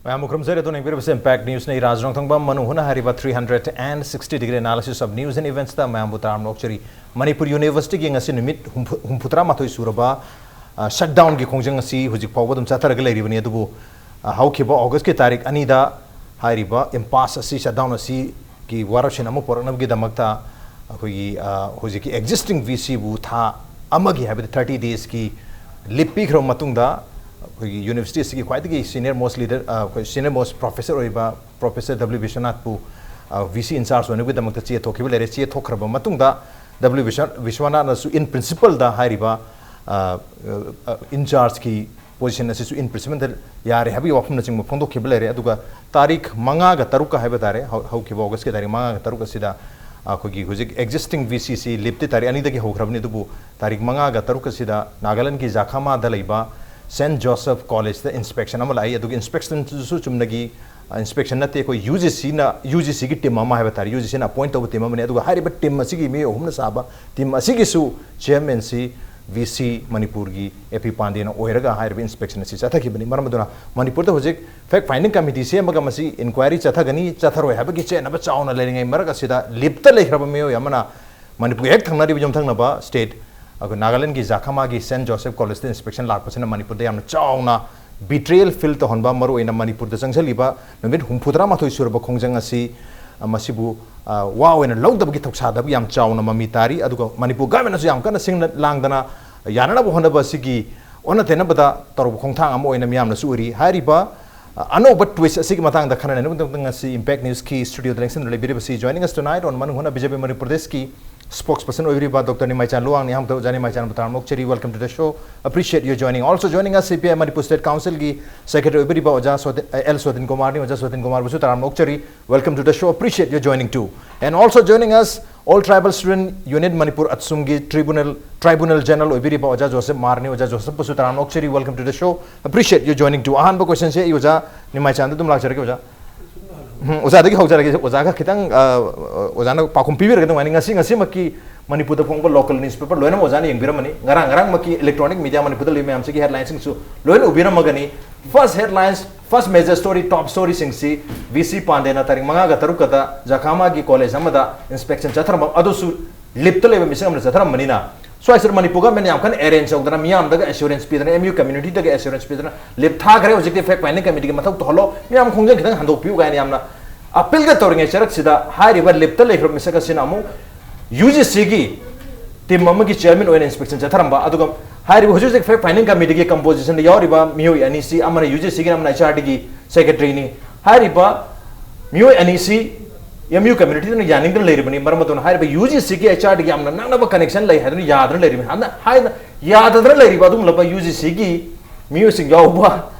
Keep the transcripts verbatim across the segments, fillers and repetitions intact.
ꯃꯌꯥꯝꯕꯨ ꯈꯨꯔꯨꯝꯖꯔꯤ꯫ ꯑꯗꯨꯅ ꯌꯦꯡꯕꯤꯔꯤꯕꯁꯦ Impact Newsꯅꯤ꯫ ꯔꯥꯖ ꯔꯣꯡꯊꯣꯡꯕꯝ ꯃꯅꯨꯡ ꯍꯨꯅ ꯍꯥꯏꯔꯤꯕ three hundred and sixty degree analysis of news and eventsꯇ ꯃꯌꯥꯝꯕꯨ ꯇꯔꯥꯝꯅ ꯑꯣꯛꯆꯔꯤ꯫ ꯃꯅꯤꯄꯨꯔ Universityꯒꯤ ꯉꯁꯤ ꯅꯨꯃꯤꯠ ꯍꯨꯝꯐꯨ, ꯍꯨꯝꯐꯨꯇꯔꯥ ꯃꯥꯊꯣꯏ ꯁꯨꯔꯕ, ꯑ, shutdownꯒꯤ ꯈꯣꯡꯖꯪ ꯑꯁꯤ ꯍꯧꯖꯤꯛ ꯐꯥꯎꯕ ꯑꯗꯨꯝ ꯆꯠꯊꯔꯒ ꯂꯩꯔꯤꯕꯅꯤ꯫ ꯑꯗꯨꯕꯨ, ꯑ, ꯍꯧꯈꯤꯕ Augustꯀꯤ ꯇꯥꯔꯤꯛ ꯑꯅꯤꯗ ꯍꯥꯏꯔꯤꯕ impasse ꯑꯁꯤ, shutdown ꯑꯁꯤꯒꯤ ꯋꯥꯔꯛꯁꯤꯟ ꯑꯃ ꯄꯨꯔꯛꯅꯕꯒꯤꯗꯃꯛꯇ ꯑꯩꯈꯣꯏꯒꯤ, ꯑ, ꯍꯧꯖꯤꯛꯀꯤ existing VCꯕꯨ ꯊꯥ ꯑꯃꯒꯤ, ꯍꯥꯏꯕꯗꯤ thirty daysꯀꯤ leave ꯄꯤꯈ꯭ꯔꯕ ꯃꯇꯨꯡꯗ, ꯑꯩꯈꯣꯏꯒꯤ University ꯑꯁꯤꯒꯤ ꯈ꯭ꯋꯥꯏꯗꯒꯤ senior most leader, ꯑ, ꯑꯩꯈꯣꯏ senior most professor ꯑꯣꯏꯕ Professor W ꯕꯤꯁ꯭ꯋꯅꯥꯊꯄꯨ, ꯑ, VC in charge ꯑꯣꯏꯅꯕꯒꯤꯗꯃꯛꯇ ꯆꯦ ꯊꯣꯛꯈꯤꯕ ꯂꯩꯔꯦ꯫ ꯆꯦ ꯊꯣꯛꯈ꯭ꯔꯕ ꯃꯇꯨꯡꯗ W ꯕꯤꯁ꯭ꯋ-, ꯕꯤꯁ꯭ꯋꯅꯥꯊꯅꯁꯨ in principleꯗ ꯍꯥꯏꯔꯤꯕ, ꯑ, ꯑ, in chargeꯀꯤ position ꯑꯁꯤꯁꯨ in principleꯗ ꯌꯥꯔꯦ ꯍꯥꯏꯕꯒꯤ ꯋꯥꯐꯝꯅꯆꯤꯡꯕ ꯐꯣꯡꯗꯣꯛꯈꯤꯕ ꯂꯩꯔꯦ꯫ ꯑꯗꯨꯒ ꯇꯥꯔꯤꯛ ꯃꯉꯥꯒ ꯇꯔꯨꯛꯀ ꯍꯥꯏꯕ ꯇꯥꯔꯦ, ꯍꯧ-, ꯍꯧꯈꯤꯕ Augustꯀꯤ ꯇꯥꯔꯤꯛ ꯃꯉꯥꯒ ꯇꯔꯨꯛ ꯑꯁꯤꯗ ꯑꯩꯈꯣꯏꯒꯤ ꯍꯧꯖꯤꯛ existing VCꯁꯤ leaveꯇꯤ ꯇꯥꯔꯤꯛ ꯑꯅꯤꯗꯒꯤ ꯍꯧꯈ꯭ꯔꯕꯅꯤ, ꯑꯗꯨꯕꯨ ꯇꯥꯔꯤꯛ ꯃꯉꯥꯒ ꯇꯔꯨꯛ ꯑꯁꯤꯗ ꯅꯥꯒꯥꯂꯦꯟꯗꯒꯤ ꯖꯈꯥꯃꯥꯗ ꯂꯩꯕ Saint Joseph Collegeꯇ inspection ꯑꯃ ꯂꯥꯛꯏ꯫ ꯑꯗꯨꯒ inspectionꯗꯨꯁꯨ ꯆꯨꯝꯅꯒꯤ, ꯑ, inspection ꯅꯠꯇꯦ, ꯑꯩꯈꯣꯏ UGCꯅ, UGCꯒꯤ team ꯑꯃ ꯍꯥꯏꯕ ꯇꯥꯔꯦ, UGCꯅ appoint ꯇꯧꯕ team ꯑꯃꯅꯤ꯫ ꯑꯗꯨꯒ ꯍꯥꯏꯔꯤꯕ team ꯑꯁꯤꯒꯤ ꯃꯤꯑꯣꯏ ꯑꯍꯨꯝꯅ ꯁꯥꯕ team ꯑꯁꯤꯒꯤꯁꯨ chairmanꯁꯤ VC ꯃꯅꯤꯄꯨꯔꯒꯤ A P ꯄꯥꯟꯗꯦꯅ ꯑꯣꯏꯔꯒ ꯍꯥꯏꯔꯤꯕ inspection ꯑꯁꯤ ꯆꯠꯊꯈꯤꯕꯅꯤ꯫ ꯃꯔꯝ ꯑꯗꯨꯅ ꯃꯅꯤꯄꯨꯔꯗ ꯍꯧꯖꯤꯛ fact finding committee ꯁꯦꯝꯃꯒ ꯃꯁꯤ inquiry ꯆꯠꯊꯒꯅꯤ, ꯆꯠꯊꯔꯣꯏ ꯍꯥꯏꯕꯒꯤ ꯆꯦꯠꯅꯕ ꯆꯥꯎꯅ ꯂꯩꯔꯤꯉꯩ ꯃꯔꯛ ꯑꯁꯤꯗ leaveꯇ ꯂꯩꯈ꯭ꯔꯕ ꯃꯤꯑꯣꯏ ꯑꯃꯅ ꯃꯅꯤꯄꯨꯔꯒ ꯍꯦꯛ ꯊꯪꯅꯔꯤꯕ ꯌꯨꯝꯊꯪꯅꯕ state, ꯑꯩꯈꯣꯏ ꯅꯥꯒꯥꯂꯦꯟꯗꯒꯤ ꯖꯈꯥꯃꯥꯒꯤ Saint Joseph Collegeꯇ inspection ꯂꯥꯛꯄꯁꯤꯅ ꯃꯅꯤꯄꯨꯔꯗ ꯌꯥꯝꯅ ꯆꯥꯎꯅ betrayal feel ꯇꯧꯍꯟꯕ, ꯃꯔꯨꯑꯣꯏꯅ ꯃꯅꯤꯄꯨꯔꯗ ꯆꯪꯁꯤꯜꯂꯤꯕ ꯅꯨꯃꯤꯠ ꯍꯨꯝꯐꯨꯇꯔꯥ ꯃꯥꯊꯣꯏ ꯁꯨꯔꯕ ꯈꯣꯡꯖꯪ ꯑꯁꯤ, ꯑ, ꯃꯁꯤꯕꯨ, ꯑ, ꯋꯥ ꯑꯣꯏꯅ ꯂꯧꯗꯕꯒꯤ ꯊꯧꯁꯥꯗꯕ ꯌꯥꯝ ꯆꯥꯎꯅ ꯃꯃꯤ ꯇꯥꯔꯤ꯫ ꯑꯗꯨꯒ ꯃꯅꯤꯄꯨꯔ governmentꯅꯁꯨ ꯌꯥꯝ ꯀꯟꯅ ꯁꯤꯡꯅ ꯂꯥꯡꯗꯅ ꯌꯥꯅꯅꯕ ꯍꯣꯠꯅꯕ ꯑꯁꯤꯒꯤ ꯑꯣꯟꯅ ꯇꯩꯅꯕꯗ ꯇꯧꯔꯕ ꯈꯣꯡꯊꯥꯡ ꯑꯃ ꯑꯣꯏꯅ ꯃꯤꯌꯥꯝꯅꯁꯨ ꯎꯔꯤ꯫ ꯍꯥꯏꯔꯤꯕ, ꯑ, ꯑꯅꯧꯕ twist ꯑꯁꯤꯒꯤ ꯃꯇꯥꯡꯗ ꯈꯟꯅ ꯅꯩꯅꯕꯒꯤꯗꯃꯛꯇ ꯉꯁꯤ Impact Newsꯀꯤ studioꯗ ꯂꯦꯡꯁꯤꯟꯗꯨꯅ ꯂꯩꯕꯤꯔꯤꯕꯁꯤ, joining us tonight on ꯃꯅꯨꯡ ꯍꯨꯅ BJP ꯃꯅꯤꯄꯨꯔ ꯗꯦꯁꯀꯤ spokesperson ꯑꯣꯏꯕꯤꯔꯤꯕ Doctor ꯅꯤꯃꯥꯏꯆꯥꯟ ꯂꯨꯋꯥꯡꯅꯤ꯫ ꯑꯍꯥꯟꯕꯗ ꯑꯣꯖꯥ ꯅꯤꯃꯥꯏꯆꯥꯟꯕꯨ ꯇꯔꯥꯝꯅ ꯑꯣꯛꯆꯔꯤ, welcome to the show, appreciate your joining. Also joining us, CPI Manipur state councilꯒꯤ secretary ꯑꯣꯏꯕꯤꯔꯤꯕ ꯑꯣꯖꯥ ꯁꯣꯇꯤꯟ, ꯑ, L ꯁꯣꯇꯤꯟ ꯀꯨꯃꯥꯔꯅꯤ꯫ ꯑꯣꯖꯥ ꯁꯣꯇꯤꯟ ꯀꯨꯃꯥꯔꯕꯨꯁꯨ ꯇꯔꯥꯝꯅ ꯑꯣꯛꯆꯔꯤ, welcome to the show, appreciate your joining too. And also joining us, All Tribal Student Unit Manipur ꯑꯠꯁꯨꯝꯒꯤ tribunal, tribunal general ꯑꯣꯏꯕꯤꯔꯤꯕ ꯑꯣꯖꯥ Joseph ꯃꯥꯔꯅꯤ꯫ ꯑꯣꯖꯥ ꯖꯣꯁꯦꯐꯄꯨꯁꯨ ꯇꯔꯥꯝꯅ ꯑꯣꯛꯆꯔꯤ, welcome to the show, appreciate your joining too. ꯑꯍꯥꯟꯕ questionꯁꯦ ꯑꯩ ꯑꯣꯖꯥ ꯅꯤꯃꯥꯏꯆꯥꯟꯗ ꯑꯗꯨꯝ ꯂꯥꯛꯆꯔꯒꯦ, ꯑꯣꯖꯥ꯫ ꯎꯝ, ꯑꯣꯖꯥꯗꯒꯤ ꯍꯧꯖꯔꯒꯦ꯫ ꯑꯣꯖꯥꯒ ꯈꯤꯇꯪ, ꯑ, ꯑꯣꯖꯥꯅ ꯄꯥꯎꯈꯨꯝ ꯄꯤꯕꯤꯔꯒꯗꯤ ꯅꯨꯡꯉꯥꯏꯅꯤ꯫ ꯉꯁꯤ, ꯉꯁꯤꯃꯛꯀꯤ ꯃꯅꯤꯄꯨꯔꯗ ꯐꯣꯡꯕ local newspaper ꯂꯣꯏꯅꯃꯛ ꯑꯣꯖꯥꯅ ꯌꯦꯡꯕꯤꯔꯝꯃꯅꯤ꯫ ꯉꯔꯥꯡ, ꯉꯔꯥꯡꯃꯛꯀꯤ electronic media ꯃꯅꯤꯄꯨꯔꯗ ꯂꯩꯕ ꯃꯌꯥꯝꯁꯤꯒꯤ headlineꯁꯤꯡꯁꯨ ꯂꯣꯏꯅ ꯎꯕꯤꯔꯝꯃꯒꯅꯤ꯫ First headlines, first major story, top storyꯁꯤꯡꯁꯤ ꯚꯤ ꯁꯤ ꯄꯥꯟꯗꯦꯅ ꯇꯥꯔꯤꯛ ꯃꯉꯥꯒ ꯇꯔꯨꯛꯀꯗ ꯖꯈꯥꯃꯥꯒꯤ ꯀꯣꯂꯦꯖ ꯑꯃꯗ ꯏꯟꯁꯄꯦꯛꯁꯟ ꯆꯠꯊꯔꯝꯕ ꯑꯗꯨꯁꯨ ꯂꯤꯞꯇ ꯂꯩꯕ ꯃꯤꯁꯛ ꯑꯃꯅ ꯆꯠꯊꯔꯝꯕꯅꯤꯅ, ꯁ꯭ꯋꯥꯏꯁꯤꯗ ꯃꯅꯤꯄꯨꯔ ꯒꯚꯔꯟꯃꯦꯟꯠꯅ ꯌꯥꯝ ꯀꯟꯅ ꯑꯦꯔꯦꯟꯖ ꯇꯧꯗꯅ, ꯃꯤꯌꯥꯝꯗꯒ ꯑꯦꯁꯨꯔꯦꯟꯁ ꯄꯤꯗꯅ, ꯑꯦꯝ ꯌꯨ ꯀꯝꯃ꯭ꯌꯨꯅꯤꯇꯤꯗꯒ ꯑꯦꯁꯨꯔꯦꯟꯁ ꯄꯤꯗꯅ, ꯂꯤꯞ ꯊꯥꯈ꯭ꯔꯦ, ꯍꯧꯖꯤꯛꯇꯤ ꯐꯦꯛ ꯐꯥꯏꯟꯗꯤꯡ ꯀꯃꯤꯇꯤꯒꯤ ꯃꯊꯧ ꯇꯧꯍꯜꯂꯣ, ꯃꯤꯌꯥꯝ ꯈꯣꯡꯖꯦꯜ ꯈꯤꯇꯪ ꯍꯟꯗꯣꯛꯄꯤꯌꯨ ꯀꯥꯏꯅ ꯌꯥꯝꯅ ꯑꯄꯤꯜꯒ ꯇꯧꯔꯤꯉꯩ ꯆꯔꯛꯁꯤꯗ, ꯍꯥꯏꯔꯤꯕ ꯂꯤꯞꯇ ꯂꯩꯈ꯭ꯔꯕ ꯃꯤꯁꯛ ꯑꯁꯤꯅ ꯑꯃꯨꯛ ꯌꯨ ꯖꯤ ꯁꯤꯒꯤ ꯇꯤꯝ ꯑꯃꯒꯤ ꯆꯤꯌꯔꯃꯦꯟ ꯑꯣꯏꯅ ꯏꯟꯁꯄꯦꯛꯁꯟ ꯆꯠꯊꯔꯝꯕ꯫ ꯑꯗꯨꯒ ꯍꯥꯏꯔꯤꯕ ꯍꯧꯖꯤꯛ ꯍꯧꯖꯤꯛ ꯐꯦꯛ ꯐꯥꯏꯟꯗꯤꯡ ꯀꯃꯤꯇꯤꯒꯤ ꯀꯝꯄꯣꯖꯤꯁꯟꯗ ꯌꯥꯎꯔꯤꯕ ꯃꯤꯑꯣꯏ ꯑꯅꯤꯁꯤ, ꯑꯃꯅ ꯌꯨ ꯖꯤ ꯁꯤꯒꯤ, ꯑꯃꯅ ꯑꯩꯆ ꯑꯥꯔ ꯗꯤꯒꯤ ꯁꯦꯀ꯭ꯔꯦꯇꯔꯤꯅꯤ꯫ ꯍꯥꯏꯔꯤꯕ ꯃꯤꯑꯣꯏ ꯑꯅꯤꯁꯤ ꯑꯦꯝ ꯌꯨ ꯀꯝꯃ꯭ꯌꯨꯅꯤꯇꯤꯗꯨꯅ ꯌꯥꯅꯤꯡꯗꯅ ꯂꯩꯔꯤꯕꯅꯤ꯫ ꯃꯔꯝ ꯑꯗꯨꯅ ꯍꯥꯏꯔꯤꯕ ꯌꯨ ꯖꯤ ꯁꯤꯒꯤ ꯑꯩꯆ ꯑꯥꯔ ꯗꯤꯒꯤ ꯌꯥꯝꯅ ꯅꯛꯅꯕ ꯀꯅꯦꯛꯁꯟ ꯂꯩ ꯍꯥꯏꯗꯨꯅ ꯌꯥꯗꯅ ꯂꯩꯔꯤꯕꯅꯤ꯫ ꯍꯥꯏꯅ ꯌꯥꯗꯗꯅ ꯂꯩꯔꯤꯕ ꯑꯗꯨꯒꯨꯝꯂꯕ ꯌꯨ ꯖꯤ ꯁꯤꯒꯤ ꯃꯤꯑꯣꯏꯁꯤꯡ ꯌꯥꯎꯕ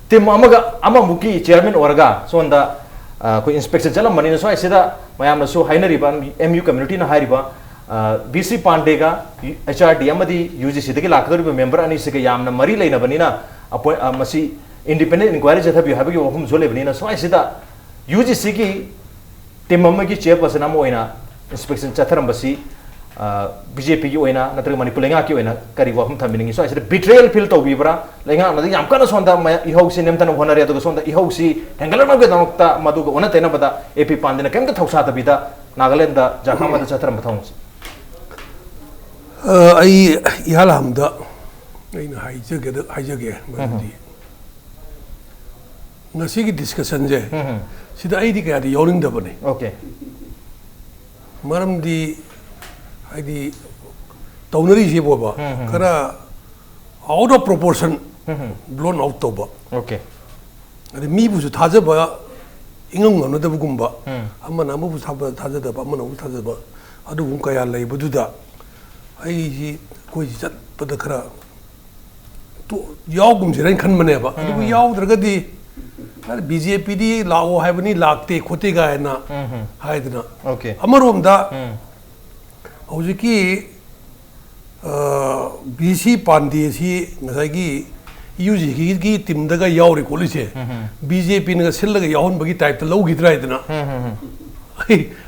ꯇꯤꯝ ꯑꯃꯒ ꯑꯃꯃꯨꯛꯀꯤ ꯆꯤꯌꯔꯃꯦꯟ ꯑꯣꯏꯔꯒ ꯁꯣꯝꯗ, ꯑ, ꯑꯩꯈꯣꯏ ꯏꯟꯁꯄꯦꯛꯁꯟ ꯆꯠꯂꯝꯕꯅꯤꯅ, ꯁ꯭ꯋꯥꯏꯁꯤꯗ ꯃꯌꯥꯝꯅꯁꯨ ꯍꯥꯏꯅꯔꯤꯕ, ꯑꯦꯝ ꯌꯨ ꯀꯝꯃ꯭ꯌꯨꯅꯤꯇꯤꯅ ꯍꯥꯏꯔꯤꯕ, ꯑ, ꯚꯤ ꯁꯤ ꯄꯥꯟꯗꯦꯒ ꯑꯩꯆ ꯑꯥꯔ ꯗꯤ ꯑꯃꯗꯤ ꯌꯨ ꯖꯤ ꯁꯤꯗꯒꯤ ꯂꯥꯛꯀꯗꯧꯔꯤꯕ ꯃꯦꯝꯕꯔ ꯑꯅꯤꯁꯤꯒ ꯌꯥꯝꯅ ꯃꯔꯤ ꯂꯩꯅꯕꯅꯤꯅ, ꯑꯄꯣꯏ-, ꯑ, ꯃꯁꯤ ꯏꯟꯗꯤꯄꯦꯟꯗꯦꯟ ꯏꯟꯀ꯭ꯋꯥꯏꯔꯤ ꯆꯠꯊꯕꯤꯌꯨ ꯍꯥꯏꯕꯒꯤ ꯋꯥꯐꯝꯁꯨ ꯂꯩꯕꯅꯤꯅ, ꯁ꯭ꯋꯥꯏꯁꯤꯗ ꯌꯨ ꯖꯤ ꯁꯤꯒꯤ ꯇꯤꯝ ꯑꯃꯒꯤ ꯆꯤꯌꯔꯄꯔꯁꯟ ꯑꯃ ꯑꯣꯏꯅ ꯏꯟꯁꯄꯦꯛꯁꯟ ꯆꯠꯊꯔꯝꯕꯁꯤ, ꯑ, ꯕꯤ ꯖꯦ ꯄꯤꯒꯤ ꯑꯣꯏꯅ ꯅꯠꯇ꯭ꯔꯒ ꯃꯅꯤꯄꯨꯔ ꯂꯩꯉꯥꯛꯀꯤ ꯑꯣꯏꯅ ꯀꯔꯤ ꯋꯥꯐꯝ ꯊꯝꯕꯤꯅꯤꯡꯉꯤ? ꯁ꯭ꯋꯥꯏꯁꯤꯗ ꯕꯤꯇ꯭ꯔꯦꯌꯦꯜ ꯐꯤꯜ ꯇꯧꯕꯤꯕ꯭ꯔꯥ? ꯂꯩꯉꯥꯛꯅꯗꯤ ꯌꯥꯝ ꯀꯟꯅ ꯁꯣꯝꯗ ꯃꯌꯥ-, ꯏꯍꯧꯁꯤ ꯅꯦꯝꯊꯅꯕ ꯍꯣꯠꯅꯔꯦ, ꯑꯗꯨꯒ ꯁꯣꯝꯗ ꯏꯍꯧꯁꯤ ꯍꯦꯟꯒꯠꯂꯛꯅꯕꯒꯤꯗꯃꯛꯇ ꯃꯗꯨꯒ ꯑꯣꯟꯅ ꯇꯩꯅꯕꯗ ꯑꯦ ꯄꯤ ꯄꯥꯟꯗꯦꯅ ꯀꯔꯤꯝꯇ ꯊꯧꯁꯥꯗꯕꯤꯗ ꯅꯥꯒꯥꯂꯦꯟꯗ ꯖꯈꯥꯃꯥꯗ ꯆꯠꯊꯔꯝꯕ ꯊꯧꯑꯣꯡꯁꯦ꯫ ꯑ, ꯑꯩ ꯏꯍꯥꯟ ꯍꯥꯟꯕꯗ ꯑꯩꯅ ꯍꯥꯏꯖꯒꯦꯗ-, ꯍꯥꯏꯖꯒꯦ, ꯃꯔꯝꯗꯤ ꯉꯁꯤꯒꯤ ꯗꯤꯁꯀꯁꯟꯁꯦ, ꯎꯝ, ꯎꯝ꯫ ꯁꯤꯗ ꯑꯩꯗꯤ ꯀꯌꯥꯗꯤ ꯌꯥꯎꯅꯤꯡꯗꯕꯅꯤ꯫ ꯑꯣꯀꯦ꯫ ꯃꯔꯝꯗꯤ, ꯍꯥꯏꯗꯤ, ꯇꯧꯅꯔꯤꯁꯤꯕꯣꯕ, ꯎꯝ, ꯎꯝ꯫ ꯈꯔ out of proportion, um, um. Blown out ꯇꯧꯕ꯫ ꯑꯣꯀꯦ꯫ ꯑꯗꯩ ꯃꯤꯕꯨꯁꯨ ꯊꯥꯖꯕ ꯏꯉꯝ ꯉꯝꯅꯗꯕꯒꯨꯝꯕ, ꯎꯝ꯫ ꯑꯃꯅ ꯑꯃꯕꯨ ꯊꯥꯕ-, ꯊꯥꯖꯗꯕ, ꯑꯃꯅ ꯑꯃꯕꯨ ꯊꯥꯖꯕ, ꯑꯗꯨꯒꯨꯝꯕ ꯀꯌꯥ ꯂꯩꯕꯗꯨꯗ ꯑꯩꯁꯤ, ꯑꯩꯈꯣꯏꯁꯤ ꯆꯠꯄꯗ ꯈꯔ ꯇꯣ-, ꯌꯥꯎꯒꯨꯝꯁꯤꯔ ꯍꯥꯏꯅ ꯈꯟꯕꯅꯦꯕ꯫ ꯑꯗꯨꯕꯨ ꯎꯝ꯫ ꯌꯥꯎꯗ꯭ꯔꯒꯗꯤ, ꯕꯤ ꯖꯦ ꯄꯤꯗꯤ ꯂꯥꯛꯑꯣ ꯍꯥꯏꯕꯅꯤ, ꯂꯥꯛꯇꯦ ꯈꯣꯠꯇꯦ ꯀꯥꯏꯅ ꯎꯝ꯫ ꯍꯥꯏꯗꯅ꯫ ꯑꯣꯀꯦ꯫ ꯑꯃꯔꯣꯝꯗ ꯎꯝ꯫ ꯍꯧꯖꯤꯛꯀꯤ, ꯑ, ꯚꯤ ꯁꯤ ꯄꯥꯟꯗꯦꯁꯤ ꯉꯁꯥꯏꯒꯤ ꯌꯨ ꯖꯤ ꯁꯤꯒꯤ ꯇꯤꯝꯗꯒ ꯌꯥꯎꯔꯤ ꯈꯣꯠꯂꯤꯁꯦ, ꯎꯝ꯫ ꯕꯤ ꯖꯦ ꯄꯤꯅꯒ ꯁꯤꯜꯂꯒ ꯌꯥꯎꯍꯟꯕꯒꯤ ꯇꯥꯏꯞꯇ ꯂꯧꯈꯤꯗ꯭ꯔꯥ ꯍꯥꯏꯗꯅ꯫ ꯎꯝ꯫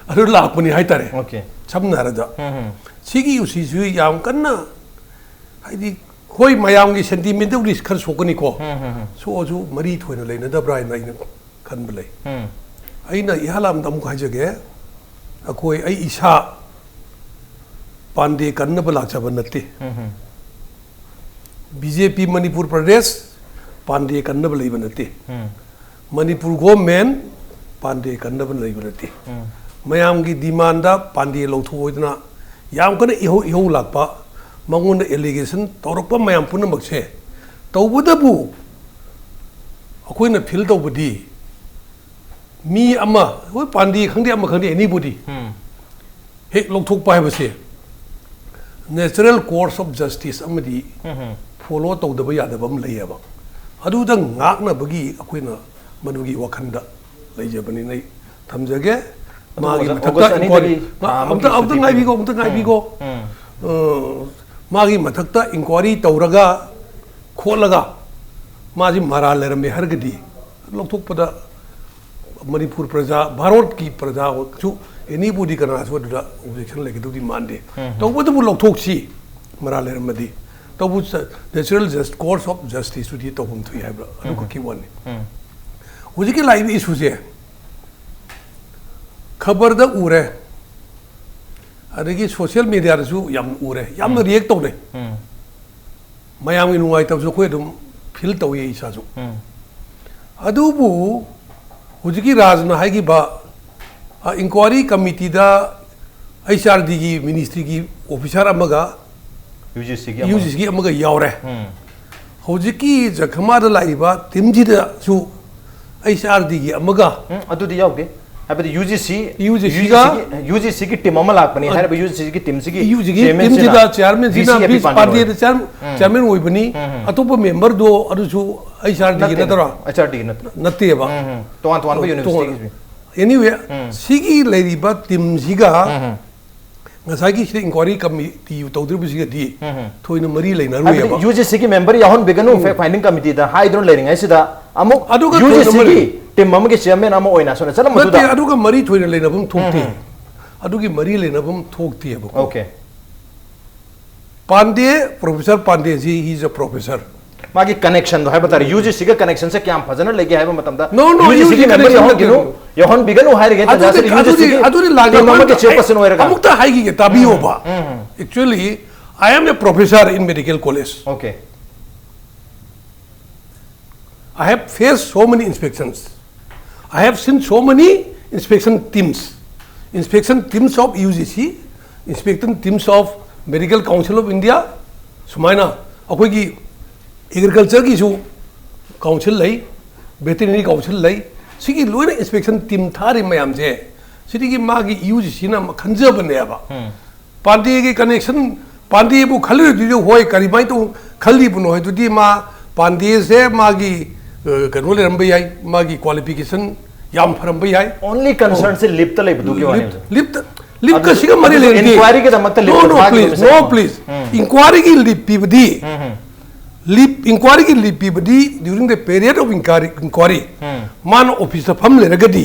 ꯑꯗꯨ ꯂꯥꯛꯄꯅꯤ ꯍꯥꯏꯇꯥꯔꯦ꯫ ꯑꯣꯀꯦ꯫ ꯁꯝꯅ ꯍꯥꯏꯔꯕꯗ꯫ ꯎꯝ꯫ ꯁꯤꯒꯤ ꯏꯁꯨꯁꯤꯁꯨ ꯌꯥꯝ ꯀꯟꯅ, ꯍꯥꯏꯗꯤ, ꯍꯣꯏ, ꯃꯌꯥꯝꯒꯤ ꯁꯦꯟꯇꯤꯃꯦꯟꯗꯕꯨꯗꯤ ꯈꯔ ꯁꯣꯛꯀꯅꯤꯀꯣ꯫ ꯎꯝ, ꯎꯝ, ꯎꯝ꯫ ꯁꯣꯛꯑꯁꯨ ꯃꯔꯤ ꯊꯣꯏꯅ ꯂꯩꯅꯗꯕ꯭ꯔꯥ ꯍꯥꯏꯅ ꯑꯩꯅ ꯈꯟꯕ ꯂꯩ꯫ ꯎꯝ꯫ ꯑꯩꯅ ꯏꯍꯥꯟ ꯍꯥꯟꯕꯗ ꯑꯃꯨꯛ ꯍꯥꯏꯖꯒꯦ, ꯑꯩꯈꯣꯏ, ꯑꯩ ꯏꯁꯥ ꯄꯥꯟꯗꯦ ꯀꯟꯅꯕ ꯂꯥꯛꯆꯕ ꯅꯠꯇꯦ꯫ ꯎꯝ, ꯎꯝ꯫ ꯕꯤ ꯖꯦ ꯄꯤ ꯃꯅꯤꯄꯨꯔ ꯄ꯭ꯔꯗꯦꯁ ꯄꯥꯟꯗꯦ ꯀꯟꯅꯕ ꯂꯩꯕ ꯅꯠꯇꯦ꯫ ꯎꯝ꯫ ꯃꯅꯤꯄꯨꯔ ꯒꯣꯔꯃꯦꯟ ꯄꯥꯟꯗꯦ ꯀꯟꯅꯕ ꯂꯩꯕ ꯅꯠꯇꯦ꯫ ꯎꯝ꯫ ꯃꯌꯥꯝꯒꯤ ꯗꯤꯃꯥꯟꯗ ꯄꯥꯟꯗꯦ ꯂꯧꯊꯣꯛꯑꯣꯏꯗꯅ ꯌꯥꯝ ꯀꯟꯅ ꯏꯍꯧ ꯏꯍꯧ ꯂꯥꯛꯄ, ꯃꯉꯣꯟꯗ ꯑꯦꯂꯤꯒꯦꯁꯟ ꯇꯧꯔꯛꯄ ꯃꯌꯥꯝ ꯄꯨꯝꯅꯃꯛꯁꯦ, ꯇꯧꯕꯇꯕꯨ ꯑꯩꯈꯣꯏꯅ ꯐꯤꯜ ꯇꯧꯕꯗꯤ ꯃꯤ ꯑꯃ, ꯍꯣꯏ, ꯄꯥꯟꯗꯦ ꯈꯪꯗꯦ, ꯑꯃ ꯈꯪꯗꯦ, ꯑꯦꯅꯤꯕꯣꯗꯤ ꯎꯝ꯫ ꯍꯦꯛ ꯂꯧꯊꯣꯛꯄ ꯍꯥꯏꯕꯁꯦ natural course of justice ꯑꯃꯗꯤ ꯎꯝ, ꯎꯝ꯫ ꯐꯣꯂꯣ ꯇꯧꯗꯕ ꯌꯥꯗꯕ ꯑꯃ ꯂꯩꯌꯦꯕ꯫ ꯑꯗꯨꯗ ꯉꯥꯛꯅꯕꯒꯤ ꯑꯩꯈꯣꯏꯅ ꯃꯗꯨꯒꯤ ꯋꯥꯈꯜꯗ ꯂꯩꯖꯕꯅꯤꯅ ꯑꯩ ꯊꯝꯖꯒꯦ꯫ ꯑꯗꯨ ꯃꯥꯒꯤ ꯑꯣꯖꯥ, ꯃꯊꯛꯇ ꯑꯣꯒꯁ ꯑꯅꯤꯗꯒꯤ inquiry, ꯊꯥ ꯑꯃꯒꯤ ꯑꯝꯇ, ꯑꯝꯇ ꯁꯨꯇꯤ ꯉꯥꯏꯕꯤꯀꯣ, ꯄꯤꯕ꯫ ꯑꯝꯇ ꯉꯥꯏꯕꯤꯀꯣ꯫ ꯎꯝ, ꯎꯝ꯫ ꯑ, ꯃꯥꯒꯤ ꯃꯊꯛꯇ inquiry ꯇꯧꯔꯒ ꯈꯣꯠꯂꯒ ꯃꯥꯁꯤ ꯃꯔꯥꯜ ꯂꯩꯔꯝꯃꯦ ꯍꯥꯏꯔꯒꯗꯤ ꯂꯧꯊꯣꯛꯄꯗ ꯃꯅꯤꯄꯨꯔ ꯄ꯭ꯔꯖꯥ, ꯚꯥꯔꯠꯀꯤ ꯄ꯭ꯔꯖꯥꯁꯨ ꯑꯦꯅꯤꯕꯣꯗꯤ ꯀꯅꯥꯁꯨ ꯑꯗꯨꯗ ꯑꯣꯕꯖꯦꯛꯁꯟ ꯂꯩꯒꯗꯧꯗꯤ ꯃꯥꯟꯗꯦ꯫ ꯎꯝ꯫ ꯇꯧꯕꯇꯕꯨ ꯂꯧꯊꯣꯛꯁꯤ, ꯃꯔꯥꯜ ꯂꯩꯔꯝꯃꯗꯤ꯫ ꯇꯧꯕ ꯆ-, natural just course of justice ꯇꯨꯗꯤ ꯇꯧꯐꯝ ꯊꯣꯛꯏ ꯍꯥꯏꯕ꯭ꯔꯥ? ꯑꯗꯨ ꯎꯝ꯫ ꯈꯛꯀꯤ ꯋꯥꯅꯤ꯫ ꯎꯝ꯫ ꯍꯧꯖꯤꯛꯀꯤ ꯂꯥꯛꯏꯕ ꯏꯁꯨꯁꯦ ꯈꯕꯔꯗ ꯎꯔꯦ, ꯑꯗꯒꯤ ꯁꯣꯁꯤꯌꯦꯜ ꯃꯦꯗꯤꯌꯥꯗꯁꯨ ꯌꯥꯝ ꯎꯔꯦ, ꯌꯥꯝꯅ ꯎꯝ꯫ ꯔꯤꯌꯦꯛ ꯇꯧꯅꯩ꯫ ꯎꯝ꯫ ꯃꯌꯥꯝꯒꯤ ꯅꯨꯡꯉꯥꯏꯇꯕꯁꯨ ꯑꯩꯈꯣꯏ ꯑꯗꯨꯝ ꯐꯤꯜ ꯇꯧꯏ ꯏꯁꯥꯁꯨ꯫ ꯎꯝ꯫ ꯑꯗꯨꯕꯨ ꯍꯧꯖꯤꯛꯀꯤ ꯔꯥꯖꯅ ꯍꯥꯏꯈꯤꯕ, ꯑ, ꯏꯟꯀ꯭ꯋꯥꯏꯔꯤ ꯀꯃꯤꯇꯤꯗ ꯑꯩꯆ ꯑꯥꯔ ꯗꯤꯒꯤ ꯃꯤꯅꯤꯁꯇ꯭ꯔꯤꯒꯤ ꯑꯣꯐꯤꯁꯥꯔ ꯑꯃꯒ ꯌꯨ ꯖꯤ ꯁꯤꯒꯤ ꯑꯃꯒ꯫ ꯌꯨ ꯖꯤ ꯁꯤꯒꯤ ꯑꯃꯒ ꯌꯥꯎꯔꯦ꯫ ꯎꯝ꯫ ꯍꯧꯖꯤꯛꯀꯤ ꯖꯈꯃꯥꯗ ꯂꯥꯛꯏꯕ ꯇꯤꯝꯁꯤꯗꯁꯨ ꯑꯩꯆ ꯑꯥꯔ ꯗꯤꯒꯤ ꯑꯃꯒ ꯎꯝ, ꯑꯗꯨꯗꯤ ꯌꯥꯎꯗꯦ꯫ ꯍꯥꯏꯕꯗꯤ U G C, U G ꯁꯤꯒ ꯌꯨ ꯖꯤ ꯁꯤꯒꯤ, ꯌꯨ ꯖꯤ ꯁꯤꯒꯤ ꯇꯤꯝ ꯑꯃ ꯂꯥꯛꯄꯅꯤ꯫ ꯑ, ꯍꯥꯏꯔꯤꯕ ꯌꯨ ꯖꯤ ꯁꯤꯒꯤ ꯇꯤꯝꯁꯤꯒꯤ ꯌꯨ ꯖꯤ ꯁꯤꯒꯤ ꯆꯤꯌꯔꯃꯦꯟꯁꯤꯅ ꯇꯤꯝꯁꯤꯗ ꯆꯤꯌꯔꯃꯦꯟꯁꯤꯅ ꯕꯤ ꯁꯤ ꯑꯦ ꯄꯤ ꯕꯤ ꯄꯥꯟꯗꯦ ꯄꯥꯟꯗꯦꯗ ꯑꯣꯏꯕ꯫ ꯆꯤꯌꯔ-, ꯎꯝ꯫ ꯆꯤꯌꯔꯃꯦꯟ ꯑꯣꯏꯕꯅꯤ꯫ ꯎꯝ, ꯎꯝ꯫ ꯑꯇꯣꯞꯄ ꯃꯦꯝꯕꯔꯗꯣ ꯑꯗꯨꯁꯨ ꯑꯩꯆ ꯑꯥꯔ ꯗꯤꯒꯤ ꯅꯠꯇꯦ, ꯅꯠꯇ꯭ꯔꯣ? ꯑꯩꯆ ꯑꯥꯔ ꯗꯤꯒꯤ ꯅꯠꯇꯦ꯫ ꯅꯠꯇꯦꯕ꯫ ꯎꯝ, ꯎꯝ꯫ ꯇꯣꯉꯥꯟ ꯇꯣꯉꯥꯟꯕ ꯑꯣ, ꯌꯨꯅꯤꯚꯔꯁꯤꯇꯤꯒꯤ꯫ ꯇꯣꯉꯥꯟ-, anyway, ꯎꯝ꯫ ꯁꯤꯒꯤ ꯂꯩꯔꯤꯕ ꯇꯤꯝꯁꯤꯒ ꯎꯝ, ꯎꯝ꯫ ꯉꯁꯥꯏꯒꯤ ꯁꯤꯗ ꯏꯟꯀ꯭ꯋꯥꯏꯔꯤ ꯀꯃꯤꯇꯤ ꯇꯧꯗ꯭ꯔꯤꯕꯁꯤꯒꯗꯤ ꯎꯝ, ꯎꯝ꯫ ꯊꯣꯏꯅ ꯃꯔꯤ ꯂꯩꯅꯔꯣꯏꯕ꯫ ꯍꯥꯏꯕꯗꯤ ꯌꯨ ꯖꯤ ꯁꯤꯒꯤ ꯃꯦꯝꯕꯔ ꯌꯥꯎꯍꯟꯕꯤꯒꯅꯨ, ꯎꯝ꯫ ꯐꯦꯛ ꯐꯥꯏꯟꯗꯤꯡ ꯀꯃꯤꯇꯤꯗ ꯍꯥꯏꯗꯨꯅ ꯂꯩꯔꯤꯉꯩꯁꯤꯗ ꯑꯃꯨꯛ ꯑꯗꯨꯒ ꯊꯣꯏꯅ ꯌꯨ ꯖꯤ ꯁꯤꯒꯤ ꯃꯔꯤ-, ꯇꯤꯝ ꯑꯃꯒꯤ ꯆꯤꯌꯔꯃꯦꯟ ꯑꯃ ꯑꯣꯏꯅ ꯁꯣꯝꯗ ꯆꯠꯂꯝꯕꯗꯨꯗ ꯅꯠꯇꯦ, ꯑꯗꯨꯒ ꯃꯔꯤ ꯊꯣꯏꯅ ꯂꯩꯅꯐꯝ ꯊꯣꯛꯇꯦ꯫ ꯎꯝ, ꯎꯝ꯫ ꯑꯗꯨꯒꯤ ꯃꯔꯤ ꯂꯩꯅꯐꯝ ꯊꯣꯛꯇꯦꯕꯀꯣ꯫ Okay. Pandey, Professor Pandey ji, he is a professor. ꯃꯥꯒꯤ ꯀꯅꯦꯛꯁꯟꯗꯣ ꯍꯥꯏꯕ ꯇꯥꯔꯦ, ꯌꯨ ꯖꯤ ꯁꯤꯒ ꯀꯅꯦꯛꯁꯟꯁꯦ ꯀꯌꯥꯝ ꯐꯖꯅ ꯂꯩꯒꯦ ꯍꯥꯏꯕ ꯃꯇꯝꯗ, No, no, ꯌꯨ ꯖꯤ ꯁꯤꯒꯤ ꯌꯨ ꯖꯤ ꯁꯤꯒ ꯃꯦꯝꯕꯔ ꯀꯅꯦꯛꯁꯟ ꯌꯥꯎꯍꯟꯈꯤꯅꯨ, ꯂꯩꯇꯦ꯫ ꯌꯥꯎꯍꯟꯕꯤꯒꯅꯨ ꯍꯥꯏꯔꯤꯉꯩ ꯑꯗꯨꯗꯤ ꯇꯥꯟꯖꯥꯁꯤꯗ ꯌꯨ ꯖꯤ ꯁꯤꯒꯤ ꯑꯗꯨꯗꯤ ꯇꯤꯝ ꯂꯥꯟꯒꯅꯨ꯫ ꯑꯃꯒꯤ ꯑꯩ ꯆꯤꯌꯔꯄꯔꯁꯟ ꯑꯣꯏꯔꯒ꯫ ꯑꯃꯨꯛꯇ ꯍꯥꯏꯈꯤꯒꯦ, ꯇꯥꯕꯤꯌꯣꯕ꯫ Actually, I am a professor in medical college. Okay. I have faced so many inspections. I have seen so many inspection teams. Inspection teams of U G C, inspection teams of Medical Council of India, ꯁꯨꯃꯥꯏꯅ ꯑꯩꯈꯣꯏꯒꯤ ꯑꯦꯒ꯭ꯔꯤꯀꯜꯆꯔꯒꯤꯁꯨ council ꯂꯩ, veterinary council ꯂꯩ꯫ ꯁꯤꯒꯤ ꯂꯣꯏꯅ inspection team ꯊꯥꯔꯤ ꯃꯌꯥꯝꯁꯦ, ꯁꯤꯗꯒꯤ ꯃꯥꯒꯤ ꯌꯨ ꯖꯤ ꯁꯤꯅ ꯑꯃ ꯈꯟꯖꯕꯅꯦꯕ꯫ ꯄꯥꯟꯗꯦꯒꯤ ꯀꯅꯦꯛꯁꯟ, ꯄꯥꯟꯗꯦꯕꯨ ꯈꯜꯂꯨꯔꯗꯤ ꯍꯣꯏ, ꯀꯔꯤꯃꯥꯏꯅ ꯇꯧ ꯈꯜꯂꯤꯕꯅꯣ ꯍꯥꯏꯗꯨꯗꯤ, ꯃꯥ ꯄꯥꯟꯗꯦꯁꯦ ꯃꯥꯒꯤ, ꯑ, ꯀꯩꯅꯣ ꯂꯩꯔꯝꯕ ꯌꯥꯏ, ꯃꯥꯒꯤ ꯀ꯭ꯋꯥꯂꯤꯐꯤꯀꯦꯁꯟ ꯌꯥꯝ ꯐꯔꯝꯕ ꯌꯥꯏ꯫ ꯑꯣꯟꯂꯤ ꯀꯟꯁꯔꯟꯁꯦ ꯂꯤꯞꯇ ꯂꯩꯕꯗꯨꯒꯤ ꯋꯥꯅꯤ꯫ ꯂꯤꯞ ꯂꯤꯞꯇ ꯂꯤꯞꯀ ꯑꯗꯨ- ꯁꯤꯒ ꯃꯔꯤ ꯑꯗꯨ ꯂꯩꯅꯗꯦ꯫ ꯏꯟꯀ꯭ꯋꯥꯏꯔꯤꯒꯤꯗꯃꯛꯇ ꯂꯤꯞ No, no, ꯃꯥꯒꯤ please, ꯃꯤꯁꯦ no, ꯀꯩꯅꯣ? please. ꯏꯟꯀ꯭ꯋꯥꯏꯔꯤꯒꯤ lip ꯄꯤꯕꯗꯤ, lip, ꯏꯟꯀ꯭ꯋꯥꯏꯔꯤꯒꯤ lip ꯄꯤꯕꯗꯤ during the period of inquiry, inquiry, ꯃꯥꯅ ꯑꯣꯐꯤꯁꯇ ꯐꯝ ꯂꯩꯔꯒꯗꯤ,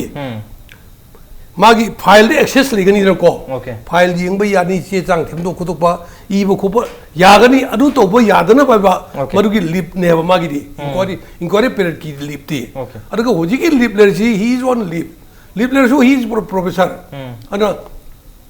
ꯃꯥꯒꯤ ꯐꯥꯏꯜꯗ ꯑꯦꯛꯁꯦꯁ ꯂꯩꯒꯅꯤꯗꯅꯀꯣ꯫ Okay. ꯐꯥꯏꯜ ꯌꯦꯡꯕ ꯌꯥꯅꯤ, ꯆꯦ ꯆꯥꯡ ꯁꯦꯝꯗꯣꯛ ꯈꯣꯠꯇꯣꯛꯄ, ꯏꯕ ꯈꯣꯠꯄ ꯌꯥꯒꯅꯤ꯫ ꯑꯗꯨ ꯇꯧꯕ ꯌꯥꯗꯅꯕ ꯍꯥꯏꯕ Okay. ꯃꯗꯨꯒꯤ ꯂꯤꯞꯅꯦꯕ ꯃꯥꯒꯤꯗꯤ, ꯏꯟꯀ꯭ꯋꯥꯏꯔꯤ, ꯏꯟꯀ꯭ꯋꯥꯏꯔꯤ ꯄꯦꯔꯦꯠꯀꯤ ꯂꯤꯞꯇꯤ꯫ Okay. ꯑꯗꯨꯒ ꯍꯧꯖꯤꯛꯀꯤ ꯂꯤꯞ ꯂꯩꯔꯤꯁꯤ, he is on leave. ꯂꯤꯞ ꯂꯩꯔꯁꯨ he is pro-, professor. ꯑꯗꯨꯅ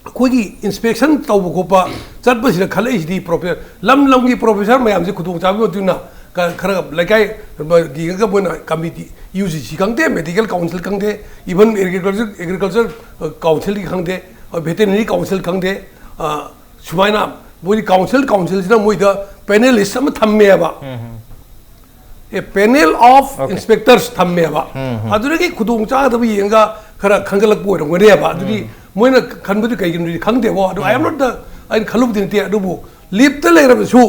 ꯑꯩꯈꯣꯏꯒꯤ ꯏꯟꯁꯄꯦꯛꯁꯟ ꯇꯧꯕ ꯈꯣꯠꯄ ꯆꯠꯄꯁꯤꯗ ꯈꯜꯂꯛꯏꯁꯤꯗꯤ ꯄ꯭ꯔꯣꯐꯦ-, ꯂꯝ ꯂꯝꯒꯤ ꯄ꯭ꯔꯣꯐꯦꯁꯔ ꯃꯌꯥꯝꯁꯦ ꯈꯨꯗꯣꯡꯆꯥꯕꯒꯤ ꯃꯇꯨꯡ ꯏꯟꯅ ꯀ-, ꯈꯔ ꯂꯩꯀꯥꯏ ꯌꯦꯡꯉꯒ ꯃꯣꯏꯅ ꯀꯃꯤꯇꯤ, ꯌꯨ ꯖꯤ ꯁꯤ ꯈꯪꯗꯦ, ꯃꯦꯗꯤꯀꯦꯜ ꯀꯥꯎꯟꯁꯤꯜ ꯈꯪꯗꯦ, even agriculture, agriculture, ꯑ, ꯀꯥꯎꯟꯁꯤꯜꯒꯤ ꯈꯪꯗꯦ, ꯑ, ꯚꯦꯇꯦꯅꯔꯤ ꯀꯥꯎꯟꯁꯤꯜ ꯈꯪꯗꯦ, ꯑ, ꯁꯨꯃꯥꯏꯅ ꯃꯣꯏꯗꯤ ꯀꯥꯎꯟꯁꯤꯜ, ꯀꯥꯎꯟꯁꯤꯜꯁꯤꯅ ꯃꯣꯏꯗ ꯄꯦꯅꯦꯂꯤꯁ ꯑꯃ ꯊꯝꯃꯦꯕ꯫ A panel of Okay. inspectors ꯊꯝꯃꯦꯕ꯫ ꯑꯗꯨꯗꯒꯤ ꯈꯨꯗꯣꯡ ꯆꯥꯒꯗꯕ ꯌꯦꯡꯉꯒ ꯈꯔ ꯈꯟꯒꯠꯂꯛꯄ ꯑꯣꯏꯔꯝꯒꯅꯦꯕ꯫ ꯑꯗꯨꯗꯤ ꯃꯣꯏꯅ ꯈꯟꯕꯗꯨ ꯀꯩꯒꯤꯅꯣꯗꯤ ꯈꯪꯗꯦꯀꯣ꯫ ꯑꯗꯨ I am not the, ꯑꯩꯅ ꯈꯜꯂꯨꯕꯗꯤ ꯅꯠꯇꯦ, ꯑꯗꯨꯕꯨ ꯂꯤꯞꯇ ꯂꯩꯔꯕꯁꯨ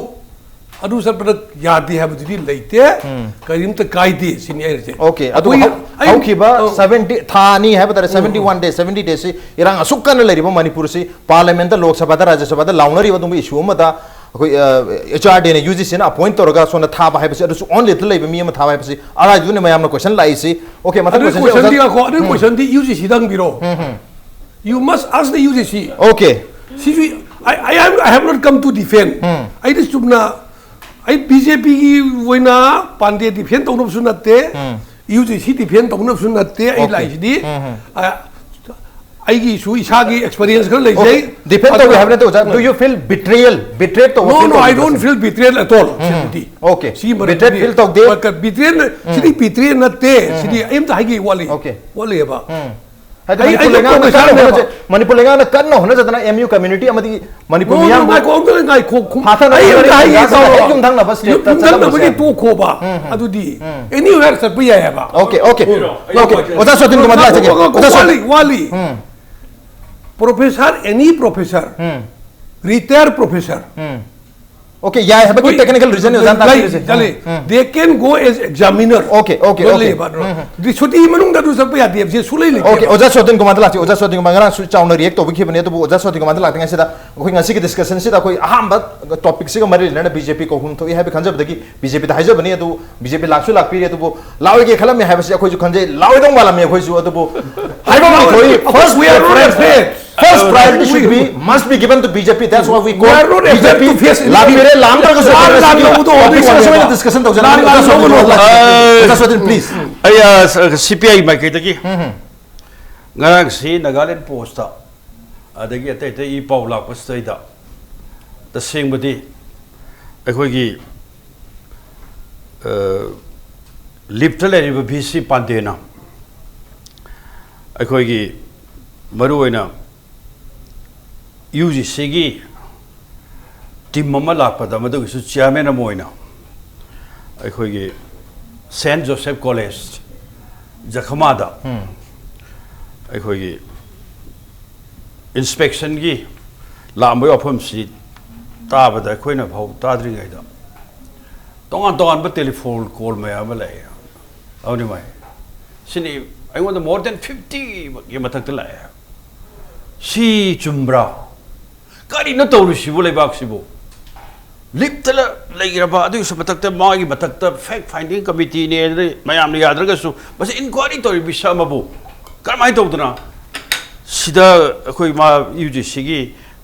ꯑꯗꯨ ꯆꯠꯄꯗ ꯌꯥꯗꯦ ꯍꯥꯏꯕꯗꯨꯗꯤ ꯂꯩꯇꯦ꯫ ꯀꯔꯤꯝꯇ ꯀꯥꯏꯗꯦ ꯁꯤꯅꯤ ꯑꯩꯅ ꯍꯥꯏꯁꯦ꯫ Okay, ꯑꯗꯨ ꯑꯩꯈꯣꯏ-, ꯍꯧ- ꯑꯩ-, ꯍꯧꯈꯤꯕ ꯑ, seventy, ꯊꯥ ꯑꯅꯤ ꯍꯥꯏꯕ ꯇꯥꯔꯦ, seventy one days, seventy days ꯁꯤ ꯏꯔꯥꯡ ꯑꯁꯨꯛ ꯀꯟꯅ ꯂꯩꯔꯤꯕ ꯃꯅꯤꯄꯨꯔꯁꯤ, ꯄꯥꯔꯂꯤꯌꯥꯃꯦꯟꯠꯇ, ꯂꯣꯛ ꯁꯚꯥꯗ, ꯔꯥꯖ꯭ꯌ ꯁꯚꯥꯗ ꯂꯥꯎꯅꯔꯤꯕ ꯑꯗꯨꯒꯨꯝꯕ issue ꯑꯃꯗ ꯑꯩꯈꯣꯏ, ꯑ, H R D ꯅ ꯌꯨ ꯖꯤ ꯁꯤꯅ ꯑꯦꯄꯣꯏꯟꯠ ꯇꯧꯔꯒ ꯁꯣꯝꯗ ꯊꯥꯕ ꯍꯥꯏꯕꯁꯤ, ꯑꯗꯨꯁꯨ on leave ꯇ ꯂꯩꯕ ꯃꯤ ꯑꯃ ꯊꯥꯕ ꯍꯥꯏꯕꯁꯤ ꯑꯔꯥꯏꯕꯗꯨꯅꯤ ꯃꯌꯥꯝꯅ question ꯂꯥꯛꯏꯁꯤ꯫ Okay, ꯃꯊꯪ ꯑꯗꯨꯒꯤ question ꯁꯦ question ꯗꯤ ꯑꯣꯖꯥ- ꯉꯥꯏꯈꯣ, ꯑꯗꯨꯒꯤ question ꯗꯤ ꯌꯨ ꯖꯤ ꯁꯤꯗ ꯍꯪꯕꯤꯔꯣ꯫ You must ask the U G C. Okay. ꯁꯤꯁꯨ I, I, have, I have not come to defend. ꯑꯩꯗꯤ ꯆꯨꯝꯅ ꯑꯩ ꯕꯤ ꯖꯦ ꯄꯤꯒꯤ ꯑꯣꯏꯅ ꯄꯥꯟꯗꯦ ꯗꯤꯐꯦꯟ ꯇꯧꯅꯕꯁꯨ ꯅꯠꯇꯦ, ꯌꯨ ꯖꯤ ꯁꯤ ꯗꯤꯐꯦꯟ ꯇꯧꯅꯕꯁꯨ ꯅꯠꯇꯦ꯫ ꯑꯩ Okay. ꯂꯥꯛꯏꯁꯤꯗꯤ ꯑ, ꯑꯩꯒꯤꯁꯨ ꯏꯁꯥꯒꯤ ꯑꯦꯛꯁꯄꯤꯔꯤꯌꯦꯟꯁ ꯈꯔ ꯂꯩꯖꯩ꯫ ꯗꯤꯐꯦꯟ ꯇꯧꯒꯦ ꯑꯗꯨꯒ ꯍꯥꯏꯕ ꯅꯠꯇꯦ ꯑꯣꯖꯥ, do you feel betrayal? Betray ꯇꯧꯕ No, feel no, ꯇꯧꯕ I don't feel betrayal at all. ꯁꯤꯕꯨꯗꯤ Okay. ꯁꯤ ꯃꯔꯝꯗꯗꯤ Betrayed feel ꯇꯧꯗꯦ? But betrayal ꯁꯤꯗꯤ ꯕꯤꯇ꯭ꯔꯦ ꯅꯠꯇꯦ꯫ ꯁꯤꯗꯤ ꯑꯩ ꯑꯝꯇ ꯍꯥꯏꯒꯦ ꯋꯥꯠꯂꯤ꯫ Okay. ꯋꯥꯠꯂꯤꯑꯕ꯫ ꯍꯥꯏꯗꯤ ꯑꯩ, ꯃꯅꯤꯄꯨꯔ ꯑꯩ ꯂꯩꯉꯥꯛꯅ ꯀꯟꯅ professorꯅꯦꯕ꯫ ꯍꯣꯠꯅꯖ-, ꯃꯅꯤꯄꯨꯔ ꯂꯩꯉꯥꯛꯅ ꯀꯟꯅ ꯍꯣꯠꯅꯖꯗꯅ ꯑꯦꯝ ꯌꯨ ꯀꯝꯃ꯭ꯌꯨꯅꯤꯇꯤ ꯑꯃꯗꯤ ꯃꯅꯤꯄꯨꯔ No, no, ꯃꯤꯌꯥꯝꯕꯨ ꯉꯥꯏꯈꯣ, ꯑꯝꯇ ꯉꯥꯏꯈꯣ, ꯈꯨꯝ-, ꯍꯥꯊꯅ ꯑꯩ ꯑꯝꯇ ꯍꯣꯠꯅꯔꯤꯕ ꯍꯥꯏꯒꯦ ꯇꯥꯟꯖꯥꯁꯤꯗ ꯇꯥꯎꯑꯣꯕ꯫ ꯍꯦꯛ ꯌꯨꯝꯊꯪꯅꯕ ꯌꯨꯝ-, stateꯇ ꯌꯨꯝꯊꯪꯅꯕꯒꯤ ꯆꯠꯂꯝꯕꯁꯦ꯫ ꯇꯣꯛꯈꯣꯕ꯫ ꯑꯗꯨꯗꯤ anywhere ꯆꯠꯄ ꯌꯥꯏ ꯍꯥꯏꯕ꯫ Okay, okay. Okay. ꯑꯣꯖꯥ ꯁꯣꯇꯤꯟ ꯀꯨꯃꯥꯔ ꯂꯥꯛꯆꯒꯦ꯫ ꯉꯥꯏꯈꯣ, ꯉꯥꯏꯈꯣ, ꯑꯣꯖꯥ ꯁꯣꯇꯤꯟ꯫ ꯋꯥꯠꯂꯤ, ꯋꯥꯠꯂꯤ꯫ Professor, any professor, retired professor, Okay, ꯌꯥꯏ ꯍꯥꯏꯕꯒꯤ ꯍꯣꯏ, technical reason ꯑꯣꯖꯥꯅ ꯂꯩ, ꯇꯥꯛꯄꯤꯔꯤꯁꯦ꯫ ꯂꯩ꯫ They can go as examiner. Okay, okay, ꯂꯣꯏ okay. ꯂꯩꯌꯦꯕ, ꯑꯗꯣ ꯁꯨꯇꯤ ꯃꯅꯨꯡꯗ ꯑꯗꯨ ꯆꯠꯄ ꯌꯥꯗꯦ ꯍꯥꯏꯕꯁꯦ ꯁꯨꯡꯂꯩ ꯂꯩꯇꯦ꯫ Okay, ꯑꯣꯖꯥ ꯁꯣꯇꯤꯟ ꯀꯨꯃꯥꯔꯗ ꯂꯥꯛꯁꯤ꯫ ꯑꯣꯖꯥ ꯁꯣꯇꯤꯟ ꯀꯨꯃꯥꯔ ꯉꯔꯥꯡꯁꯨ ꯆꯥꯎꯅ react ꯇꯧꯕꯤꯈꯤꯕꯅꯦ, ꯑꯗꯨꯕꯨ ꯑꯣꯖꯥ ꯁꯣꯇꯤꯟ ꯀꯨꯃꯥꯔꯗ ꯂꯥꯛꯇ꯭ꯔꯤꯉꯩꯁꯤꯗ ꯑꯩꯈꯣꯏ ꯉꯁꯤꯒꯤ discussionꯁꯤꯗ ꯑꯩꯈꯣꯏ ꯑꯍꯥꯟꯕ topicꯁꯤꯒ ꯃꯔꯤ ꯂꯩꯅꯅ ꯕꯤ ꯖꯦ ꯄꯤ ꯀꯧꯐꯝ ꯊꯣꯛꯏ ꯍꯥꯏꯕ ꯈꯟꯖꯕꯗꯒꯤ ꯕꯤ ꯖꯦ ꯄꯤꯗ ꯍꯥꯏꯖꯕꯅꯤ꯫ ꯑꯗꯨꯕꯨ ꯕꯤ ꯖꯦ ꯄꯤ ꯂꯥꯛꯁꯨ ꯂꯥꯛꯄꯤꯔꯦ, ꯑꯗꯨꯕꯨ ꯂꯥꯛꯑꯣꯏꯒꯦ ꯈꯜꯂꯝꯃꯦ ꯍꯥꯏꯕꯁꯤ ꯑꯩꯈꯣꯏꯁꯨ ꯈꯟꯖꯩ, ꯂꯥꯛꯑꯣꯏꯗꯧ ꯃꯥꯜꯂꯝꯃꯤ ꯑꯩꯈꯣꯏꯁꯨ꯫ ꯑꯗꯨꯕꯨ ꯍꯥꯏꯕ ꯑꯃ ꯊꯣꯛꯏ, first preference, first priority should be, must be given to B J P. That's why we call We are not able B J P to face ꯂꯥꯛꯄꯤꯔꯦ, ꯂꯥꯛꯇ꯭ꯔꯒꯁꯨ ꯂꯥꯟ ꯑꯩꯈꯣꯏ ꯂꯥꯟ ꯉꯁꯤꯒꯤ ꯂꯧꯕꯗꯣ ꯇꯣꯄꯤꯛꯁꯦ ꯍꯧꯖꯤꯛ ꯑꯁꯨꯃꯥꯏꯅ ꯑꯣꯏꯅ discussion ꯇꯧꯖꯔꯛꯀꯅꯤ꯫ ꯂꯥꯟ ꯑꯣꯖꯥ ꯁꯣꯇꯤꯟ ꯂꯧꯕꯗꯣ ꯂꯥꯛꯄꯤꯔꯦ꯫ ꯑꯣꯖꯥ ꯁꯣꯇꯤꯟ, please. ꯑꯩ, ꯑ, ꯁꯤ ꯄꯤ ꯑꯥꯏ ꯃꯥꯏꯀꯩꯗꯒꯤ ꯉꯔꯥꯡꯁꯤ ꯅꯥꯒꯥꯂꯦꯟ ꯄꯣꯁꯇ ꯑꯗꯒꯤ ꯑꯇꯩ ꯑꯇꯩ ꯏ ꯄꯥꯎ ꯂꯥꯛꯄꯁꯤꯗꯩꯗ ꯇꯁꯦꯡꯕꯗꯤ ꯑꯩꯈꯣꯏꯒꯤ, ꯑ, ꯂꯤꯞꯇ ꯂꯩꯔꯤꯕ ꯚꯤ ꯁꯤ ꯄꯥꯟꯗꯦꯅ ꯑꯩꯈꯣꯏꯒꯤ ꯃꯔꯨꯑꯣꯏꯅ ꯌꯨ ꯖꯤ ꯁꯤꯒꯤ team ꯑꯃ ꯂꯥꯛꯄꯗ ꯃꯗꯨꯒꯤꯁꯨ chairman ꯑꯃ ꯑꯣꯏꯅ ꯑꯩꯈꯣꯏꯒꯤ Saint Joseph College ꯖꯈꯃꯥꯗ ꯑꯩꯈꯣꯏꯒꯤ inspectionꯒꯤ ꯂꯥꯛꯑꯝꯕꯒꯤ ꯋꯥꯐꯝꯁꯤ ꯇꯥꯕꯗ ꯑꯩꯈꯣꯏꯅ ꯐꯥꯎ ꯇꯥꯗ꯭ꯔꯤꯉꯩꯗ ꯇꯣꯉꯥꯟ ꯇꯣꯉꯥꯟꯕ telephone call ꯃꯌꯥꯝ ꯑꯃ ꯂꯥꯛꯑꯦ꯫ ꯑꯗꯨꯅꯤ ꯃꯥꯏ ꯁꯤꯅꯤ ꯑꯩꯉꯣꯟꯗ more than fiftyꯒꯤ ꯃꯊꯛꯇ ꯂꯥꯛꯑꯦ꯫ ꯁꯤ ꯆꯨꯝꯕ꯭ꯔꯥ? ꯀꯔꯤꯅꯣ ꯇꯧꯔꯤꯁꯤꯕꯨ ꯂꯩꯕꯥꯛꯁꯤꯕꯨ? ꯂꯤꯞꯇ ꯂꯩꯈ꯭ꯔꯕ, ꯑꯗꯨꯒꯤꯁꯨ ꯃꯊꯛꯇ ꯃꯥꯒꯤ ꯃꯊꯛꯇ fact finding committeeꯅꯦ, ꯑꯗꯨꯗꯩ ꯃꯌꯥꯝꯅ ꯌꯥꯗ꯭ꯔꯒꯁꯨ ꯃꯁꯤ inquiry ꯇꯧꯔꯤ ꯕꯤꯁꯥ ꯑꯃꯕꯨ ꯀꯔꯝꯍꯥꯏꯅ ꯇꯧꯗꯅ ꯁꯤꯗ ꯑꯩꯈꯣꯏ ꯃꯥ ꯌꯨ ꯖꯤ ꯁꯤꯒꯤ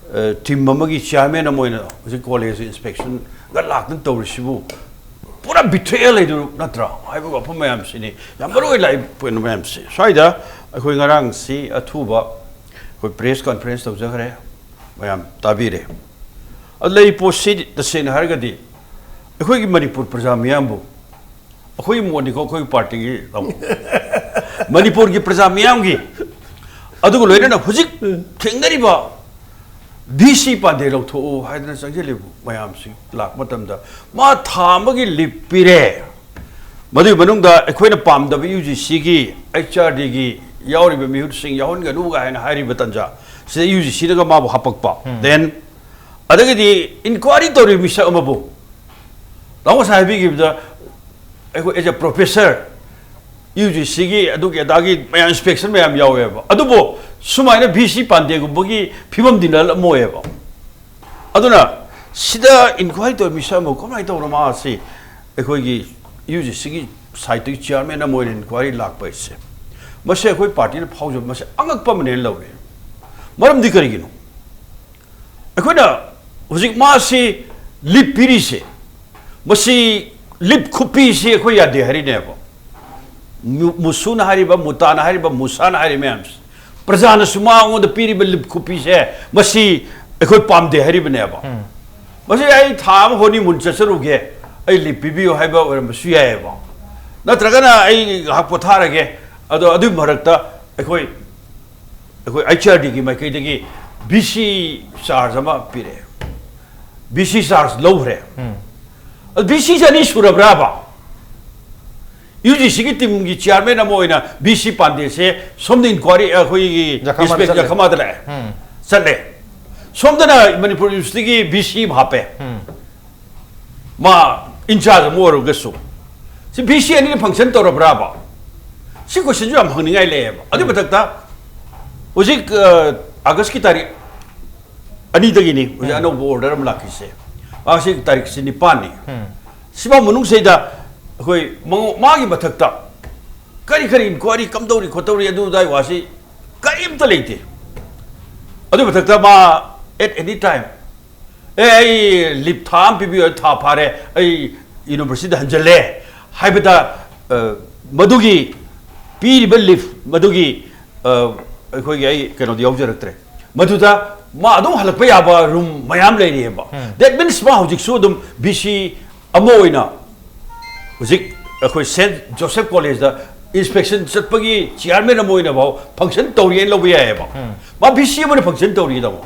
ꯇꯤꯝ ꯑꯃꯒꯤ ꯆꯤꯌꯥꯔꯃꯦꯟ ꯑꯃ ꯑꯣꯏꯅ ꯍꯧꯖꯤꯛ ꯀꯣꯂꯦꯖ ꯏꯟꯁꯄꯦꯛꯁꯟꯒ ꯂꯥꯛꯇꯅ ꯇꯧꯔꯤꯁꯤꯕꯨ ꯄꯨꯔꯥ ꯕꯤꯊ꯭ꯔꯦꯌꯦꯜ ꯍꯥꯏꯗꯨ ꯅꯠꯇ꯭ꯔꯥ ꯍꯥꯏꯕ ꯋꯥꯐꯝ ꯃꯌꯥꯝꯁꯤꯅꯤ ꯌꯥꯝ ꯃꯔꯨ ꯑꯣꯏꯅ ꯂꯥꯛꯏ ꯄꯣꯏꯟ ꯃꯌꯥꯝꯁꯦ꯫ ꯁ꯭ꯋꯥꯏꯗ ꯑꯩꯈꯣꯏ ꯉꯔꯥꯡꯁꯤ ꯑꯊꯨꯕ ꯑꯩꯈꯣꯏ ꯄ꯭ꯔꯦꯁ ꯀꯟꯐꯔꯦꯟꯁ ꯇꯧꯖꯈ꯭ꯔꯦ, ꯃꯌꯥꯝ ꯇꯥꯕꯤꯔꯦ꯫ ꯑꯗꯨ ꯂꯩꯔꯤꯕ ꯄꯣꯠꯁꯤ ꯇꯁꯦꯡꯅ ꯍꯥꯏꯔꯒꯗꯤ ꯑꯩꯈꯣꯏꯒꯤ ꯃꯅꯤꯄꯨꯔ ꯄ꯭ꯔꯖꯥ ꯃꯤꯌꯥꯝꯕꯨ, ꯑꯩꯈꯣꯏꯒꯤ ꯃꯣꯠꯅꯤꯀꯣ, ꯑꯩꯈꯣꯏꯒꯤ ꯄꯥꯔꯇꯤꯒꯤ ꯇꯥꯃꯣ, ꯃꯅꯤꯄꯨꯔꯒꯤ ꯄ꯭ꯔꯖꯥ ꯃꯤꯌꯥꯝꯒꯤ, ꯑꯗꯨꯒ ꯂꯣꯏꯅꯅ ꯍꯧꯖꯤꯛ ꯊꯦꯡꯅꯔꯤꯕ ꯚꯤ ꯁꯤ ꯄꯥꯟꯗꯦ ꯂꯧꯊꯣꯛꯎ ꯍꯥꯏꯗꯅ ꯆꯪꯁꯤꯜꯂꯤꯕ ꯃꯌꯥꯝꯁꯤ ꯂꯥꯛꯄ ꯃꯇꯝꯗ ꯃꯥ ꯊꯥ ꯑꯃꯒꯤ ꯂꯤꯞ ꯄꯤꯔꯦ꯫ ꯃꯗꯨꯒꯤ ꯃꯅꯨꯡꯗ ꯑꯩꯈꯣꯏꯅ ꯄꯥꯝꯗꯕ ꯌꯨ ꯖꯤ ꯁꯤꯒꯤ, ꯑꯩꯆ ꯑꯥꯔ ꯗꯤꯒꯤ ꯌꯥꯎꯔꯤꯕ ꯃꯤꯍꯨꯠꯁꯤꯡ ꯌꯥꯎꯍꯟꯒꯅꯨꯒ ꯍꯥꯏꯅ ꯍꯥꯏꯔꯤꯕ ꯇꯥꯟꯖꯥ ꯁꯤꯗ ꯌꯨ ꯖꯤ ꯁꯤꯅꯒ ꯃꯥꯕꯨ ꯍꯥꯄꯛꯄ꯫ ꯎꯝ꯫ Then ꯑꯗꯒꯤꯗꯤ ꯏꯟꯀ꯭ꯋꯥꯏꯔꯤ ꯇꯧꯔꯤꯕ ꯃꯤꯁꯛ ꯑꯃꯕꯨ ꯇꯥꯃꯣ ꯉꯁꯥꯏ ꯍꯥꯏꯕꯤꯈꯤꯕꯗ ꯑꯩꯈꯣꯏ as a professor U G ꯁꯤꯒꯤ ꯑꯗꯨꯒꯤ ꯑꯗꯥꯒꯤ ꯃꯌꯥꯝ ꯏꯟꯁꯄꯦꯛꯁꯟ ꯃꯌꯥꯝ ꯌꯥꯎꯋꯦꯕ꯫ ꯑꯗꯨꯕꯨ ꯁꯨꯃꯥꯏꯅ ꯚꯤ ꯁꯤ ꯄꯥꯟꯗꯦꯒꯨꯝꯕꯒꯤ ꯐꯤꯕꯝꯗꯤ ꯅꯠꯂꯝꯃꯣꯏꯕ꯫ ꯑꯗꯨꯅ ꯁꯤꯗ ꯏꯟꯀ꯭ꯋꯥꯏꯔꯤ ꯇꯧꯔꯤꯕ ꯃꯤꯁꯛ ꯑꯃꯕꯨ ꯀꯃꯥꯏꯅ ꯇꯧꯔ ꯃꯥꯁꯤ ꯑꯩꯈꯣꯏꯒꯤ ꯌꯨ ꯖꯤ ꯁꯤꯒꯤ ꯁꯥꯏꯠꯇꯒꯤ ꯆꯤꯌꯥꯔꯃꯦꯟ ꯑꯃ ꯑꯣꯏꯅ ꯏꯟꯀ꯭ꯋꯥꯏꯔꯤ ꯂꯥꯛꯄ ꯍꯥꯏꯁꯦ, ꯃꯁꯤ ꯑꯩꯈꯣꯏ ꯄꯥꯔꯇꯤꯅ ꯐꯥꯎꯖꯕ ꯃꯁꯤ ꯑꯉꯛꯄ ꯑꯃꯅꯦꯅ ꯂꯧꯔꯦ꯫ ꯃꯔꯝꯗꯤ ꯀꯔꯤꯒꯤꯅꯣ? ꯑꯩꯈꯣꯏꯅ ꯍꯧꯖꯤꯛ ꯃꯥꯁꯤ ꯂꯤꯞ ꯄꯤꯔꯤꯁꯦ, ꯃꯁꯤ ꯂꯤꯞ ꯈꯨꯄꯤꯁꯤ ꯑꯩꯈꯣꯏ ꯌꯥꯗꯦ ꯍꯥꯏꯔꯤꯅꯦꯕ꯫ ꯃꯨ-, ꯃꯨꯁꯨꯅ ꯍꯥꯏꯔꯤꯕ, ꯃꯨꯇꯥꯅ ꯍꯥꯏꯔꯤꯕ, ꯃꯨꯁꯥꯅ ꯍꯥꯏꯔꯤꯕ ꯃꯌꯥꯝꯁꯦ, ꯄ꯭ꯔꯖꯥꯅꯁꯨ ꯃꯉꯣꯟꯗ ꯄꯤꯔꯤꯕ ꯂꯤꯞ ꯈꯨꯄꯤꯁꯦ, ꯃꯁꯤ ꯑꯩꯈꯣꯏ ꯄꯥꯝꯗꯦ ꯍꯥꯏꯔꯤꯕꯅꯦꯕ꯫ ꯎꯝ꯫ ꯃꯁꯤ ꯑꯩ ꯊꯥ ꯑꯃ ꯍꯣꯅꯤꯃꯨꯟ ꯆꯠꯆꯔꯨꯒꯦ, ꯑꯩ ꯂꯤꯞ ꯄꯤꯕꯤꯌꯨ ꯍꯥꯏꯕ ꯑꯣꯏꯔꯝꯕꯁꯨ ꯌꯥꯏꯑꯕ꯫ ꯅꯠꯇ꯭ꯔꯒꯅ ꯑꯩ ꯉꯥꯏꯍꯥꯛ ꯄꯣꯊꯥꯔꯒꯦ, ꯑꯗꯣ ꯑꯗꯨꯒꯤ ꯃꯔꯛꯇ ꯑꯩꯈꯣꯏ, ꯑꯩꯈꯣꯏ ꯑꯩꯆ ꯑꯥꯔ ꯗꯤꯒꯤ ꯃꯥꯏꯀꯩꯗꯒꯤ ꯚꯤ ꯁꯤ ꯆꯥꯔꯖ ꯑꯃ ꯄꯤꯔꯛꯑꯦ, ꯚꯤ ꯁꯤ ꯆꯥꯔꯖ ꯂꯧꯈ꯭ꯔꯦ꯫ ꯎꯝ꯫ ꯑꯗꯨ ꯚꯤ ꯁꯤꯁꯦ ꯑꯅꯤ ꯁꯨꯔꯕ꯭ꯔꯥꯕ? ꯌꯨ ꯖꯤ ꯁꯤꯒꯤ ꯇꯤꯝꯒꯤ ꯆꯤꯌꯥꯔꯃꯦꯟ ꯑꯃ ꯑꯣꯏꯅ ꯚꯤ ꯁꯤ ꯄꯥꯟꯗꯦꯁꯦ ꯁꯣꯝꯗ ꯏꯟꯀ꯭ꯋꯥꯏꯔꯤ, ꯑꯩꯈꯣꯏꯒꯤ ꯖꯈꯃꯥꯗ ꯏꯟꯁꯄꯦꯛ-, ꯆꯠꯂꯦ꯫ ꯖꯈꯃꯥꯗ ꯂꯥꯛꯑꯦ꯫ ꯎꯝ꯫ ꯆꯠꯂꯦ꯫ ꯁꯣꯝꯗꯅ ꯃꯅꯤꯄꯨꯔ ꯌꯨꯅꯤꯚꯔꯁꯤꯇꯤꯒꯤ ꯚꯤ ꯁꯤ ꯑꯃ ꯍꯥꯞꯄꯦ꯫ ꯎꯝ꯫ ꯃꯥ ꯏꯟꯆꯥꯔꯖ ꯑꯃ ꯑꯣꯏꯔꯒꯁꯨ꯫ ꯁꯤ ꯚꯤ ꯁꯤ ꯑꯅꯤꯅ ꯐꯪꯁꯟ ꯇꯧꯔꯕ꯭ꯔꯥꯕ? ꯁꯤ ꯀꯣꯏꯁꯟꯁꯨ ꯌꯥꯝ ꯍꯪꯅꯤꯡꯉꯥꯏ ꯂꯩꯌꯦꯕ꯫ ꯑꯗꯨꯒꯤ ꯎꯝ꯫ ꯃꯊꯛꯇ ꯍꯧꯖꯤꯛ, ꯑ, ꯑꯥꯒꯁꯀꯤ ꯇꯥꯔꯤꯛ ꯑꯅꯤꯗꯒꯤꯅꯤ ꯍꯧꯖꯤꯛ ꯎꯝ꯫ ꯑꯅꯧꯕ ꯑꯣꯔꯗꯔ ꯑꯃ ꯂꯥꯛꯈꯤꯁꯦ꯫ ꯃꯥꯁꯤ ꯇꯥꯔꯤꯛꯁꯤ ꯅꯤꯄꯥꯟꯅꯤ꯫ ꯎꯝ꯫ ꯁꯤꯐꯥꯎ ꯃꯅꯨꯡꯁꯤꯗ ꯑꯩꯈꯣꯏ ꯃꯉꯣ-, ꯃꯥꯒꯤ ꯃꯊꯛꯇ ꯀꯔꯤ ꯀꯔꯤ ꯏꯟꯀ꯭ꯋꯥꯏꯔꯤ ꯀꯝꯗꯧꯔꯤ ꯈꯣꯠꯇꯧꯔꯤ ꯑꯗꯨ ꯑꯗꯥꯏ ꯋꯥꯁꯤ ꯀꯔꯤꯝꯇ ꯂꯩꯇꯦ꯫ ꯑꯗꯨꯒꯤ ꯃꯊꯛꯇ ꯃꯥ At any time, ꯑꯦ, ꯑꯩ ꯂꯤꯞ ꯊꯥ ꯑꯃ ꯄꯤꯕꯤꯌꯨ, ꯊꯥ ꯐꯥꯔꯦ, ꯑꯩ ꯌꯨꯅꯤꯚꯔꯁꯤꯇꯤꯗ ꯍꯟꯖꯜꯂꯦ ꯍꯥꯏꯕꯗ, ꯑ, ꯃꯗꯨꯒꯤ ꯄꯤꯔꯤꯕ ꯂꯤꯞ ꯃꯗꯨꯒꯤ, ꯑ, ꯑꯩꯈꯣꯏꯒꯤ, ꯑꯩ ꯀꯩꯅꯣꯗꯤ ꯌꯥꯎꯖꯔꯛꯇ꯭ꯔꯦ꯫ ꯃꯗꯨꯗ ꯃꯥ ꯑꯗꯨꯝ ꯍꯜꯂꯛꯄ ꯌꯥꯕ ꯔꯨꯝ ꯃꯌꯥꯝ ꯂꯩꯔꯤꯑꯕ꯫ That means ꯃꯥ ꯍꯧꯖꯤꯛꯁꯨ ꯑꯗꯨꯝ ꯕꯤ ꯁꯤ ꯑꯃ ꯑꯣꯏꯅ ꯍꯧꯖꯤꯛ ꯑꯩꯈꯣꯏ ꯁꯦꯟꯠ ꯖꯣꯁꯦꯐ ꯀꯣꯂꯦꯖꯇ ꯏꯟꯁꯄꯦꯛꯁꯟ ꯆꯠꯄꯒꯤ ꯆꯤꯌꯥꯔꯃꯦꯟ ꯑꯃ ꯑꯣꯏꯅ ꯐꯥꯎ ꯐꯪꯁꯟ ꯇꯧꯔꯤꯅ ꯂꯧꯕ ꯌꯥꯏꯑꯕ꯫ ꯃꯥ ꯕꯤ ꯁꯤ ꯑꯃꯅ ꯐꯪꯁꯟ ꯇꯧꯔꯤꯗꯕ꯫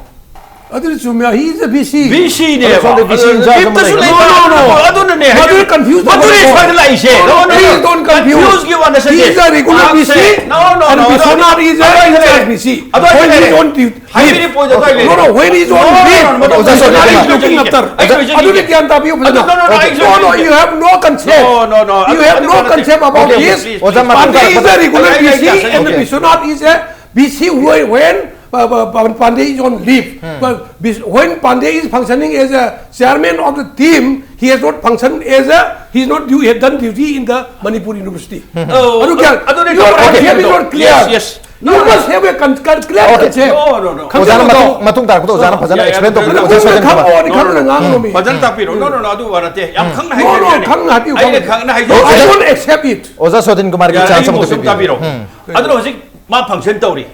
ꯑꯗꯨꯗꯤ ꯆꯨꯝꯃꯦ, he is a B C꯫ B ꯁꯤꯅꯦꯕ꯫ ꯁꯣꯝꯗ ꯕꯤ ꯁꯤ ꯏꯟꯆꯥꯔꯖ ꯑꯃ ꯂꯤꯞꯇꯁꯨ ꯂꯩ꯫ ꯂꯩꯕ꯫ No, no, no. ꯑꯗꯨꯅꯅꯦ꯫ ꯃꯗꯨ confuse ꯃꯗꯨꯅꯦ ꯇꯧꯒꯅꯨ꯫ ꯁ꯭ꯋꯥꯏꯗ ꯂꯥꯛꯏꯁꯦ꯫ No, no, No, no, please no. don't confuse. Confuse ꯀꯤ ꯋꯥ ꯅꯠꯆꯗꯦ꯫ He is a regular B C. No, no, And no, no, Biswanath is a no, no, in-charge no. B C. ꯑꯗꯨ ꯑꯩ When he ꯂꯩꯔꯦ꯫ on duty. ꯍꯥꯏꯕꯤꯔꯤ point ꯑꯗꯨ ꯑꯩ ꯂꯩꯔꯦ꯫ No, no, when he is on No, no, leave, no, no, no, Biswanath is no, no, looking no, after. ꯑꯩ ꯂꯣꯏꯖꯒꯦ꯫ ꯑꯗꯨꯗꯤ ꯒ꯭ꯌꯥꯟ ꯇꯥꯕꯤꯌꯨ ꯐꯖꯅ꯫ ꯑꯗꯨ, no, no, no, ꯑꯩ No, no, ꯂꯣꯏꯖꯒꯦ꯫ you have no concept. No, no, no, You ꯑꯗꯨ, have ꯑꯗꯨ no ꯅꯠꯇꯦ꯫ concept about Okay, okay, this. please, ꯑꯣꯖꯥ, please. ꯃꯇꯨꯡ Pandey is ꯇꯥꯔꯛꯄꯗ a regular ꯑꯩ, ꯑꯩ, B C ꯑꯩ, and okay. Biswanath is a B C who, when uh, uh, Pandey is on leave. But bis- when Pandey is functioning as a chairman of the team, he has not functioned as a, he is not due, he has done duty in the Manipur University. Oh, ꯑꯗꯨ ꯒ꯭ꯌꯥꯟ, ꯑꯗꯨꯅꯦ your ꯇꯧꯔꯦ꯫ concept is not clear. Yes, yes. You must have a con- con- clear concept. No, no, no. ꯑꯣꯖꯥꯅ ꯃꯇꯨꯡ ꯃꯇꯨꯡ ꯇꯥꯔꯛꯄꯗ ꯑꯣꯖꯥꯅ ꯐꯖꯅ ꯌꯥꯏ, explain ꯇꯧꯕꯤꯔꯣ꯫ ꯌꯥꯏ, ꯑꯣꯖꯥ ꯁꯣꯏꯗꯅ ꯈꯪꯉꯣ, ꯀꯃꯥꯏ? ꯑꯣꯗꯤ ꯈꯪꯉꯣ, ꯉꯥꯡꯉꯣ ꯃꯤ꯫ ꯐꯖꯅ ꯇꯥꯛꯄꯤꯔꯣ꯫ No, no, no, ꯑꯗꯨ ꯋꯥ ꯅꯠꯇꯦ꯫ ꯌꯥꯝ ꯈꯪꯅ No, no, ꯍꯥꯏꯖꯕꯅꯦ꯫ ꯈꯪꯅ ꯍꯥꯏꯕꯤꯌꯨ, ꯑꯩꯅ ꯈꯪꯅ꯫ ꯈꯪꯅ No, I ꯍꯥꯏꯖꯕꯅꯦ꯫ don't accept it. ꯑꯣꯖꯥ ꯁꯣꯗꯤꯟ ꯀꯨꯃꯥꯔꯒꯤ ꯌꯥꯔꯦ, ꯆꯥꯟꯁ ꯑꯩꯒꯤ ꯑꯃꯨꯛꯇ ꯃꯣꯠꯁꯨ ꯄꯤꯕꯤꯌꯨ꯫ ꯇꯥꯕꯤꯔꯣ꯫ ꯑꯗꯨꯅ ꯍꯧꯖꯤꯛ ꯃꯥ ꯐꯪꯁꯟ ꯇꯧꯔꯤ꯫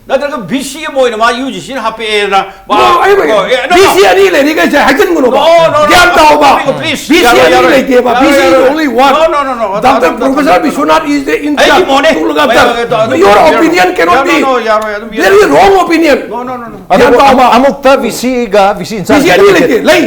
ꯅꯠꯇ꯭ꯔꯒ ꯕꯤ ꯁꯤ ꯑꯃ ꯑꯣꯏꯅ ꯃꯥ ꯌꯨ ꯖꯤ ꯁꯤꯅ ꯍꯥꯞꯄꯛꯑꯦꯅ ꯃꯥ No, ꯑꯩ ꯀꯣ, ꯑꯦ, no, B C ꯑꯅꯤ ꯂꯩꯔꯤ ꯀꯩꯁꯦ ꯍꯥꯏꯖꯤꯟꯒꯅꯨꯕ꯫ No, no, no, ꯒ꯭ꯌꯥꯟ no, ꯇꯥꯎꯕ꯫ no, please. B C ꯌꯥꯔꯣꯏ, ꯑꯅꯤ ꯌꯥꯔꯣꯏ꯫ ꯂꯩꯇꯦꯕ꯫ ꯌꯥꯔꯣꯏ, B C is ꯌꯥꯔꯣꯏ꯫ only one. No, no, no, no. ꯑꯗꯨ, Doctor ꯑꯗꯨ, Professor ꯑꯗꯨ, Biswanath is the in ꯑꯩꯒꯤ charge. ꯃꯣꯠꯅꯦ꯫ To look after. ꯌꯥꯔꯣꯏ, ꯑꯗꯨ, Your ꯌꯥꯔꯣꯏ, opinion cannot ꯌꯥꯔꯣꯏ, be. ꯌꯥꯔꯣꯏ, ꯑꯗꯨ, There is wrong opinion. No, no, no, no. ꯑꯗꯨꯕꯨ ꯒ꯭ꯌꯥꯟ ꯇꯥꯎꯕ꯫ ꯑꯃꯨꯛ- ꯑꯃꯨꯛꯇ ꯕꯤ ꯁꯤꯒ ꯕꯤ ꯁꯤ B C ꯑꯅꯤ ꯂꯩꯇꯦ꯫ ꯂꯩ꯫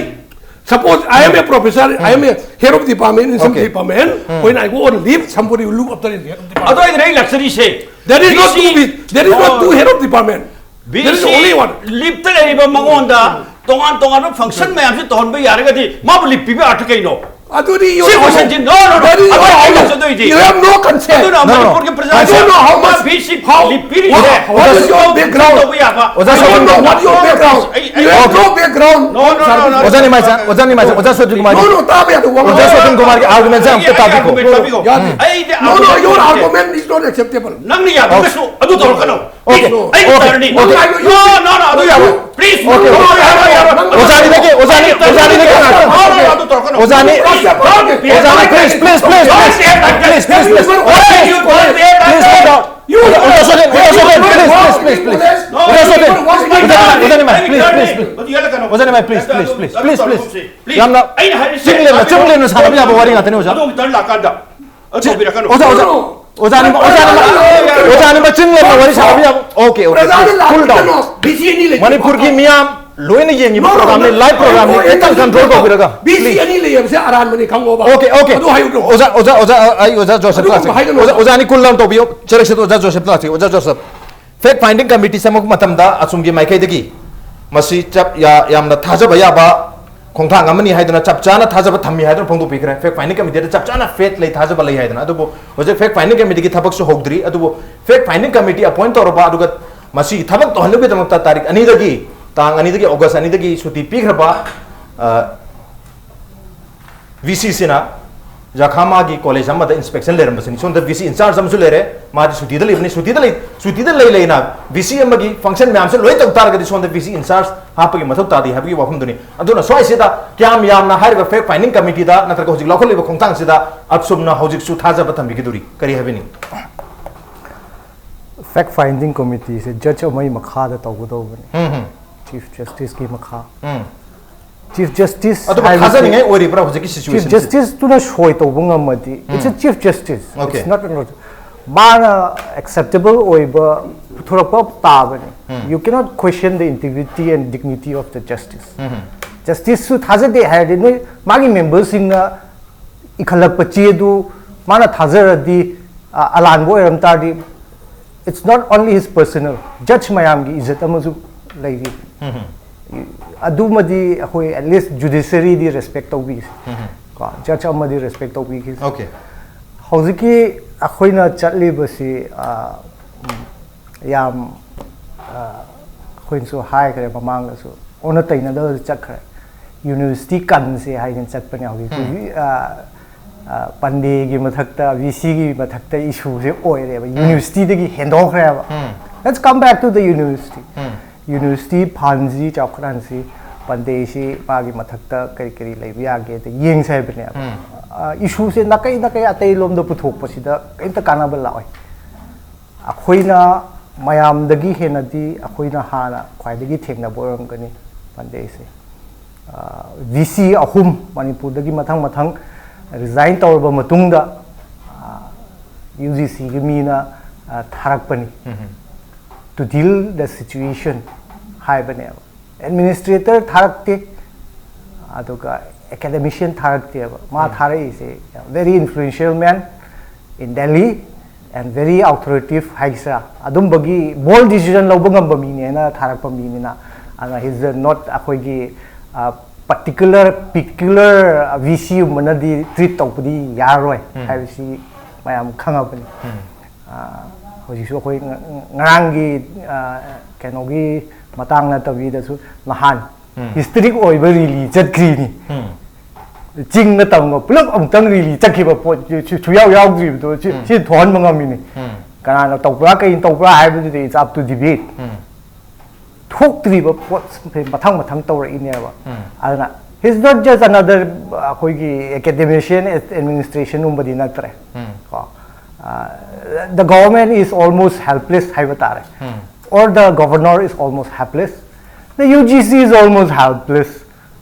Suppose I am a professor, I am a head of department in some Okay. department. When I go on leave, somebody will look after the head of department. ꯑꯗꯨ ꯑꯩꯅ ꯑꯩ ꯂꯥꯛꯆꯔꯤꯁꯦ꯫ There is not two. There is not two head of department. There is only one. B C ꯂꯤꯞꯇ ꯂꯩꯔꯤꯕ ꯃꯉꯣꯟꯗ ꯇꯣꯉꯥꯟ ꯇꯣꯉꯥꯟꯕ ꯐꯪꯁꯟ ꯃꯌꯥꯝꯁꯦ ꯇꯧꯍꯟꯕ ꯌꯥꯔꯒꯗꯤ ꯃꯥꯕꯨ ꯂꯤꯞ ꯄꯤꯕ ꯑꯥꯔꯊ ꯀꯩꯅꯣ? ꯑꯗꯨꯗꯤ you ꯁꯤ know, question ꯁꯤ, no, no, no. that is ꯑꯗꯨ not ꯑꯩ honest. ꯂꯥꯛꯆꯗꯣꯏꯗꯤ꯫ You have no concept. ꯑꯗꯨꯅ No, no. ꯃꯅꯤꯄꯨꯔꯒꯤ ꯄ꯭ꯔꯖꯥ I don't know how much, B C how, ꯂꯤꯞ ꯄꯤꯔꯤꯁꯦ꯫ what, what is your background? ꯇꯧꯕ ꯌꯥꯕ꯫ ꯑꯣꯖꯥ I don't know ꯁꯣꯗꯤꯟ what your background. ꯑꯩ, You have no background. No, no, no, no, no. ꯑꯣꯖꯥ ꯅꯤꯃꯥꯏꯆꯥꯟ, ꯑꯣꯖꯥ ꯅꯤꯃꯥꯏꯆꯥꯟ, ꯑꯣꯖꯥ ꯁꯣꯗꯤꯟ ꯀꯨꯃꯥꯔ꯫ No, no, ꯇꯥꯕ ꯌꯥꯗꯦ, ꯋꯥ ꯑꯣꯖꯥ ꯉꯥꯡꯉꯣ꯫ ꯁꯣꯗꯤꯟ ꯀꯨꯃꯥꯔꯒꯤ argument ꯁꯦ ꯑꯝꯇ ꯑꯩ, ꯑꯩ ꯇꯥꯕꯤꯈꯣ꯫ argument ꯇꯥꯕꯤꯈꯣ꯫ ꯌꯥꯗꯦ. ꯑꯩꯗꯤ No, no, argument your ꯇꯥꯕꯤꯈꯣ꯫ argument is not acceptable. ꯅꯪꯅ ꯌꯥꯗ꯭ꯔꯒꯁꯨ ꯑꯗꯨ ꯇꯧꯔꯛꯀꯅꯣ꯫ Okay, ꯑꯩ okay, ꯁꯥꯔꯅꯤ꯫ okay. No, no, no, ꯑꯗꯨ ꯌꯥꯔꯣꯏ꯫ Please, okay, okay. ꯑꯣꯖꯥꯅꯤꯗꯒꯤ ꯑꯣꯖꯥꯅꯤ ꯑꯣꯖꯥꯅꯤꯗꯒꯤ ꯉꯥꯛꯇꯪ ꯑꯣꯖꯥꯅꯤ ꯑꯣꯖꯥꯅꯤ please please please please please please please please please please ꯑꯣꯖꯥ ꯁꯣꯗꯦꯟ ꯑꯣꯖꯥ ꯁꯣꯗꯦꯟ please please please please ꯑꯣꯖꯥ ꯁꯣꯗꯦꯟ ꯑꯣꯖꯥꯅꯤ ꯑꯣꯖꯥꯅꯤ please please please ꯑꯣꯖꯥꯅꯤ please please please please please ꯌꯥꯝꯅ ꯆꯤꯡꯂꯦꯝꯅ ꯆꯤꯡꯂꯦꯝꯅ ꯁꯥꯟꯅꯕ ꯌꯥꯕ ꯋꯥꯔꯤ ꯉꯥꯛꯇꯅꯤ ꯑꯣꯖꯥ꯫ ꯑꯗꯣꯝꯒꯤ ꯇꯔꯟ ꯂꯥꯛꯀꯥꯟꯗ ꯑꯗꯨ ꯇꯧꯕꯤꯔꯛꯀꯅꯨ꯫ ꯑꯣꯖꯥ ꯑꯣꯖꯥ ꯑꯣꯖꯥꯅꯤ ꯑꯣꯖꯥꯅꯤ ꯑꯣꯖꯥꯅꯤ ꯃꯆꯤꯟ ꯂꯦꯝꯅ ꯋꯥꯔꯤ ꯁꯥꯟꯅꯕ ꯌꯥꯕ꯫ Okay okay please cool down꯫ ꯃꯅꯤꯄꯨꯔꯒꯤ ꯃꯤꯌꯥꯝ ꯂꯣꯏꯅ ꯌꯦꯡꯉꯤꯕ program ꯅꯤ, live program ꯅꯤ, ꯈꯤꯇꯪ control ꯇꯧꯕꯤꯔꯒ꯫ ꯕꯤ ꯁꯤ ꯑꯅꯤ ꯂꯩꯌꯦꯕꯁꯦ ꯑꯔꯥꯟꯕꯅꯤ ꯈꯪꯉꯣꯕ꯫ Okay okay ꯑꯗꯨ ꯍꯥꯏꯌꯨ꯫ ꯑꯣꯖꯥ ꯑꯣꯖꯥ ꯑꯣꯖꯥ ꯑꯩ ꯑꯣꯖꯥ ꯖꯣꯁꯦꯐ ꯂꯥꯛꯁꯦ꯫ ꯑꯣꯖꯥ ꯑꯣꯖꯥꯅꯤ cool down ꯇꯧꯕꯤꯌꯨ꯫ ꯆꯦꯔꯦꯛꯁꯦ ꯑꯣꯖꯥ ꯖꯣꯁꯦꯐ ꯂꯥꯛꯁꯦ꯫ ꯑꯣꯖꯥ ꯖꯣꯁꯦꯐ꯫ Fact finding committee ꯁꯦꯝꯃꯛꯄ ꯃꯇꯝꯗ ꯑꯁꯣꯝꯒꯤ ꯃꯥꯏꯀꯩꯗꯒꯤ ꯃꯁꯤ ꯆꯞ ꯌꯥꯝꯅ ꯊꯥꯖꯕ ꯌꯥꯕ ꯈꯣꯡꯊꯥꯡ ꯑꯃꯅꯤ ꯍꯥꯏꯗꯨꯅ ꯆꯞ ꯆꯥꯅ ꯊꯥꯖꯕ ꯊꯝꯃꯤ ꯍꯥꯏꯗꯨꯅ ꯐꯣꯡꯗꯣꯛꯄꯤꯈ꯭ꯔꯦ꯫ Fact finding committee ꯗ ꯆꯞ ꯆꯥꯅ fact ꯂꯩ ꯊꯥꯖꯕ ꯂꯩ ꯍꯥꯏꯗꯅ꯫ ꯑꯗꯨꯕꯨ ꯍꯧꯖꯤꯛ fact finding committee ꯒꯤ ꯊꯕꯛꯁꯨ ꯍꯧꯗ꯭ꯔꯤ꯫ ꯑꯗꯨꯕꯨ fact finding committee appoint ꯇꯧꯔꯕ ꯑꯗꯨꯒ ꯃꯁꯤꯒꯤ ꯊꯕꯛ ꯇꯧꯍꯟꯅꯕꯒꯤꯗꯃꯛꯇ ꯇꯥꯔꯤꯛ ꯑꯅꯤꯗꯒꯤ ꯇꯥꯡ ꯑꯅꯤꯗꯒꯤ ꯑꯣꯒꯁ ꯑꯅꯤꯗꯒꯤ ꯁꯨꯇꯤ ꯄꯤꯈ꯭ꯔꯕ ꯚꯤ ꯁꯤ ꯁꯤꯅ ꯖꯈꯥꯃꯥꯒꯤ ꯀꯣꯂꯦꯖ ꯑꯃꯗ inspection ꯂꯩꯔꯝꯕꯁꯤꯅꯤ꯫ ꯁꯣꯝꯗ ꯚꯤ ꯁꯤ in charge ꯑꯃꯁꯨ ꯂꯩꯔꯦ, ꯃꯥꯗꯤ ꯁꯨꯇꯤꯗ ꯂꯩꯕꯅꯤ꯫ ꯁꯨꯇꯤꯗ ꯂꯩ ꯁꯨꯇꯤꯗ ꯂꯩ ꯂꯩꯅ ꯚꯤ ꯁꯤ ꯑꯃꯒꯤ function ꯃꯌꯥꯝꯁꯦ ꯂꯣꯏ ꯇꯧ ꯇꯥꯔꯒꯗꯤ ꯁꯣꯝꯗ ꯚꯤ ꯁꯤ in charge ꯍꯥꯞꯄꯒꯤ ꯃꯊꯧ ꯇꯥꯗꯦ ꯍꯥꯏꯕꯒꯤ ꯋꯥꯐꯝꯗꯨꯅꯤ꯫ ꯑꯗꯨꯅ ꯁ꯭ꯋꯥꯏꯁꯤꯗ ꯀꯌꯥꯝ ꯌꯥꯝꯅ ꯍꯥꯏꯔꯤꯕ fact finding committee ꯗ ꯅꯠꯇ꯭ꯔꯒ ꯍꯧꯖꯤꯛ ꯂꯧꯈꯠꯂꯤꯕ ꯈꯣꯡꯊꯥꯡꯁꯤꯗ ꯑꯁꯨꯝꯅ ꯍꯧꯖꯤꯛꯁꯨ ꯊꯥꯖꯕ ꯊꯝꯕꯤꯒꯗꯧꯔꯤ? ꯀꯔꯤ ꯍꯥꯏꯕꯤꯅꯤꯡ? Fact finding committee ꯁꯦ judge ꯑꯃꯒꯤ ꯃꯈꯥꯗ ꯇꯧꯒꯗꯧꯕꯅꯤ꯫ Chief Justice ꯀꯤ ꯃꯈꯥ꯫ Chief Justice ꯑꯗꯨꯕꯨ ꯍꯥꯏꯕꯁꯤ ꯊꯥꯖꯅꯤꯡꯉꯥꯏ ꯑꯣꯏꯔꯤꯕ꯭ꯔꯥ ꯍꯧꯖꯤꯛꯀꯤ Chief situation ꯁꯤ? Justice ꯇꯨꯅ ꯁꯣꯏ ꯇꯧꯕ ꯉꯝꯃꯗꯤ it's a Chief Justice. Okay. It's not an ꯃꯥꯅ acceptable ꯑꯣꯏꯕ ꯄꯨꯊꯣꯔꯛꯄ ꯇꯥꯕꯅꯤ꯫ You cannot question the integrity and dignity of the justice. Justice ꯁꯨ ꯊꯥꯖꯗꯦ ꯍꯥꯏꯔꯗꯤ ꯅꯣꯏ ꯃꯥꯒꯤ member ꯁꯤꯡꯅ ꯏꯈꯠꯂꯛꯄ ꯆꯦꯗꯨ ꯃꯥꯅ ꯊꯥꯖꯔꯗꯤ ꯑ, ꯑꯂꯥꯟꯕ ꯑꯣꯏꯔꯝ ꯇꯥꯔꯗꯤ it's not only his personal, judge ꯃꯌꯥꯝꯒꯤ ꯏꯖꯠ ꯑꯃꯁꯨ ꯂꯩꯔꯤ꯫ ꯑꯗꯨꯃꯗꯤ ꯑꯩꯈꯣꯏ at least judiciary D respect ꯇꯧꯕꯤꯁꯦ꯫ ꯀꯣ, judge ꯑꯃꯗꯤ respect ꯇꯧꯕꯤꯈꯤꯁꯦ꯫ Okay. ꯍꯧꯖꯤꯛꯀꯤ ꯑꯩꯈꯣꯏꯅ ꯆꯠꯂꯤꯕꯁꯤ ꯑ, ꯎꯝ, ꯌꯥꯝ ꯑ, ꯑꯩꯈꯣꯏꯅꯁꯨ ꯍꯥꯏꯈ꯭ꯔꯦ ꯃꯃꯥꯡꯗꯁꯨ ꯑꯣꯟꯅ ꯇꯩꯅꯗꯕ ꯆꯠꯈ꯭ꯔꯦ꯫ University ꯀꯟꯁꯦ ꯍꯥꯏꯗꯅ ꯆꯠꯄꯅꯦ ꯍꯧꯖꯤꯛꯇꯤ꯫ ꯑ, ꯑ, ꯄꯟꯗꯦꯒꯤ ꯃꯊꯛꯇ ꯚꯤ ꯁꯤꯒꯤ ꯃꯊꯛꯇ issue ꯁꯦ ꯑꯣꯏꯔꯦꯕ꯫ University ꯗꯒꯤ ꯍꯦꯟꯗꯣꯛꯈ꯭ꯔꯦꯕ꯫ Let's come back to the university. University ꯐꯍꯟꯁꯤ, ꯆꯥꯎꯈꯠꯍꯟꯁꯤ, ꯄꯥꯟꯗꯦꯁꯤ ꯃꯥꯒꯤ ꯃꯊꯛꯇ ꯀꯔꯤ ꯀꯔꯤ ꯂꯩꯕ ꯌꯥꯒꯦꯗ ꯌꯦꯡꯁꯦ ꯍꯥꯏꯕꯅꯦꯕ꯫ ꯎꯝ꯫ ꯑ, ꯏꯁꯨꯁꯦ ꯅꯥꯀꯩ ꯅꯥꯀꯩ ꯑꯇꯩ ꯂꯣꯝꯗ ꯄꯨꯊꯣꯛꯄꯁꯤꯗ ꯀꯔꯤꯝꯇ ꯀꯥꯟꯅꯕ ꯂꯥꯛꯑꯣꯏ꯫ ꯑꯩꯈꯣꯏꯅ ꯃꯌꯥꯝꯗꯒꯤ ꯍꯦꯟꯅꯗꯤ ꯑꯩꯈꯣꯏꯅ ꯍꯥꯟꯅ ꯈ꯭ꯋꯥꯏꯗꯒꯤ ꯊꯦꯡꯅꯕ ꯑꯣꯏꯔꯝꯒꯅꯤ ꯄꯥꯟꯗꯦꯁꯦ꯫ ꯚꯤ ꯁꯤ ꯑꯍꯨꯝ ꯃꯅꯤꯄꯨꯔꯗꯒꯤ ꯃꯊꯪ ꯃꯊꯪ ꯔꯤꯖꯥꯏꯟ ꯇꯧꯔꯕ ꯃꯇꯨꯡꯗ ꯌꯨ ꯖꯤ ꯁꯤꯒꯤ ꯃꯤꯅ, ꯑ, ꯊꯥꯔꯛꯄꯅꯤ꯫ ꯎꯝ꯫ To deal the situation ꯍꯥꯏꯕꯅꯦꯕ꯫ ꯑꯦꯗꯃꯤꯅꯤꯁꯇ꯭ꯔꯦꯇꯔ ꯊꯥꯔꯛꯇꯦ, ꯑꯗꯨꯒ ꯑꯦꯀꯥꯗꯦꯃꯤꯁꯤꯌꯟ ꯊꯥꯔꯛꯇꯦꯕ꯫ ꯃꯥ ꯎꯝ꯫ ꯊꯥꯔꯛꯏꯁꯦ very influential man in Delhi and very authoritative ꯍꯥꯏꯁꯤꯔꯥ, ꯑꯗꯨꯝꯕꯒꯤ ꯕꯣꯜ ꯗꯤꯁꯤꯖꯟ ꯂꯧꯕ ꯉꯝꯕ ꯃꯤꯅꯦꯅ ꯊꯥꯔꯛꯄ ꯃꯤꯅꯤꯅ, ꯑꯗꯨꯅ he's not ꯑꯩꯈꯣꯏꯒꯤ, ꯑ, particular peculiar V C ꯒꯨꯝꯕꯅꯗꯤ treat ꯇꯧꯕꯗꯤ ꯌꯥꯔꯔꯣꯏ ꯎꯝ꯫ ꯍꯥꯏꯕꯁꯤ ꯃꯌꯥꯝ ꯈꯪꯉꯕꯅꯤ꯫ ꯎꯝ꯫ ꯑ, ꯍꯧꯖꯤꯛꯁꯨ ꯑꯩꯈꯣꯏ ꯉ-, ꯉꯔꯥꯡꯒꯤ, ꯑ, ꯀꯩꯅꯣꯒꯤ ꯃꯇꯥꯡ ꯅꯠꯇꯕꯤꯗꯁꯨ ꯅꯍꯥꯟ ꯎꯝ꯫ ꯍꯤꯁꯇꯔꯤꯛ ꯑꯣꯏꯕ ꯔꯦꯂꯤ ꯆꯠꯈ꯭ꯔꯤꯅꯤ꯫ ꯎꯝ꯫ ꯆꯤꯡꯗ ꯇꯝꯒ ꯄꯨꯂꯞ ꯑꯃꯨꯛꯇꯪ ꯔꯦꯂꯤ ꯆꯠꯈꯤꯕ ꯄꯣꯠ ꯁꯨ-, ꯁꯨꯌꯥꯎ ꯌꯥꯎꯗ꯭ꯔꯤꯕꯗꯣ ꯁꯤ, ꯎꯝ꯫ ꯁꯤ ꯊꯣꯛꯍꯟꯕ ꯉꯝꯃꯤꯅꯤ꯫ ꯎꯝ꯫ ꯀꯅꯥꯅ ꯇꯧꯕ꯭ꯔꯥ, ꯀꯩꯅ ꯇꯧꯕ꯭ꯔꯥ ꯍꯥꯏꯕꯗꯨꯗꯤ it's up to debate꯫ ꯎꯝ꯫ ꯊꯣꯛꯇ꯭ꯔꯤꯕ ꯄꯣꯠ ꯃꯊꯪ ꯃꯊꯪ ꯇꯧꯔꯛꯏꯅꯦꯕ꯫ ꯎꯝ꯫ ꯑꯗꯨꯅ he's not just another ꯑꯩꯈꯣꯏꯒꯤ ꯑꯦꯀꯥꯗꯦꯃꯤꯁꯤꯌꯟ ꯑꯦꯗꯃꯤꯅꯤꯁꯇ꯭ꯔꯦꯁꯟꯒꯨꯝꯕꯗꯤ ꯅꯠꯇ꯭ꯔꯦ꯫ ꯎꯝ꯫ ꯀꯣ, ꯑ, the government is almost helpless ꯍꯥꯏꯕ ꯇꯥꯔꯦ꯫ ꯎꯝ꯫ Or the governor is almost helpless. The U G C is almost helpless.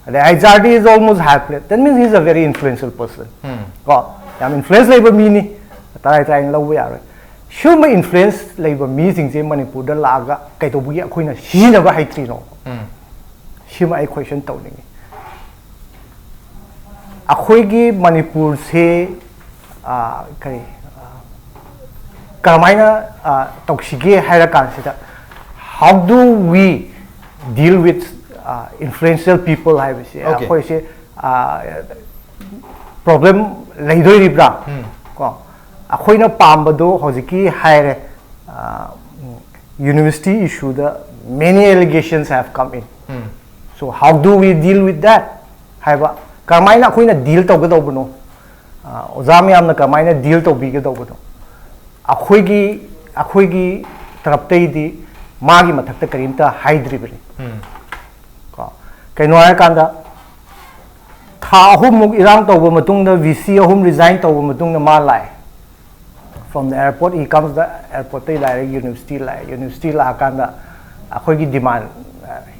ꯑꯗꯩ H R D is almost helpless. That means he's a very influential person. ꯎꯝ꯫ ꯀꯣ, ꯌꯥꯝ influence ꯂꯩꯕ ꯃꯤꯅꯤ, ꯇꯔꯥꯏ ꯇꯔꯥꯏꯅ ꯂꯧꯕ ꯌꯥꯔꯣꯏ꯫ ꯁꯤꯒꯨꯝꯕ ꯏꯟꯐ꯭ꯂꯨꯌꯦꯟꯁ ꯂꯩꯕ ꯃꯤꯁꯤꯡꯁꯦ ꯃꯅꯤꯄꯨꯔꯗ ꯂꯥꯛꯑꯒ ꯀꯩꯗꯧꯕꯒꯤ ꯑꯩꯈꯣꯏꯅ ꯁꯤꯖꯤꯟꯅꯕ ꯍꯩꯇ꯭ꯔꯤꯅꯣ? ꯎꯝ꯫ ꯁꯤꯃ ꯑꯩ ꯀꯣꯏꯁꯟ ꯇꯧꯅꯤꯡꯉꯤ꯫ ꯑꯩꯈꯣꯏꯒꯤ ꯃꯅꯤꯄꯨꯔꯁꯦ, ꯑ, ꯀꯔꯤ, ꯑ, ꯀꯔꯝꯍꯥꯏꯅ, ꯑ, ꯇꯧꯁꯤꯒꯦ ꯍꯥꯏꯔ ꯀꯥꯟꯁꯤꯗ, how do we deal with, ꯑ, influential people ꯍꯥꯏꯕꯁꯦ, OK꯫ ꯑꯩꯈꯣꯏꯁꯦ, ꯑ, ꯄ꯭ꯔꯣꯕ꯭ꯂꯦꯝ ꯂꯩꯗꯣꯏꯔꯤꯕ꯭ꯔꯥ? ꯎꯝ꯫ ꯀꯣ, ꯑꯩꯈꯣꯏꯅ ꯄꯥꯝꯕꯗꯣ ꯍꯧꯖꯤꯛꯀꯤ ꯍꯥꯏꯔꯦ, ꯑ, university issue the many allegations have come in꯫ Um. So how do we deal with that? ꯍꯥꯏꯕ, ꯀꯔꯝꯍꯥꯏꯅ ꯑꯩꯈꯣꯏꯅ ꯗꯤꯜ ꯇꯧꯒꯗꯧꯕꯅꯣ? ꯑ, ꯑꯣꯖꯥ ꯃꯌꯥꯝꯅ ꯀꯔꯝꯍꯥꯏꯅ ꯗꯤꯜ ꯇꯧꯕꯤꯒꯗꯧꯕꯅꯣ? ꯑꯩꯈꯣꯏꯒꯤ, ꯑꯩꯈꯣꯏꯒꯤ ꯇꯔꯞꯇꯩꯗꯤ ꯃꯥꯒꯤ ꯃꯊꯛꯇ ꯀꯔꯤꯝꯇ ꯍꯥꯏꯗ꯭ꯔꯤꯕꯅꯤ꯫ ꯀꯣ, ꯀꯩꯅꯣ ꯍꯥꯏꯔꯀꯥꯟꯗ, ꯊꯥ ꯑꯍꯨꯝꯃꯨꯛ ꯏꯔꯥꯡ ꯇꯧꯕ ꯃꯇꯨꯡꯗ, ꯚꯤ ꯁꯤ ꯑꯍꯨꯝ ꯔꯤꯖꯥꯏꯟ ꯇꯧꯕ ꯃꯇꯨꯡꯗ ꯃꯥ ꯂꯥꯛꯑꯦ꯫ From the airport, he comes the airportꯇꯩ ꯂꯥꯛꯑꯦ, ꯌꯨꯅꯤꯚꯔꯁꯤꯇꯤ ꯂꯥꯛꯑꯦ꯫ ꯌꯨꯅꯤꯚꯔꯁꯤꯇꯤ ꯂꯥꯛꯑꯀꯥꯟꯗ ꯑꯩꯈꯣꯏꯒꯤ ꯗꯤꯃꯥꯟ,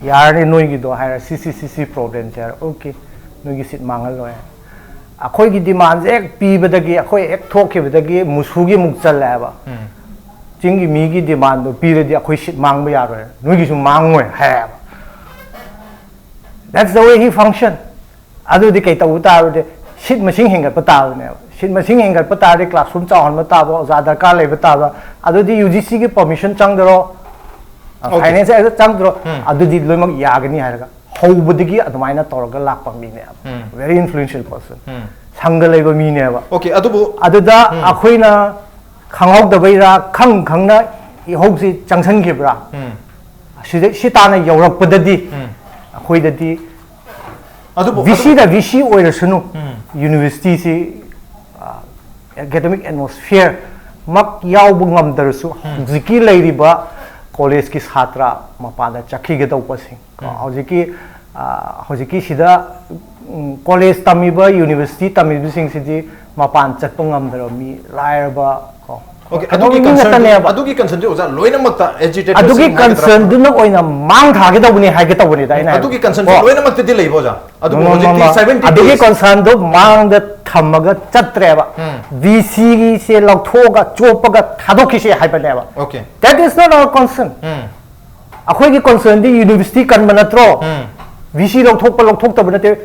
"ꯌꯥꯔꯅꯤ ꯅꯣꯏꯒꯤꯗꯣ" ꯍꯥꯏꯔ, "ꯁꯤ ꯁꯤ ꯁꯤ ꯁꯤ ꯄ꯭ꯔꯣꯕ꯭ꯂꯦꯝꯁꯦ" ꯍꯥꯏꯔ, "ꯑꯣꯀꯦ, ꯅꯣꯏꯒꯤ ꯁꯤꯠ ꯃꯥꯡꯍꯜꯂꯣꯏ" ꯍꯥꯏꯔ꯫ ꯑꯩꯈꯣꯏꯒꯤ ꯗꯤꯃꯥꯟꯁꯦ ꯍꯦꯛ ꯄꯤꯕꯗꯒꯤ, ꯑꯩꯈꯣꯏ ꯍꯦꯛ ꯊꯣꯛꯈꯤꯕꯗꯒꯤ ꯃꯨꯁꯨꯒꯤ ꯑꯃꯨꯛ ꯆꯜꯂꯦ ꯍꯥꯏꯕ꯫ ꯆꯤꯡꯒꯤ ꯃꯤꯒꯤ ꯗꯤꯃꯥꯟꯗꯣ ꯄꯤꯔꯗꯤ ꯑꯩꯈꯣꯏ ꯁꯤꯠ ꯃꯥꯡꯕ ꯌꯥꯔꯣꯏ, ꯅꯣꯏꯒꯤꯁꯨ ꯃꯥꯡꯉꯣꯏ ꯍꯥꯏꯌꯦꯕ꯫ That's the way he function. ꯑꯗꯨꯗꯤ ꯀꯩ ꯇꯧꯕ ꯇꯥꯔꯗꯤ, ꯁꯤꯠ ꯃꯁꯤꯡ ꯍꯦꯟꯒꯠꯄ ꯇꯥꯕꯅꯦꯕ꯫ ꯁꯤꯠ ꯃꯁꯤꯡ ꯍꯦꯟꯒꯠꯄ ꯇꯥꯔꯗꯤ classroom ꯆꯥꯎꯍꯟꯕ ꯇꯥꯕ, ꯑꯣꯖꯥ ꯗꯔꯀꯥꯔ ꯂꯩꯕ ꯇꯥꯕ, ꯑꯗꯨꯗꯤ ꯌꯨ ꯖꯤ ꯁꯤꯒꯤ permission ꯆꯪꯗꯔꯣ, Okay. Finance Act ꯆꯪꯗ꯭ꯔꯣ, ꯎꯝ. ꯑꯗꯨꯗꯤ ꯂꯣꯏꯅꯃꯛ ꯌꯥꯒꯅꯤ ꯍꯥꯏꯔꯒ ꯍꯧꯕꯗꯒꯤ ꯑꯗꯨꯃꯥꯏꯅ ꯇꯧꯔꯒ ꯂꯥꯛꯄ ꯃꯤꯅꯦꯕ꯫ ꯎꯝ. Very influential person. ꯎꯝ. ꯁꯪꯒ ꯂꯩꯕ ꯃꯤꯅꯦꯕ꯫ Okay, ꯑꯗꯨꯕꯨ ꯑꯗꯨꯗ ꯎꯝ. ꯑꯩꯈꯣꯏꯅ ꯈꯪꯍꯧꯗꯕꯩꯔꯥ, ꯈꯪ ꯈꯪꯅ ꯏꯍꯧꯁꯤ ꯆꯪꯁꯟꯈꯤꯕ꯭ꯔꯥ? ꯎꯝ. ꯁꯤꯗ, ꯁꯤ ꯇꯥꯅ ꯌꯧꯔꯛꯄꯗꯗꯤ ꯎꯝ. ꯑꯩꯈꯣꯏꯗꯗꯤ ꯑꯗꯨꯕꯨ ꯚꯤ ꯁꯤꯗ ꯚꯤ ꯁꯤ ꯑꯣꯏꯔꯁꯅꯨ, ꯎꯝ. ꯌꯨꯅꯤꯚꯔꯁꯤꯇꯤꯁꯤ, academic atmosphere ꯃꯛ ꯌꯥꯎꯕ ꯉꯝꯗ꯭ꯔꯁꯨ, ꯍꯧꯖꯤꯛꯀꯤ ꯂꯩꯔꯤꯕ ꯀꯣꯂꯦꯖꯀꯤ ꯁꯥꯇ꯭ꯔ ꯃꯄꯥꯟꯗ ꯆꯠꯈꯤꯒꯗꯧꯕꯁꯤꯡ, ꯀꯣ, ꯎꯝ. ꯍꯧꯖꯤꯛꯀꯤ, ꯑ, ꯍꯧꯖꯤꯛꯀꯤ ꯁꯤꯗ, ꯎꯝ, ꯀꯣꯂꯦꯖ ꯇꯝꯃꯤꯕ, ꯌꯨꯅꯤꯚꯔꯁꯤꯇꯤ ꯇꯝꯃꯤꯕꯁꯤꯡꯁꯤꯗꯤ ꯃꯄꯥꯟ ꯆꯠꯄ ꯉꯝꯗ꯭ꯔꯕ ꯃꯤ, ꯂꯥꯏꯔꯕ, ꯀꯣ, Okay, ꯀꯩꯅꯣ ꯑꯗꯨꯒꯤ ꯃꯤ concern ꯉꯥꯛꯇꯅꯦꯕ꯫ ꯑꯗꯨꯒꯤ concernꯁꯦ ꯑꯣꯖꯥ ꯂꯣꯏꯅꯃꯛꯇ agitators ꯑꯗꯨꯒꯤ ꯁꯤꯡ ꯍꯥꯏꯒꯗ꯭ꯔꯥ? Concernꯗꯨꯅ ꯑꯣꯏꯅ ꯃꯥꯡ ꯊꯥꯒꯗꯧꯕꯅꯤ ꯍꯥꯏꯒꯦ ꯇꯧꯕꯅꯤꯗ ꯑꯩꯅ ꯍꯥꯏꯕꯗꯤ꯫ ꯑꯗꯨꯒꯤ concernꯁꯦ ꯀꯣ? ꯂꯣꯏꯅꯃꯛꯇꯗꯤ ꯂꯩꯕ ꯑꯣꯖꯥ? ꯑꯗꯨꯕꯨ No, no, no, ꯍꯧꯖꯤꯛꯇꯤ no. seventy ꯑꯗꯨꯒꯤ days Concernꯗꯨ ꯃꯥꯡꯗ ꯊꯝꯃꯒ ꯆꯠꯇ꯭ꯔꯦꯕ꯫ ꯎꯝ. ꯚꯤ ꯁꯤꯒꯤꯁꯦ ꯂꯧꯊꯣꯛꯑꯒ ꯆꯣꯞꯄꯒ ꯊꯥꯗꯣꯛꯈꯤꯁꯦ ꯍꯥꯏꯕꯅꯦꯕ꯫ Okay. That is not our concern. ꯎꯝ. ꯑꯩꯈꯣꯏꯒꯤ concernꯗꯤ ꯌꯨꯅꯤꯚꯔꯁꯤꯇꯤ ꯀꯟꯕ ꯅꯠꯇ꯭ꯔꯣ? ꯎꯝ. ꯚꯤ ꯁꯤ ꯂꯧꯊꯣꯛꯄ ꯂꯧꯊꯣꯛꯇꯕ ꯅꯠꯇꯦ,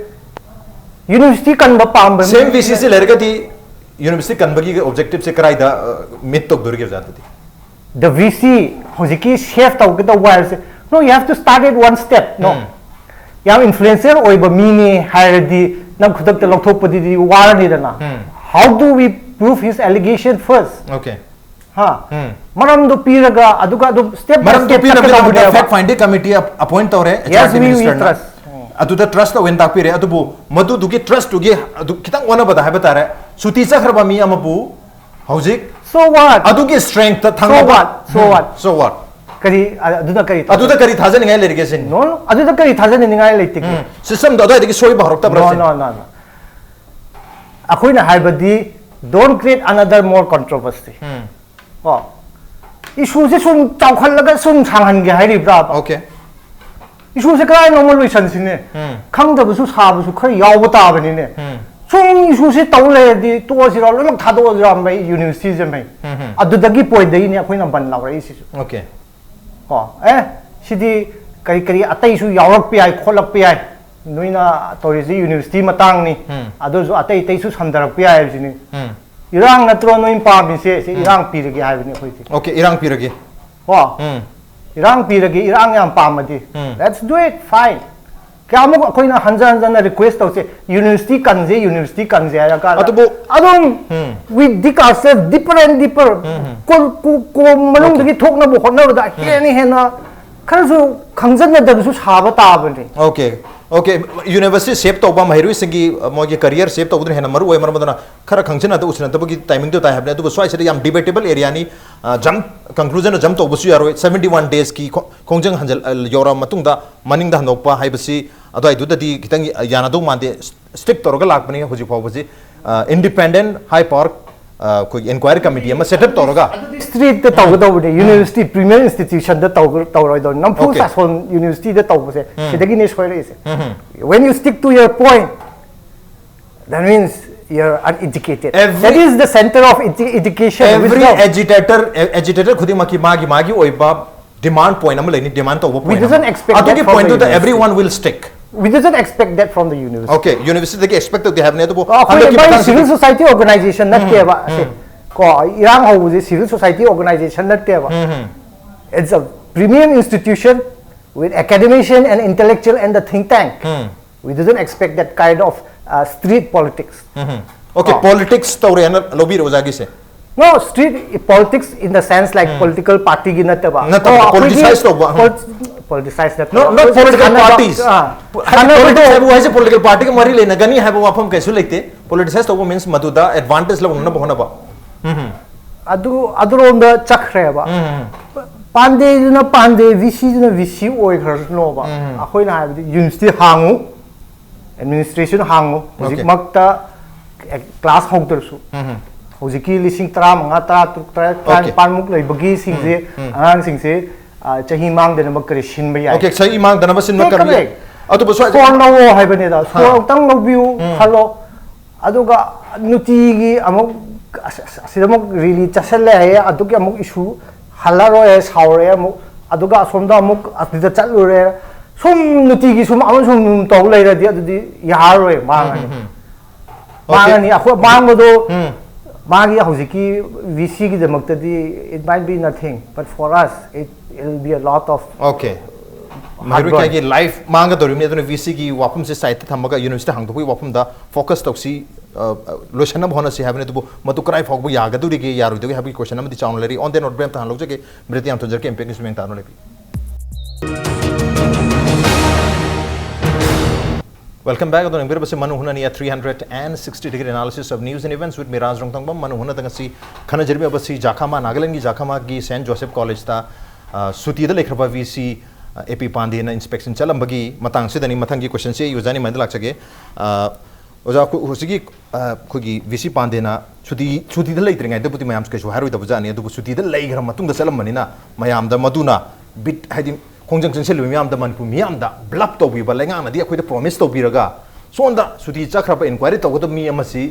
ꯌꯨꯅꯤꯚꯔꯁꯤꯇꯤ ꯀꯟꯕ ꯄꯥꯝꯕ ꯃꯤ- Same VCꯁꯤ ꯂꯩꯔꯒꯗꯤ university ꯀꯟꯕꯒꯤ objectiveꯁꯦ ꯀꯗꯥꯏꯗ meet ꯇꯧꯗꯣꯔꯤꯒꯦ ꯑꯣꯖꯥ ꯑꯗꯨꯗꯤ? The VC ꯍꯧꯖꯤꯛꯀꯤ save ꯇꯧꯒꯗꯧꯕ ꯍꯥꯏꯕꯁꯦ, no, you have to start at one step, no? ꯎꯝ. ꯌꯥꯝ influential ꯑꯣꯏꯕ ꯃꯤꯅꯤ ꯍꯥꯏꯔꯗꯤ ꯅꯪ ꯈꯨꯗꯛꯇ ꯂꯧꯊꯣꯛꯄꯗꯨꯗꯤ ꯋꯥꯔꯅꯤꯗꯅ꯫ ꯎꯝ. How do we prove his allegation first? Okay. ꯍꯥ? ꯎꯝ. ꯃꯔꯝꯗꯣ ꯄꯤꯔꯒ ꯑꯗꯨꯒ ꯑꯗꯨꯝ step by ꯃꯔꯝꯗꯣ step ꯄꯤꯅꯕꯒꯤꯗꯃꯛꯇ ꯆꯠꯀꯗꯧꯕꯅꯦꯕ꯫ Fact finding committee appoint ꯇꯧꯔꯦ Yes, HRD we, we ministerꯅ꯫ trust. ꯑꯗꯨꯗ trustꯇ ꯑꯣꯏꯅ ꯇꯥꯛꯄꯤꯔꯦ꯫ ꯑꯗꯨꯕꯨ ꯃꯗꯨꯗꯨꯒꯤ trustꯇꯨꯒꯤ ꯑꯗꯨ ꯈꯤꯇꯪ ꯑꯣꯟꯅꯕꯗ ꯍꯥꯏꯕ ꯇꯥꯔꯦ, ꯁꯨꯇꯤ ꯆꯠꯈ꯭ꯔꯕ ꯃꯤ ꯑꯃꯕꯨ ꯍꯧꯖꯤꯛ So what? ꯑꯗꯨꯒꯤ strengthꯇ So ꯊꯝꯅꯕ what? So what? So what? ꯀꯔꯤ ꯑ- ꯑꯗꯨꯗ ꯀꯔꯤ ꯑꯗꯨꯗ ꯀꯔꯤ ꯊꯥꯖꯅꯤꯡꯉꯥꯏ ꯂꯩꯔꯤꯒꯦ ꯁꯤꯅꯤ? No, no, ꯑꯗꯨꯗ ꯀꯔꯤ ꯊꯥꯖꯅꯤꯡꯉꯥꯏ ꯂꯩꯇꯒꯦ? ꯎꯝ, systemꯗꯣ ꯑꯗꯨꯋꯥꯏꯗꯒꯤ ꯁꯣꯏꯕ ꯍꯧꯔꯛꯇꯕ꯭ꯔꯥ No, ꯁꯤꯅꯤ? no, no, no. ꯑꯩꯈꯣꯏꯅ ꯍꯥꯏꯕꯗꯤ, don't create another more controversy. ꯎꯝ, ꯀꯣ, issue ꯁꯦ ꯁꯨꯝ ꯆꯥꯎꯈꯠꯂꯒ ꯁꯨꯝ ꯁꯥꯡꯍꯟꯒꯦ ꯍꯥꯏꯔꯤꯕ꯭ꯔꯥ? okay. Issue ꯁꯦ ꯀꯗꯥꯏꯅꯣꯃ ꯂꯣꯏꯁꯟꯁꯤꯅꯦ꯫ ꯎꯝ. ꯈꯪꯗꯕꯁꯨ ꯁꯥꯕꯁꯨ ꯈꯔ ꯌꯥꯎꯕ ꯇꯥꯕꯅꯤꯅꯦ꯫ ꯎꯝ. ꯁꯨꯝ issue ꯁꯦ ꯇꯧ ꯂꯩꯔꯗꯤ ꯇꯣꯛꯑꯁꯤꯔꯣ, ꯂꯣꯏꯅꯃꯛ ꯊꯥꯗꯣꯛꯑꯁꯤꯔꯣ ꯃꯩ university ꯁꯦ ꯃꯩ? ꯎꯝ, ꯎꯝ. ꯑꯗꯨꯗꯒꯤ point ꯗꯒꯤꯅꯦ ꯑꯩꯈꯣꯏꯅ ꯕꯟ ꯂꯥꯎꯔꯛꯏꯁꯤꯁꯨ꯫ Okay. ꯀꯣ, ꯑꯦ, ꯁꯤꯗꯤ ꯀꯔꯤ ꯀꯔꯤ ꯑꯇꯩꯁꯨ ꯌꯥꯎꯔꯛꯄ ꯌꯥꯏ, ꯈꯣꯠꯂꯛꯄ ꯌꯥꯏ, ꯅꯣꯏꯅ ꯇꯧꯔꯤꯁꯤ university ꯃꯇꯥꯡꯅꯤ, ꯎꯝ. ꯑꯗꯨꯁꯨ ꯑꯇꯩ ꯑꯇꯩꯁꯨ ꯁꯟꯗꯔꯛꯄ ꯌꯥꯏ ꯍꯥꯏꯕꯁꯤꯅꯤ꯫ ꯎꯝ. ꯏꯔꯥꯡ ꯅꯠꯇ꯭ꯔꯣ ꯅꯣꯏ ꯄꯥꯝꯃꯤꯁꯦ? ꯁꯤ ꯏꯔꯥꯡ ꯄꯤꯔꯒꯦ ꯍꯥꯏꯕꯅꯤ ꯑꯩꯈꯣꯏꯗꯤ꯫ Okay, ꯏꯔꯥꯡ ꯄꯤꯔꯒꯦ. ꯀꯣ, ꯎꯝ. ꯏꯔꯥꯡ ꯄꯤꯔꯒꯦ, ꯏꯔꯥꯡ ꯌꯥꯝ ꯄꯥꯝꯃꯗꯤ, ꯎꯝ. Let's do it, fine. ꯀꯌꯥꯃꯨꯛ ꯑꯩꯈꯣꯏꯅ ꯍꯟꯖ ꯍꯟꯖꯅ request ꯇꯧꯁꯦ, university ꯀꯟꯁꯦ, university ꯀꯟꯁꯦ ꯍꯥꯏꯔ ꯀꯥꯟꯗ ꯑꯗꯨꯕꯨ ꯑꯗꯨꯝ ꯎꯝ. We dig ourselves deeper and deeper. ꯎꯝ. ꯀꯣ-, ꯀꯣ-, ꯀꯣ-, ꯃꯅꯨꯡꯗꯒꯤ ꯊꯣꯛꯅꯕ ꯍꯣꯠꯅꯕꯗ ꯍꯦꯟꯅ ꯍꯦꯟꯅ ꯈꯔꯁꯨ ꯈꯪꯖꯟꯅꯗꯕꯁꯨ ꯁꯥꯕ ꯇꯥꯕꯅꯤ꯫ Okay, okay. University save ꯇꯧꯕ, ꯃꯍꯩꯔꯣꯏꯁꯤꯡꯒꯤ ꯑ, ꯃꯣꯏꯒꯤ career save ꯇꯧꯕꯗꯨꯅ ꯍꯦꯟꯅ ꯃꯔꯨ ꯑꯣꯏ, ꯃꯔꯝ ꯑꯗꯨꯅ ꯈꯔ ꯈꯪꯖꯟꯅꯗ ꯎꯁꯤꯟꯅꯗꯕꯒꯤ timing ꯗꯣ ꯇꯥꯏ ꯍꯥꯏꯕꯅꯤ꯫ ꯑꯗꯨꯕꯨ ꯁ꯭ꯋꯥꯏꯁꯤꯗ ꯌꯥꯝ debatable area ꯅꯤ꯫ ꯑ, jump, conclusion ꯗ jump ꯇꯧꯕꯁꯨ ꯌꯥꯔꯣꯏ꯫ Seventy one days ꯀꯤ ꯈꯣ-, ꯈꯣꯡꯖꯪ ꯍꯟꯖꯤꯜ-, ꯑ, ꯌꯧꯔꯛꯑ ꯃꯇꯨꯡꯗ ꯃꯅꯤꯡꯗ ꯍꯟꯗꯣꯛꯄ ꯍꯥꯏꯕꯁꯤ ꯑꯗꯨꯋꯥꯏꯗꯨꯗꯗꯤ ꯈꯤꯇꯪ ꯌꯥꯅꯗꯧ ꯃꯥꯟꯗꯦ꯫ Strict ꯇꯧꯔꯒ ꯂꯥꯛꯄꯅꯤ ꯍꯧꯖꯤꯛ ꯐꯥꯎꯕꯁꯤ꯫ ꯑ, independent high power, ꯑ, ꯑꯩꯈꯣꯏꯒꯤ inquiry committee ꯑꯃ set up ꯇꯧꯔꯒ Street ꯇ ꯇꯧꯒꯗꯧꯕꯅꯦ, university premier institution ꯗ ꯇꯧ-, ꯇꯧꯔꯣꯏꯗꯧꯅꯤ꯫ ꯅꯝꯐꯨ Okay. ꯁꯥꯁꯣꯟ university ꯗ ꯇꯧꯕꯁꯦ ꯁꯤꯗꯒꯤꯅꯦ ꯁꯣꯏꯔꯛꯏꯁꯦ꯫ ꯎꯝ. When you stick to your point, that means you're uneducated. Every- That is the center of edu- education, Every wisdom. agitator, a- agitator ꯈꯨꯗꯤꯡꯃꯛꯀꯤ ꯃꯥꯒꯤ ꯃꯥꯒꯤ ꯑꯣꯏꯕ demand point ꯑꯃ ꯂꯩꯅꯤ, demand ꯇꯧꯕ We point doesn't ꯑꯃ꯫ Expect that ꯑꯗꯨꯒꯤ from the point ꯗꯨꯗ university. Everyone will stick. We doesn't expect that from the university. Okay, university ꯗꯒꯤ expect ꯇꯧꯗꯦ ꯍꯥꯏꯕꯅꯤ, ꯑꯗꯨꯕꯨ ꯑꯩꯈꯣꯏ ꯍꯟꯗꯛꯀꯤ ꯏꯕꯥꯅꯤ ꯃꯇꯥꯡꯁꯤꯗꯤ civil society organization ꯅꯠꯇꯦꯕ ꯁꯦ꯫ ꯀꯣ, ꯏꯔꯥꯡ ꯍꯧꯕꯁꯦ civil society organization ꯅꯠꯇꯦꯕ꯫ It's a premium institution with academician and intellectual and the think tank. We doesn't expect that kind of uh, street politics. Okay, ꯑꯣ꯫ Politics ꯇꯧꯔꯦꯅ ꯂꯧꯕꯤꯔꯣ ꯑꯣꯖꯥꯒꯤꯁꯦ? No, street politics in the sense like political party ꯒꯤ ꯅꯠꯇꯕ꯫ ꯅꯠꯇꯕ, ꯑꯣ, ꯑꯩꯈꯣꯏꯒꯤ politicize ꯇꯧꯕ꯫ polit- politicise ꯅꯠꯇꯕ꯫ No, not political ꯁꯥꯟꯅꯕ, parties. ꯑꯥ, ꯍꯥꯏꯗꯤ ꯁꯥꯟꯅꯕꯗꯣ Politics ꯍꯥꯏꯕ ꯋꯥꯍꯩꯁꯦ political party ꯒ ꯃꯔꯤ ꯂꯩꯅꯒꯅꯤ ꯍꯥꯏꯕ ꯋꯥꯐꯝ ꯀꯩꯁꯨ ꯂꯩꯇꯦ꯫ Politicize ꯇꯧꯕ means ꯃꯗꯨꯗ advantage ꯂꯧꯅꯅꯕ ꯍꯣꯠꯅꯕ꯫ ꯑꯗꯨ ꯑꯗꯨꯔꯣꯝꯗ ꯆꯠꯈ꯭ꯔꯦꯕ꯫ ꯄꯥꯟꯗꯦꯗꯨꯅ ꯄꯥꯟꯗꯦ, ꯚꯤ ꯁꯤꯗꯨꯅ ꯚꯤ ꯁꯤ ꯑꯣꯏꯈ꯭ꯔꯁꯅꯣꯕ꯫ ꯎꯝ꯫ ꯑꯩꯈꯣꯏꯅ ꯍꯥꯏꯕꯗꯤ ꯌꯨꯅꯤꯚꯔꯁꯤꯇꯤ ꯍꯥꯡꯉꯨ, ꯑꯦꯗꯃꯤꯅꯤꯁꯇ꯭ꯔꯦꯁꯟ ꯍꯥꯡꯉꯨ꯫ Okay. ꯍꯧꯖꯤꯛꯃꯛꯇ ꯀ꯭ꯂꯥꯁ ꯍꯧꯗ꯭ꯔꯁꯨ, ꯎꯝ꯫ ꯍꯧꯖꯤꯛꯀꯤ ꯂꯤꯁꯤꯡ ꯇꯔꯥꯃꯉꯥ, ꯇꯔꯥꯇꯔꯨꯛ, ꯇꯔꯥꯅꯤꯄꯥꯟ, okay, ꯇꯔꯥꯅꯤꯄꯥꯟꯃꯨꯛ ꯂꯩꯕꯒꯤꯁꯤꯡꯁꯦ, ꯎꯝ, ꯎꯝ꯫ ꯑꯉꯥꯡꯁꯤꯡꯁꯦ, ꯑ, ꯆꯍꯤ ꯃꯥꯡꯗꯅꯕ ꯀꯔꯤ ꯁꯤꯟꯕ ꯌꯥꯏ? Okay, ꯆꯍꯤ ꯃꯥꯡꯗꯅꯕ ꯁꯤꯟꯕ ꯀꯔꯤ ꯌꯥꯏ? ꯑꯗꯨꯕꯨ ꯁ꯭ꯋꯥꯏꯗ ꯐꯣꯟ ꯂꯧꯑꯣ ꯍꯥꯏꯕꯅꯤꯗ꯫ ꯐꯣꯟ ꯑꯥ꯫ ꯑꯃꯨꯛꯇꯪ ꯂꯧꯕꯤꯌꯨ, ꯎꯝ꯫ ꯈꯜꯂꯣ꯫ ꯑꯗꯨꯒ ꯅꯨꯡꯇꯤꯒꯤ ꯑꯃꯨꯛ ꯑꯁ, ꯑꯁ, ꯑꯁꯤꯗ ꯑꯃꯨꯛ ꯔꯦꯂꯤ ꯆꯠꯁꯜꯂꯦ ꯍꯥꯏꯌꯦ, ꯑꯗꯨꯒꯤ ꯑꯃꯨꯛ ꯏꯁꯨ ꯍꯜꯂꯔꯣꯏ, ꯁꯥꯎꯔꯦ ꯑꯃꯨꯛ, ꯑꯗꯨꯒ ꯑꯁꯣꯝꯗ ꯑꯃꯨꯛ ꯑꯗꯨꯗ ꯆꯠꯂꯨꯔꯦ꯫ ꯁꯨꯝ ꯅꯨꯡꯇꯤꯒꯤ ꯁꯨꯝ ꯑꯃꯨꯛ ꯁꯨꯝ ꯇꯧ ꯂꯩꯔꯗꯤ ꯑꯗꯨꯗꯤ ꯌꯥꯔꯔꯣꯏ, ꯃꯥꯡꯉꯅꯤ꯫ ꯎꯝ, ꯎꯝ, ꯎꯝ꯫ Okay. ꯃꯥꯡꯉꯅꯤ꯫ ꯑꯩꯈꯣꯏ ꯃꯥꯡꯕꯗꯣ, ꯎꯝ꯫ ꯃꯥꯒꯤ ꯍꯧꯖꯤꯛꯀꯤ V ꯁꯤꯒꯤꯗꯃꯛꯇꯗꯤ it might be nothing, but for us it will be a lot of Okay. ꯃꯍꯩꯔꯣꯏ ꯍꯥꯔꯠ ꯋꯥꯔꯛ꯫ ꯀꯌꯥꯒꯤ ꯂꯥꯏꯐ ꯃꯥꯡꯒꯗꯧꯔꯤꯕꯅꯤ, ꯑꯗꯨꯅ ꯚꯤ ꯁꯤꯒꯤ ꯋꯥꯐꯝꯁꯦ ꯁꯥꯏꯠꯇ ꯊꯝꯃꯒ ꯌꯨꯅꯤꯚꯔꯁꯤꯇꯤ ꯍꯥꯡꯗꯣꯛꯄꯒꯤ ꯋꯥꯐꯝꯗ ꯐꯣꯀꯁ ꯇꯧꯁꯤ, ꯑ, ꯑ, ꯂꯣꯏꯁꯤꯟꯅꯕ ꯍꯣꯠꯅꯁꯤ ꯍꯥꯏꯕꯅꯤ꯫ ꯑꯗꯨꯕꯨ ꯃꯗꯨ ꯀꯗꯥꯏ ꯐꯥꯎꯕ ꯌꯥꯒꯗꯧꯔꯤꯒꯦ, ꯌꯥꯔꯣꯏꯗꯧꯔꯤꯒꯦ ꯍꯥꯏꯕꯒꯤ ꯀꯣꯏꯁꯟ ꯑꯃꯗꯤ ꯆꯥꯎꯅ ꯂꯩꯔꯤ꯫ On that note, ꯕ꯭ꯔꯦꯛ ꯑꯝꯇ ꯍꯥꯟꯅ ꯂꯧꯖꯒꯦ꯫ ꯕ꯭ꯔꯦꯛꯇ ꯌꯥꯝ ꯊꯨꯖꯔꯛꯀꯦ, ꯏꯝꯄꯦꯛ ꯅ꯭ꯌꯨꯁ ꯃꯌꯥꯝ ꯇꯥꯗꯨꯅ ꯂꯩꯕꯤꯌꯨ꯫ Welcome back. ꯑꯗꯣ ꯌꯦꯡꯕꯤꯔꯕꯁꯤ ꯃꯅꯨ ꯍꯨꯅꯅꯤ, a three hundred and sixty degree analysis of news and events with me, ꯔꯥꯖ ꯔꯣꯡꯊꯪꯕꯝ꯫ ꯃꯅꯨ ꯍꯨꯅꯗ ꯉꯁꯤ ꯈꯟꯅꯖꯔꯤꯕ ꯑꯁꯤ ꯖꯥꯈꯥꯃꯥ, ꯅꯥꯒꯥꯂꯦꯟꯒꯤ ꯖꯥꯈꯥꯃꯥꯒꯤ ꯁꯦꯟꯠ ꯖꯣꯁꯦꯐ ꯀꯣꯂꯦꯖꯇ, ꯑ, ꯁꯨꯇꯤꯗ ꯂꯩꯈ꯭ꯔꯕ ꯚꯤ ꯁꯤ, ꯑ, ꯑꯦ ꯄꯤ ꯄꯥꯟꯗꯦꯅ ꯏꯟꯁꯄꯦꯛꯁꯟ ꯆꯠꯂꯝꯕꯒꯤ ꯃꯇꯥꯡꯁꯤꯗꯅꯤ꯫ ꯃꯊꯪꯒꯤ ꯀꯣꯏꯁꯟꯁꯦ ꯑꯩ ꯑꯣꯖꯥ ꯅꯤꯃꯥꯏꯗ ꯂꯥꯛꯆꯒꯦ꯫ ꯑ, ꯑꯣꯖꯥ, ꯑꯩꯈꯣꯏ ꯍꯧꯖꯤꯛꯀꯤ, ꯑ, ꯑꯩꯈꯣꯏꯒꯤ ꯚꯤ ꯁꯤ ꯄꯥꯟꯗꯦꯅ ꯁꯨꯇꯤ, ꯁꯨꯇꯤꯗ ꯂꯩꯇ꯭ꯔꯤꯉꯩꯗꯕꯨꯗꯤ ꯃꯌꯥꯝ ꯀꯩꯁꯨ ꯍꯥꯏꯔꯣꯏꯗꯕ ꯖꯥꯠꯅꯤ, ꯑꯗꯨꯕꯨ ꯁꯨꯇꯤꯗ ꯂꯩꯈ꯭ꯔ ꯃꯇꯨꯡꯗ ꯆꯠꯂꯝꯕꯅꯤꯅ ꯃꯌꯥꯝꯗ ꯃꯗꯨꯅ ꯕꯤꯠ, ꯍꯥꯏꯗꯤ ꯈꯣꯡꯖꯪ ꯆꯪꯁꯤꯜꯂꯤꯕ ꯃꯤꯌꯥꯝꯗ, ꯃꯅꯤꯄꯨꯔ ꯃꯤꯌꯥꯝꯗ ꯕ꯭ꯂꯐ ꯇꯧꯕꯤꯕ, ꯂꯩꯉꯥꯛꯅꯗꯤ ꯑꯩꯈꯣꯏꯗ ꯄ꯭ꯔꯣꯃꯤꯁ ꯇꯧꯕꯤꯔꯒ ꯁꯣꯝꯗ ꯁꯨꯇꯤ ꯆꯠꯈ꯭ꯔꯕ ꯏꯟꯀ꯭ꯋꯥꯏꯔꯤ ꯇꯧꯒꯗꯕ ꯃꯤ ꯑꯃꯁꯤ,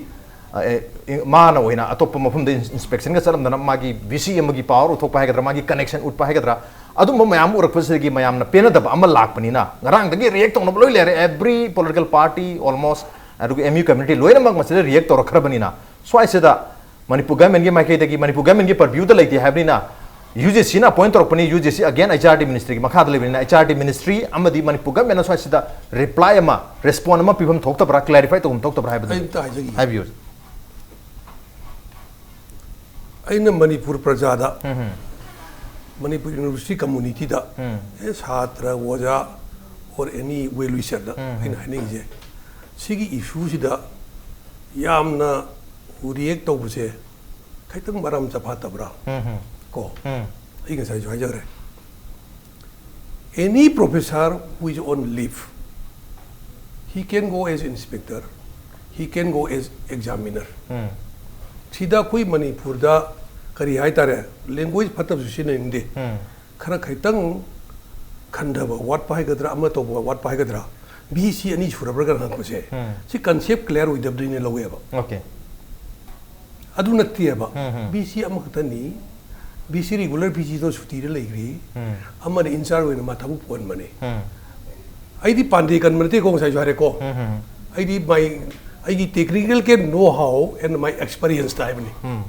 ꯑ, ꯑꯦ, ꯏ-, ꯃꯥꯅ ꯑꯣꯏꯅ ꯑꯇꯣꯞꯄ ꯃꯐꯝꯗ ꯏꯟ-, ꯏꯟꯁꯄꯦꯛꯁꯟꯒ ꯆꯠꯂꯝꯗꯅ ꯃꯥꯒꯤ ꯚꯤ ꯁꯤ ꯑꯃꯒꯤ ꯄꯥꯋꯔ ꯎꯠꯊꯣꯛꯄ ꯍꯥꯏꯒꯗ꯭ꯔꯥ, ꯃꯥꯒꯤ ꯀꯅꯦꯛꯁꯟ ꯎꯠꯄ ꯍꯥꯏꯒꯗ꯭ꯔꯥ, ꯑꯗꯨꯝꯕ ꯃꯌꯥꯝ ꯑꯃ ꯎꯔꯛꯄꯁꯤꯗꯒꯤ ꯃꯌꯥꯝꯅ ꯄꯦꯟꯅꯗꯕ ꯑꯃ ꯂꯥꯛꯄꯅꯤꯅ ꯉꯔꯥꯡꯗꯒꯤ ꯔꯤꯌꯦꯛ ꯇꯧꯅꯕ ꯂꯣꯏ ꯂꯩꯔꯦ꯫ Every political party almost, ꯑꯗꯨꯒ ꯑꯦꯝ ꯌꯨ ꯀꯝꯃ꯭ꯌꯨꯅꯤꯇꯤ ꯂꯣꯏꯅꯃꯛ ꯃꯁꯤꯗ ꯔꯤꯌꯦꯛ ꯇꯧꯔꯛꯈ꯭ꯔꯕꯅꯤꯅ ꯁ꯭ꯋꯥꯏꯁꯤꯗ ꯃꯅꯤꯄꯨꯔ ꯒꯃꯦꯟꯒꯤ ꯃꯥꯏꯀꯩꯗꯒꯤ, ꯃꯅꯤꯄꯨꯔ ꯒꯃꯦꯟꯒꯤ ꯄꯔꯚ꯭ꯌꯨꯗ ꯂꯩꯇꯦ ꯍꯥꯏꯕꯅꯤꯅ, ꯌꯨ ꯖꯤ ꯁꯤꯅ ꯑꯦꯄꯣꯏꯟ ꯇꯧꯔꯛꯄꯅꯤ, U G C again H R D ꯃꯤꯅꯤꯁꯇ꯭ꯔꯤꯒꯤ ꯃꯈꯥꯗ ꯂꯩꯕꯅꯤꯅ, ꯑꯩꯆ ꯑꯥꯔ ꯗꯤ ꯃꯤꯅꯤꯁꯇ꯭ꯔꯤ ꯑꯃꯗꯤ ꯃꯅꯤꯄꯨꯔ ꯒꯃꯦꯟꯅ ꯁ꯭ꯋꯥꯏꯁꯤꯗ ꯔꯤꯄ꯭ꯂꯥꯏ ꯑꯃ, ꯔꯦꯁꯄꯣꯟ ꯑꯃ ꯄꯤꯐꯝ ꯊꯣꯛꯇꯕ꯭ꯔꯥ, ꯀ꯭ꯂꯦꯔꯤꯐꯥꯏ ꯇꯧꯐꯝ ꯊꯣꯛꯇꯕ꯭ꯔꯥ ꯍꯥꯏꯕꯗꯨ ꯑꯩ ꯑꯝꯇ ꯍꯥꯏꯖꯒꯦ꯫ ꯍꯥꯏꯕꯤꯌꯨ꯫ ꯑꯩꯅ ꯃꯅꯤꯄꯨꯔ ꯄ꯭ꯔꯖꯥꯗ, ꯎꯝ, ꯎꯝ꯫ ꯃꯅꯤꯄꯨꯔ ꯌꯨꯅꯤꯚꯔꯁꯤꯇꯤ ꯀꯝꯃꯨꯅꯤꯇꯤꯗ, ꯎꯝ꯫ ꯑꯦ, ꯁꯥꯇ꯭ꯔ, ꯑꯣꯖꯥ, or any well wisherꯗ ꯎꯝ, ꯎꯝ꯫ ꯑꯩꯅ ꯍꯥꯏꯅꯤꯡꯉꯤꯁꯦ, ꯁꯤꯒꯤ ꯏꯁꯨꯁꯤꯗ ꯌꯥꯝꯅ ꯔꯤꯌꯦꯛ ꯇꯧꯕꯁꯦ ꯈꯤꯇꯪ ꯃꯔꯝ ꯆꯥꯐꯠꯇꯕ꯭ꯔꯥ? ꯎꯝ, ꯎꯝ꯫ ꯀꯣ? ꯎꯝ꯫ ꯑꯩ ꯉꯁꯥꯏꯁꯨ ꯍꯥꯏꯖꯈ꯭ꯔꯦ, any professor who is on leave, he can go as inspector, he can go as examiner. ꯎꯝ꯫ ꯁꯤꯗ ꯑꯩꯈꯣꯏ ꯃꯅꯤꯄꯨꯔꯗ ꯀꯔꯤ ꯍꯥꯏꯇꯥꯔꯦ, ꯂꯦꯡꯒ꯭ꯋꯦꯖ ꯐꯠꯇꯕꯁꯨ ꯁꯤꯖꯤꯟꯅꯅꯤꯡꯗꯦ, ꯎꯝ꯫ ꯈꯔ ꯈꯤꯇꯪ ꯈꯟꯊꯕ ꯋꯥꯠꯄ ꯍꯥꯏꯒꯗ꯭ꯔꯥ, ꯑꯃ ꯇꯧꯕ ꯋꯥꯠꯄ ꯍꯥꯏꯒꯗ꯭ꯔꯥ, ꯚꯤ ꯁꯤ ꯑꯅꯤ ꯁꯨꯔꯕ꯭ꯔꯥ ꯀꯅ ꯍꯪꯉꯛꯄꯁꯦ, ꯎꯝ꯫ ꯁꯤ ꯀꯟꯁꯦꯞ ꯀ꯭ꯂꯤꯌꯥꯔ ꯑꯣꯏꯗꯕꯗꯨꯅꯦ ꯂꯧꯋꯦꯕ꯫ ꯑꯣꯀꯦ꯫ ꯑꯗꯨ ꯅꯠꯇꯦꯕ꯫ ꯎꯝ, ꯎꯝ꯫ ꯚꯤ ꯁꯤ ꯑꯃꯈꯛꯇꯅꯤ, ꯚꯤ ꯁꯤ ꯔꯤꯒꯨꯂꯔ ꯚꯤ ꯁꯤꯗꯣ ꯁꯨꯇꯤꯗ ꯂꯩꯈ꯭ꯔꯤ, ꯎꯝ꯫ ꯑꯃꯅ ꯏꯟꯆꯥꯔꯖ ꯑꯣꯏꯅ ꯃꯥ ꯊꯕꯛ ꯄꯨꯍꯟꯕꯅꯦ꯫ ꯎꯝ꯫ ꯑꯩꯗꯤ ꯄꯥꯟꯗꯦ ꯀꯟꯕ ꯅꯠꯇꯦꯀꯣ, ꯉꯁꯥꯏꯁꯨ ꯍꯥꯏꯔꯦꯀꯣ꯫ ꯎꯝ, ꯎꯝ꯫ ꯑꯩꯗꯤ my, ꯑꯩꯒꯤ technical can know how and my experience ꯇ ꯍꯥꯏꯕꯅꯤ꯫ ꯎꯝ꯫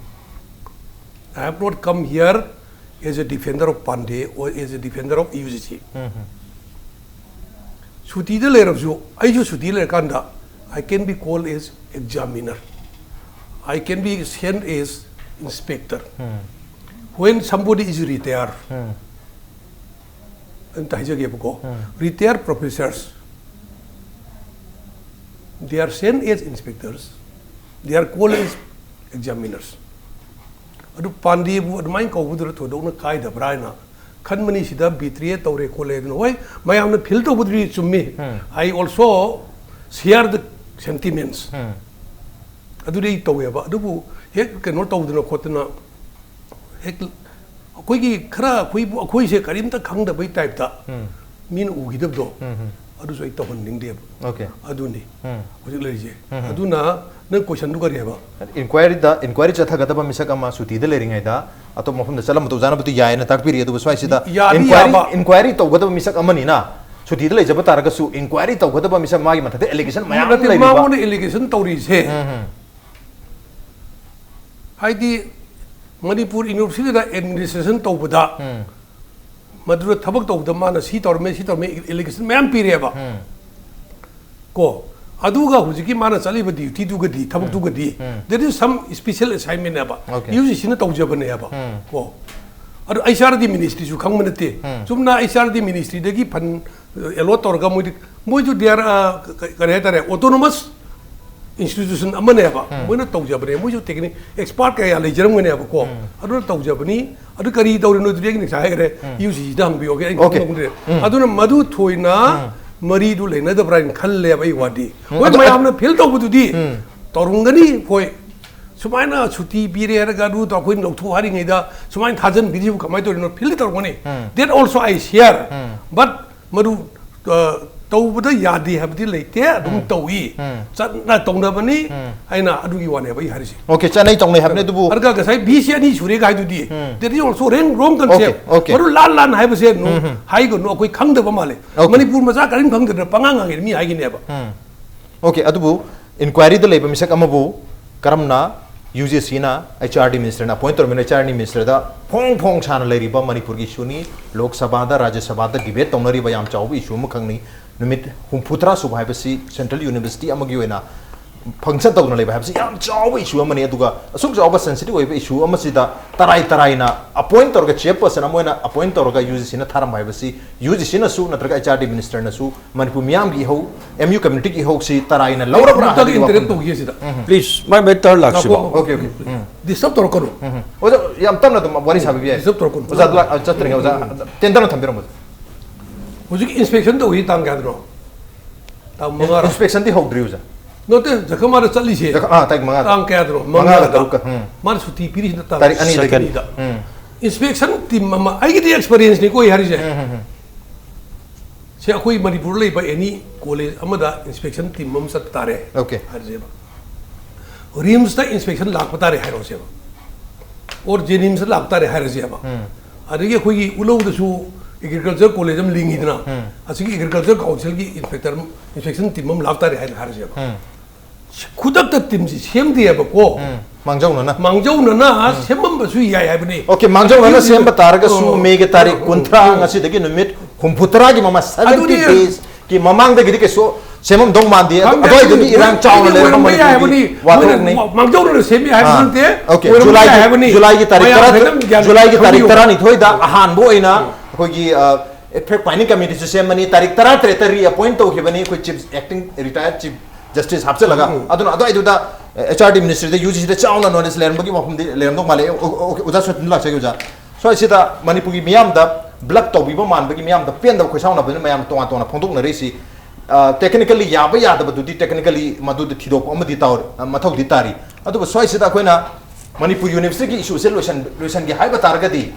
I have not come here as a defender of Pandey or as a defender of U G C. Um, ꯎꯝ꯫ ꯁꯨꯇꯤꯗ ꯂꯩꯔꯕꯁꯨ, ꯑꯩꯁꯨ ꯁꯨꯇꯤ ꯂꯩꯔꯀꯥꯟꯗ, I can be called as examiner, I can be sent as inspector. Um. When somebody is retired, ꯎꯝ꯫ ꯑꯝꯇ ꯍꯥꯏꯖꯒꯦꯕꯀꯣ, ꯎꯝ꯫ Retired professors, they are sent as inspectors, they are called as examiners. ꯑꯗꯨ ꯄꯥꯟꯗꯦꯕꯨ ꯑꯗꯨꯃꯥꯏꯅ ꯀꯧꯕꯗꯨꯗ ꯊꯣꯏꯗꯣꯛꯅ ꯀꯥꯏꯗꯕ꯭ꯔꯥ ꯍꯥꯏꯅ ꯈꯟꯕꯅꯤ꯫ ꯁꯤꯗ ꯕꯤꯇ꯭ꯔꯦ ꯇꯧꯔꯦ ꯈꯣꯠꯂꯦ ꯑꯗꯨꯅ, ꯍꯣꯏ, ꯃꯌꯥꯝꯅ ꯐꯤꯜ ꯇꯧꯕꯗꯨꯗꯤ ꯆꯨꯝꯃꯤ꯫ ꯎꯝ꯫ I also share the sentiments. ꯎꯝ꯫ ꯑꯗꯨꯗꯤ ꯑꯩ ꯇꯧꯋꯦꯕ꯫ ꯑꯗꯨꯕꯨ ꯍꯦꯛ ꯀꯩꯅꯣ ꯇꯧꯗꯅ ꯈꯣꯠꯇꯅ, ꯍꯦꯛ ꯑꯩꯈꯣꯏꯒꯤ ꯈꯔ ꯑꯩꯈꯣꯏꯕꯨ, ꯑꯩꯈꯣꯏꯁꯦ ꯀꯔꯤꯝꯇ ꯈꯪꯗꯕꯩ ꯇꯥꯏꯞꯇ ꯎꯝ꯫ ꯃꯤꯅ ꯎꯈꯤꯗꯕꯗꯣ, ꯎꯝ, ꯎꯝ꯫ ꯑꯗꯨꯁꯨ ꯑꯩ ꯇꯧꯍꯟꯅꯤꯡꯗꯦꯕ꯫ ꯑꯣꯀꯦ꯫ ꯑꯗꯨꯅꯤ ꯎꯝ꯫ ꯍꯧꯖꯤꯛ ꯂꯩꯔꯤꯁꯦ꯫ ꯎꯝ, ꯎꯝ꯫ ꯑꯗꯨꯅ ꯅꯪ ꯀꯣꯏꯁꯟꯗꯨ ꯀꯔꯤ ꯍꯥꯏꯕ? ꯏꯟꯀ꯭ꯋꯥꯏꯔꯤꯗ, ꯏꯟꯀ꯭ꯋꯥꯏꯔꯤ ꯆꯠꯊꯒꯗꯕ ꯃꯤꯁꯛ ꯑꯃ ꯁꯨꯇꯤꯗ ꯂꯩꯔꯤꯉꯩꯗ ꯑꯇꯣꯞꯄ ꯃꯐꯝꯗ ꯆꯠꯂꯝꯕꯗꯨ ꯌꯥꯅꯕꯗꯤ ꯌꯥꯏꯌꯦꯅ ꯇꯥꯛꯄꯤꯔꯤ꯫ ꯑꯗꯨꯕꯨ ꯁ꯭ꯋꯥꯏꯁꯤꯗ ꯌꯥꯗꯤ ꯏꯟꯀ꯭ꯋꯥꯏꯔꯤ, ꯌꯥꯕ꯫ ꯏꯟꯀ꯭ꯋꯥꯏꯔꯤ ꯇꯧꯒꯗꯕ ꯃꯤꯁꯛ ꯑꯃꯅꯤꯅ ꯁꯨꯇꯤꯗ ꯂꯩꯖꯕ ꯇꯥꯔꯒꯁꯨ ꯏꯟꯀ꯭ꯋꯥꯏꯔꯤ ꯇꯧꯒꯗꯕ ꯃꯤꯁꯛ, ꯃꯥꯒꯤ ꯃꯊꯛꯇ ꯑꯦꯂꯤꯒꯦꯁꯟ ꯃꯌꯥꯝ ꯅꯠꯇꯦ, ꯂꯩꯔꯤꯕ꯫ ꯃꯉꯣꯟꯗ ꯑꯦꯂꯤꯒꯦꯁꯟ ꯇꯧꯔꯤꯁꯦ꯫ ꯎꯝ, ꯎꯝ꯫ ꯍꯥꯏꯗꯤ ꯃꯅꯤꯄꯨꯔ ꯌꯨꯅꯤꯚꯔꯁꯤꯇꯤꯗ ꯑꯦꯗꯃꯤꯅꯤꯁꯇ꯭ꯔꯦꯁꯟ ꯇꯧꯕꯗ, ꯎꯝ꯫ ꯃꯗꯨꯗ ꯊꯕꯛ ꯇꯧꯕꯗ ꯃꯥꯅ ꯁꯤ ꯇꯧꯔꯝꯃꯦ, ꯁꯤ ꯇꯧꯔꯝꯃꯦ, ꯑꯦꯂꯤꯒꯦꯁꯟ ꯃꯌꯥꯝ ꯄꯤꯔꯦꯕ꯫ ꯎꯝ꯫ ꯀꯣ, ꯑꯗꯨꯒ ꯍꯧꯖꯤꯛꯀꯤ ꯃꯥꯅ ꯆꯠꯂꯤꯕ ꯗ꯭ꯌꯨꯇꯤꯗꯨꯒꯗꯤ, ꯊꯕꯛꯇꯨꯒꯗꯤ, ꯎꯝ, ꯎꯝ꯫ That is some special assignment ꯍꯥꯏꯕ꯫ ꯑꯣꯀꯦ꯫ ꯌꯨ ꯖꯤ ꯁꯤꯅ ꯇꯧꯖꯕꯅꯦ ꯍꯥꯏꯕ꯫ ꯎꯝ꯫ ꯀꯣ, ꯑꯗꯨ ꯑꯩꯆ ꯑꯥꯔ ꯗꯤ ꯃꯤꯅꯤꯁꯇ꯭ꯔꯤꯁꯨ ꯈꯪꯕ ꯅꯠꯇꯦ꯫ ꯎꯝ꯫ ꯆꯨꯝꯅ ꯑꯩꯆ ꯑꯥꯔ ꯗꯤ ꯃꯤꯅꯤꯁꯇ꯭ꯔꯤꯗꯒꯤ ꯐꯟ ꯑꯦꯂꯣꯠ ꯇꯧꯔꯒ ꯃꯣꯏꯗꯤ, ꯃꯣꯏꯁꯨ they are, ꯑ, ꯀ-, ꯀꯔꯤ ꯍꯥꯏꯇꯥꯔꯦ, autonomous ꯏꯟꯁꯇꯤꯇ꯭ꯌꯨꯁꯟ ꯑꯃꯅꯦꯕ, ꯃꯣꯏꯅ ꯇꯧꯖꯕꯅꯦ, ꯃꯣꯏꯁꯨ ꯇꯦꯛꯅꯤꯛ ꯑꯦꯛꯁꯄꯥꯔꯠ ꯀꯌꯥ ꯂꯩꯖꯔꯝꯒꯅꯦꯕꯀꯣ꯫ ꯑꯗꯨꯅ ꯇꯧꯖꯕꯅꯤ꯫ ꯑꯗꯨ ꯀꯔꯤ ꯇꯧꯔꯤꯅꯣ? ꯑꯗꯨꯗꯤ ꯑꯩ ꯉꯁꯥꯏ ꯍꯥꯏꯈ꯭ꯔꯦ, ꯌꯨ ꯁꯤ ꯁꯤꯗ ꯍꯪꯕꯤꯌꯣꯒꯦ, ꯑꯩ ꯈꯪꯗ꯭ꯔꯦ꯫ ꯑꯗꯨꯅ ꯃꯗꯨ ꯊꯣꯏꯅ ꯃꯔꯤꯗꯨ ꯂꯩꯅꯗꯕ꯭ꯔꯥ ꯍꯥꯏꯅ ꯈꯜꯂꯦꯕ ꯑꯩ ꯋꯥꯗꯤ꯫ ꯍꯣꯏ, ꯑꯗꯨ ꯃꯌꯥꯝꯅ ꯐꯤꯜ ꯇꯧꯕꯗꯨꯗꯤ ꯇꯧꯔꯝꯒꯅꯤ꯫ ꯍꯣꯏ, ꯁꯨꯃꯥꯏꯅ ꯁꯨꯇꯤ ꯄꯤꯔꯦ ꯍꯥꯏꯔꯒ ꯑꯗꯨ ꯑꯩꯈꯣꯏꯅ ꯂꯧꯊꯣꯛ ꯍꯥꯏꯔꯤꯉꯩꯗ ꯁꯨꯃꯥꯏꯅ ꯊꯥꯖꯟꯕꯤꯔꯤꯁꯤꯕꯨ ꯀꯃꯥꯏꯅ ꯇꯧꯔꯤꯅꯣ? ꯐꯤꯜ ꯇꯧꯔꯝꯒꯅꯤ꯫ That also I share, but ꯃꯗꯨ, ꯑ, ꯇꯧꯕꯗ ꯌꯥꯗꯦ ꯍꯥꯏꯕꯗꯤ ꯂꯩꯇꯦ, ꯑꯗꯨꯝ ꯇꯧꯏ꯫ ꯆꯠꯅ ꯇꯧꯅꯕꯅꯤ꯫ ꯑꯩꯅ ꯑꯗꯨꯒꯤ ꯋꯥꯅꯦꯕ ꯑꯩ ꯍꯥꯏꯔꯤꯁꯦ꯫ Okay, ꯆꯠꯅꯩ ꯇꯧꯅꯩ ꯍꯥꯏꯕꯅꯤ, ꯑꯗꯨꯕꯨ ꯑꯗꯨꯒ ꯉꯁꯥꯏ ꯕꯤ ꯁꯤ ꯑꯅꯤ ꯁꯨꯔꯦꯒ ꯍꯥꯏꯗꯨꯗꯤ, that is also wrong, wrong concept. Okay, okay. ꯃꯗꯨ ꯂꯥꯟ ꯂꯥꯟ ꯍꯥꯏꯕꯁꯦ ꯅꯣ ꯍꯥꯏꯒꯅꯨ, ꯑꯩꯈꯣꯏ ꯈꯪꯗꯕ ꯃꯥꯜꯂꯦ꯫ Okay. ꯃꯅꯤꯄꯨꯔ ꯃꯆꯥ ꯀꯔꯤꯝ ꯈꯪꯗꯗꯅ ꯄꯉꯥꯡ ꯉꯥꯡꯉꯦ ꯃꯤ ꯍꯥꯏꯒꯅꯦꯕ꯫ Okay, ꯑꯗꯨꯕꯨ ꯏꯟꯀ꯭ꯋꯥꯏꯔꯤꯗ ꯂꯩꯕ ꯃꯤꯁꯛ ꯑꯃꯕꯨ ꯀꯔꯝꯅ ꯌꯨ ꯖꯤ ꯁꯤꯅ ꯑꯩꯆ ꯑꯥꯔ ꯗꯤ ꯃꯤꯅꯤꯁꯇꯔꯅ ꯑꯦꯄꯣꯏꯟ ꯇꯧꯔꯝꯃꯤꯅ? ꯑꯩꯆ ꯑꯥꯔ ꯗꯤ ꯃꯤꯅꯤꯁꯇꯔꯗ ꯐꯣꯡ ꯐꯣꯡ ꯁꯥꯅ ꯂꯩꯔꯤꯕ ꯃꯅꯤꯄꯨꯔꯒꯤ ꯏꯁꯨꯅꯤ꯫ ꯂꯣꯛ ꯁꯚꯥꯗ, ꯔꯥꯖ꯭ꯌ ꯁꯚꯥꯗ ꯗꯤꯕꯦꯠ ꯇꯧꯅꯔꯤꯕ ꯌꯥꯝ ꯆꯥꯎꯕ ꯏꯁꯨ ꯑꯃꯈꯛꯅꯤ꯫ ꯅꯨꯃꯤꯠ ꯍꯨꯝꯐꯨꯇꯔꯥ ꯁꯨꯕ ꯍꯥꯏꯕꯁꯤ ꯁꯦꯟꯇ꯭ꯔꯦꯜ ꯌꯨꯅꯤꯚꯔꯁꯤꯇꯤ ꯑꯃꯒꯤ ꯑꯣꯏꯅ ꯐꯪꯁꯟ ꯇꯧꯗꯨꯅ ꯂꯩꯕ ꯍꯥꯏꯕꯁꯤ ꯌꯥꯝ ꯆꯥꯎꯕ ꯏꯁꯨ ꯑꯃꯅꯤ꯫ ꯑꯗꯨꯒ ꯑꯁꯨꯛ ꯆꯥꯎꯕ ꯁꯦꯟꯁꯤꯇꯤꯚ ꯑꯣꯏꯕ ꯏꯁꯨ ꯑꯃꯁꯤꯗ ꯇꯔꯥꯏ ꯇꯔꯥꯏꯅ ꯑꯦꯄꯣꯏꯟ ꯇꯧꯔꯒ, ꯆꯤꯌꯔꯄꯔꯁꯟ ꯑꯃ ꯑꯣꯏꯅ ꯑꯦꯄꯣꯏꯟ ꯇꯧꯔꯒ ꯌꯨ ꯖꯤ ꯁꯤꯅ ꯊꯥꯔꯝꯕ ꯍꯥꯏꯕꯁꯤ ꯌꯨ ꯖꯤ ꯁꯤꯅꯁꯨ ꯅꯠꯇ꯭ꯔꯒ ꯑꯩꯆ ꯑꯥꯔ ꯗꯤ ꯃꯤꯅꯤꯁꯇꯔꯅꯁꯨ ꯃꯅꯤꯄꯨꯔ ꯃꯤꯌꯥꯝꯒꯤ ꯏꯍꯧ, ꯑꯦꯝ ꯌꯨ ꯀꯝꯃ꯭ꯌꯨꯅꯤꯇꯤꯒꯤ ꯏꯍꯧꯁꯤ ꯇꯔꯥꯏꯅ ꯂꯧꯔꯕ꯭ꯔꯥ ꯑꯃꯨꯛꯇꯪ ꯍꯥꯏꯕꯒꯤ ꯏꯟꯇꯔꯦꯛ ꯋꯥꯐꯝꯗꯨ? ꯇꯧꯈꯤꯁꯤꯗ꯫ Please, ꯃꯥꯏ ꯃꯥꯏ ꯇꯔꯟ ꯂꯥꯛꯁꯤꯕ꯫ ꯉꯥꯏꯈꯣ, ꯉꯥꯏꯈꯣ꯫ Okay, okay. ꯎꯝ. ꯗꯤꯁꯇꯔꯕ ꯇꯧꯔꯛꯀꯅꯨ꯫ ꯎꯝ. ꯑꯣꯖꯥ, ꯌꯥꯝ ꯇꯞꯅ ꯑꯗꯨꯝ ꯋꯥꯔꯤ ꯁꯥꯕꯤꯕ ꯌꯥꯏ꯫ ꯗꯤꯁꯇꯔꯕ ꯇꯧꯔꯛꯀꯅꯨ꯫ ꯑꯣꯖꯥ, ꯑꯗꯨ ꯂꯥꯛ-, ꯆꯠꯇ꯭ꯔꯤꯉꯩ ꯑꯣꯖꯥ, ꯇꯦꯟꯇꯛꯅ ꯊꯝꯕꯤꯔꯝꯃꯣ, ꯑꯣꯖꯥ. ꯍꯧꯖꯤꯛ ꯏꯟꯁꯄꯦꯛꯁꯟ ꯇꯧꯔꯤ ꯇꯥꯡ ꯀꯌꯥꯗꯅꯣ? ꯇꯥꯡ ꯃꯉꯥꯔꯣ? ꯏꯟꯁꯄꯦꯛꯁꯟꯗꯤ ꯍꯧꯗ꯭ꯔꯤ, ꯑꯣꯖꯥ. ꯅꯠꯇꯦ, ꯖꯈꯃꯥꯗ ꯆꯠꯂꯤꯁꯦ. ꯖꯈ-, ꯑꯥ, ꯇꯥꯡ ꯃꯉꯥꯗ. ꯇꯥꯡ ꯀꯌꯥꯗꯅꯣ? ꯃꯉꯥꯒ ꯃꯉꯥꯗ. ꯇꯔꯨꯛꯀ, ꯎꯝ. ꯃꯥꯅ ꯁꯨꯇꯤ ꯄꯤꯔꯤꯁꯤꯅ ꯇꯥꯡ ꯇꯥꯔꯤꯛ ꯑꯅꯤꯗꯒꯤ. ꯑꯅꯤꯗ. ꯎꯝ. ꯏꯟꯁꯄꯦꯛꯁꯟ ꯇꯤꯝ ꯑꯃ, ꯑꯩꯒꯤꯗꯤ ꯑꯦꯛꯁꯄꯔꯤꯌꯦꯟꯁꯅꯤꯀꯣ ꯑꯩ ꯍꯥꯏꯔꯤꯁꯦ. ꯎꯝ, ꯎꯝ, ꯎꯝ. ꯁꯦ, ꯑꯩꯈꯣꯏ ꯃꯅꯤꯄꯨꯔꯗ ꯂꯩꯕ ꯑꯦꯅꯤ ꯀꯣꯂꯦꯖ ꯑꯃꯗ ꯏꯟꯁꯄꯦꯛꯁꯟ ꯇꯤꯝ ꯑꯃ ꯆꯠꯄ ꯇꯥꯔꯦ. Okay. ꯍꯥꯏꯔꯁꯦꯕ. ꯔꯤꯝꯁꯇ ꯏꯟꯁꯄꯦꯛꯁꯟ ꯂꯥꯛꯄ ꯇꯥꯔꯦ ꯍꯥꯏꯔꯣꯁꯦꯕ. ꯑꯣꯔ ꯖꯦꯅꯤꯝꯁꯇ ꯂꯥꯛꯄ ꯇꯥꯔꯦ ꯍꯥꯏꯔꯁꯦꯕ. ꯎꯝ. ꯑꯗꯒꯤ ꯑꯩꯈꯣꯏꯒꯤ ꯎꯂꯧꯗꯁꯨ ꯑꯦꯒ꯭ꯔꯤꯀꯜꯆꯔ ꯀꯣꯂꯦꯖ ꯑꯃ ꯂꯤꯡꯉꯤꯗꯅ, ꯎꯝ. ꯑꯁꯤꯒꯤ ꯑꯦꯒ꯭ꯔꯤꯀꯜꯆꯔ ꯀꯥꯎꯟꯁꯤꯜꯒꯤ ꯏꯟꯁꯄꯦꯛꯇꯔ, ꯏꯟꯁꯄꯦꯛꯁꯟ ꯇꯤꯝ ꯑꯃ ꯂꯥꯛꯄ ꯇꯥꯔꯦ ꯍꯥꯏꯅ ꯍꯥꯏꯔꯁꯦꯕ. ꯎꯝ. ꯈꯨꯗꯛꯇ ꯇꯤꯝꯁꯤ ꯁꯦꯝꯗꯦꯕꯀꯣ. ꯎꯝ. ꯃꯥꯡꯖꯧꯅꯅ. ꯃꯥꯡꯖꯧꯅꯅ ꯎꯝ. ꯁꯦꯝꯃꯝꯕꯁꯨ ꯌꯥꯏ ꯍꯥꯏꯕꯅꯤ. Okay, ꯃꯥꯡꯖꯧꯅꯅ ꯑꯗꯨꯒꯤ ꯁꯦꯝꯕ ꯇꯥꯔꯒꯁꯨ, ꯎꯝ. ꯃꯦꯒꯤ ꯇꯥꯔꯤꯛ ꯎꯝ. ꯀꯨꯟꯊ꯭ꯔꯥ, ꯎꯝ. ꯉꯁꯤꯗꯒꯤ ꯅꯨꯃꯤꯠ ꯍꯨꯝꯐꯨꯇꯔꯥꯒꯤ ꯃꯃꯥꯡ, seventy ꯑꯗꯨꯅꯤ. Days ꯀꯤ ꯃꯃꯥꯡꯗꯒꯤꯗꯤ ꯀꯩꯁꯨ ꯁꯦꯝꯃꯝꯗꯧ ꯃꯥꯟꯗꯦ꯫ ꯈꯪꯗꯦ, ꯑꯗꯨꯋꯥꯏꯗꯒꯤ ꯑꯗꯨꯗꯤ ꯏꯔꯥꯡ ꯆꯥꯎꯅ ꯑꯣꯏꯔꯝꯕ ꯂꯩꯔꯝꯕ ꯌꯥꯏ ꯃꯅꯤꯄꯨꯔꯒꯤ ꯍꯥꯏꯕꯅꯤ. ꯋꯥꯊꯣꯛꯅꯤ꯫ ꯃꯣꯏꯅ ꯃꯥꯡꯖꯧꯅꯅ ꯁꯦꯝꯃꯤ ꯍꯥꯏꯕ ꯑꯥ. ꯅꯠꯇꯦ. Okay, ꯑꯣꯏꯔꯝꯕ ꯖꯨꯂꯥꯏꯒꯤ, ꯌꯥꯏ ꯍꯥꯏꯕꯅꯤ. ꯖꯨꯂꯥꯏꯒꯤ ꯇꯥꯔꯤꯛ ꯃꯌꯥꯝ ꯇꯔꯥ, ꯈꯤꯇꯪ ꯒ꯭ꯌꯥꯟ ꯖꯨꯂꯥꯏꯒꯤ ꯇꯥꯔꯤꯛ ꯈꯪꯕꯤꯌꯨ. ꯇꯔꯥꯅꯤꯊꯣꯏꯗ ꯑꯍꯥꯟꯕ ꯑꯣꯏꯅ ꯎꯝ. ꯑꯩꯈꯣꯏꯒꯤ, ꯑ, fact finding committeeꯁꯨ ꯁꯦꯝꯃꯅꯤ꯫ ꯇꯥꯔꯤꯛ ꯇꯔꯥꯇꯔꯦꯠꯇ reappoint ꯇꯧꯈꯤꯕꯅꯤ ꯑꯩꯈꯣꯏ chief, acting retired chief justice ꯍꯥꯞꯆꯤꯜꯂꯒ, ꯑꯗꯨꯅ ꯑꯗꯨꯋꯥꯏꯗꯨꯗ ꯑꯦꯆ ꯑꯥꯔ ꯗꯤ ꯃꯤꯅꯤꯁꯇ꯭ꯔꯤꯗ ꯌꯨ ꯖꯤ ꯁꯤꯗ ꯆꯥꯎꯅ ꯅꯣꯂꯦꯖ ꯂꯩꯔꯝꯕꯒꯤ ꯋꯥꯐꯝꯗꯤ ꯂꯩꯔꯝꯗꯧ ꯃꯥꯜꯂꯦ꯫ ꯑꯣ, ꯑꯣ, ꯑꯣ, ꯑꯣꯖꯥ ꯁꯣꯇꯟ ꯂꯥꯛꯆꯒꯦ ꯑꯣꯖꯥ꯫ ꯁ꯭ꯋꯥꯏꯁꯤꯗ ꯃꯅꯤꯄꯨꯔꯒꯤ ꯃꯤꯌꯥꯝꯗ ꯕ꯭ꯂꯛ ꯇꯧꯕꯤꯕ ꯃꯥꯟꯕꯒꯤ, ꯃꯤꯌꯥꯝꯗ ꯄꯦꯟꯗꯕ ꯈꯣꯏꯁꯥꯎꯅꯕꯗꯨꯅ ꯃꯌꯥꯝ ꯇꯣꯉꯥꯟ ꯇꯣꯉꯥꯟꯅ ꯐꯣꯡꯗꯣꯛꯅꯔꯤꯁꯤ꯫ ꯇꯦꯛꯅꯤꯀꯦꯜꯂꯤ ꯌꯥꯕ ꯌꯥꯗꯕꯗꯨꯗꯤ ꯇꯦꯛꯅꯤꯀꯦꯜꯂꯤ ꯃꯗꯨꯗ ꯊꯤꯗꯣꯛꯄ ꯑꯃꯗꯤ ꯇꯧ-, ꯃꯊꯧꯗꯤ ꯇꯥꯔꯤ꯫ ꯑꯗꯨꯒ ꯁ꯭ꯋꯥꯏꯁꯤꯗ ꯑꯩꯈꯣꯏꯅ ꯃꯅꯤꯄꯨꯔ ꯌꯨꯅꯤꯚꯔꯁꯤꯇꯤꯒꯤ ꯏꯁꯨꯁꯦ ꯂꯣꯏꯁꯟ-, ꯂꯣꯏꯁꯟꯒꯦ ꯍꯥꯏꯕ ꯇꯥꯔꯒꯗꯤ,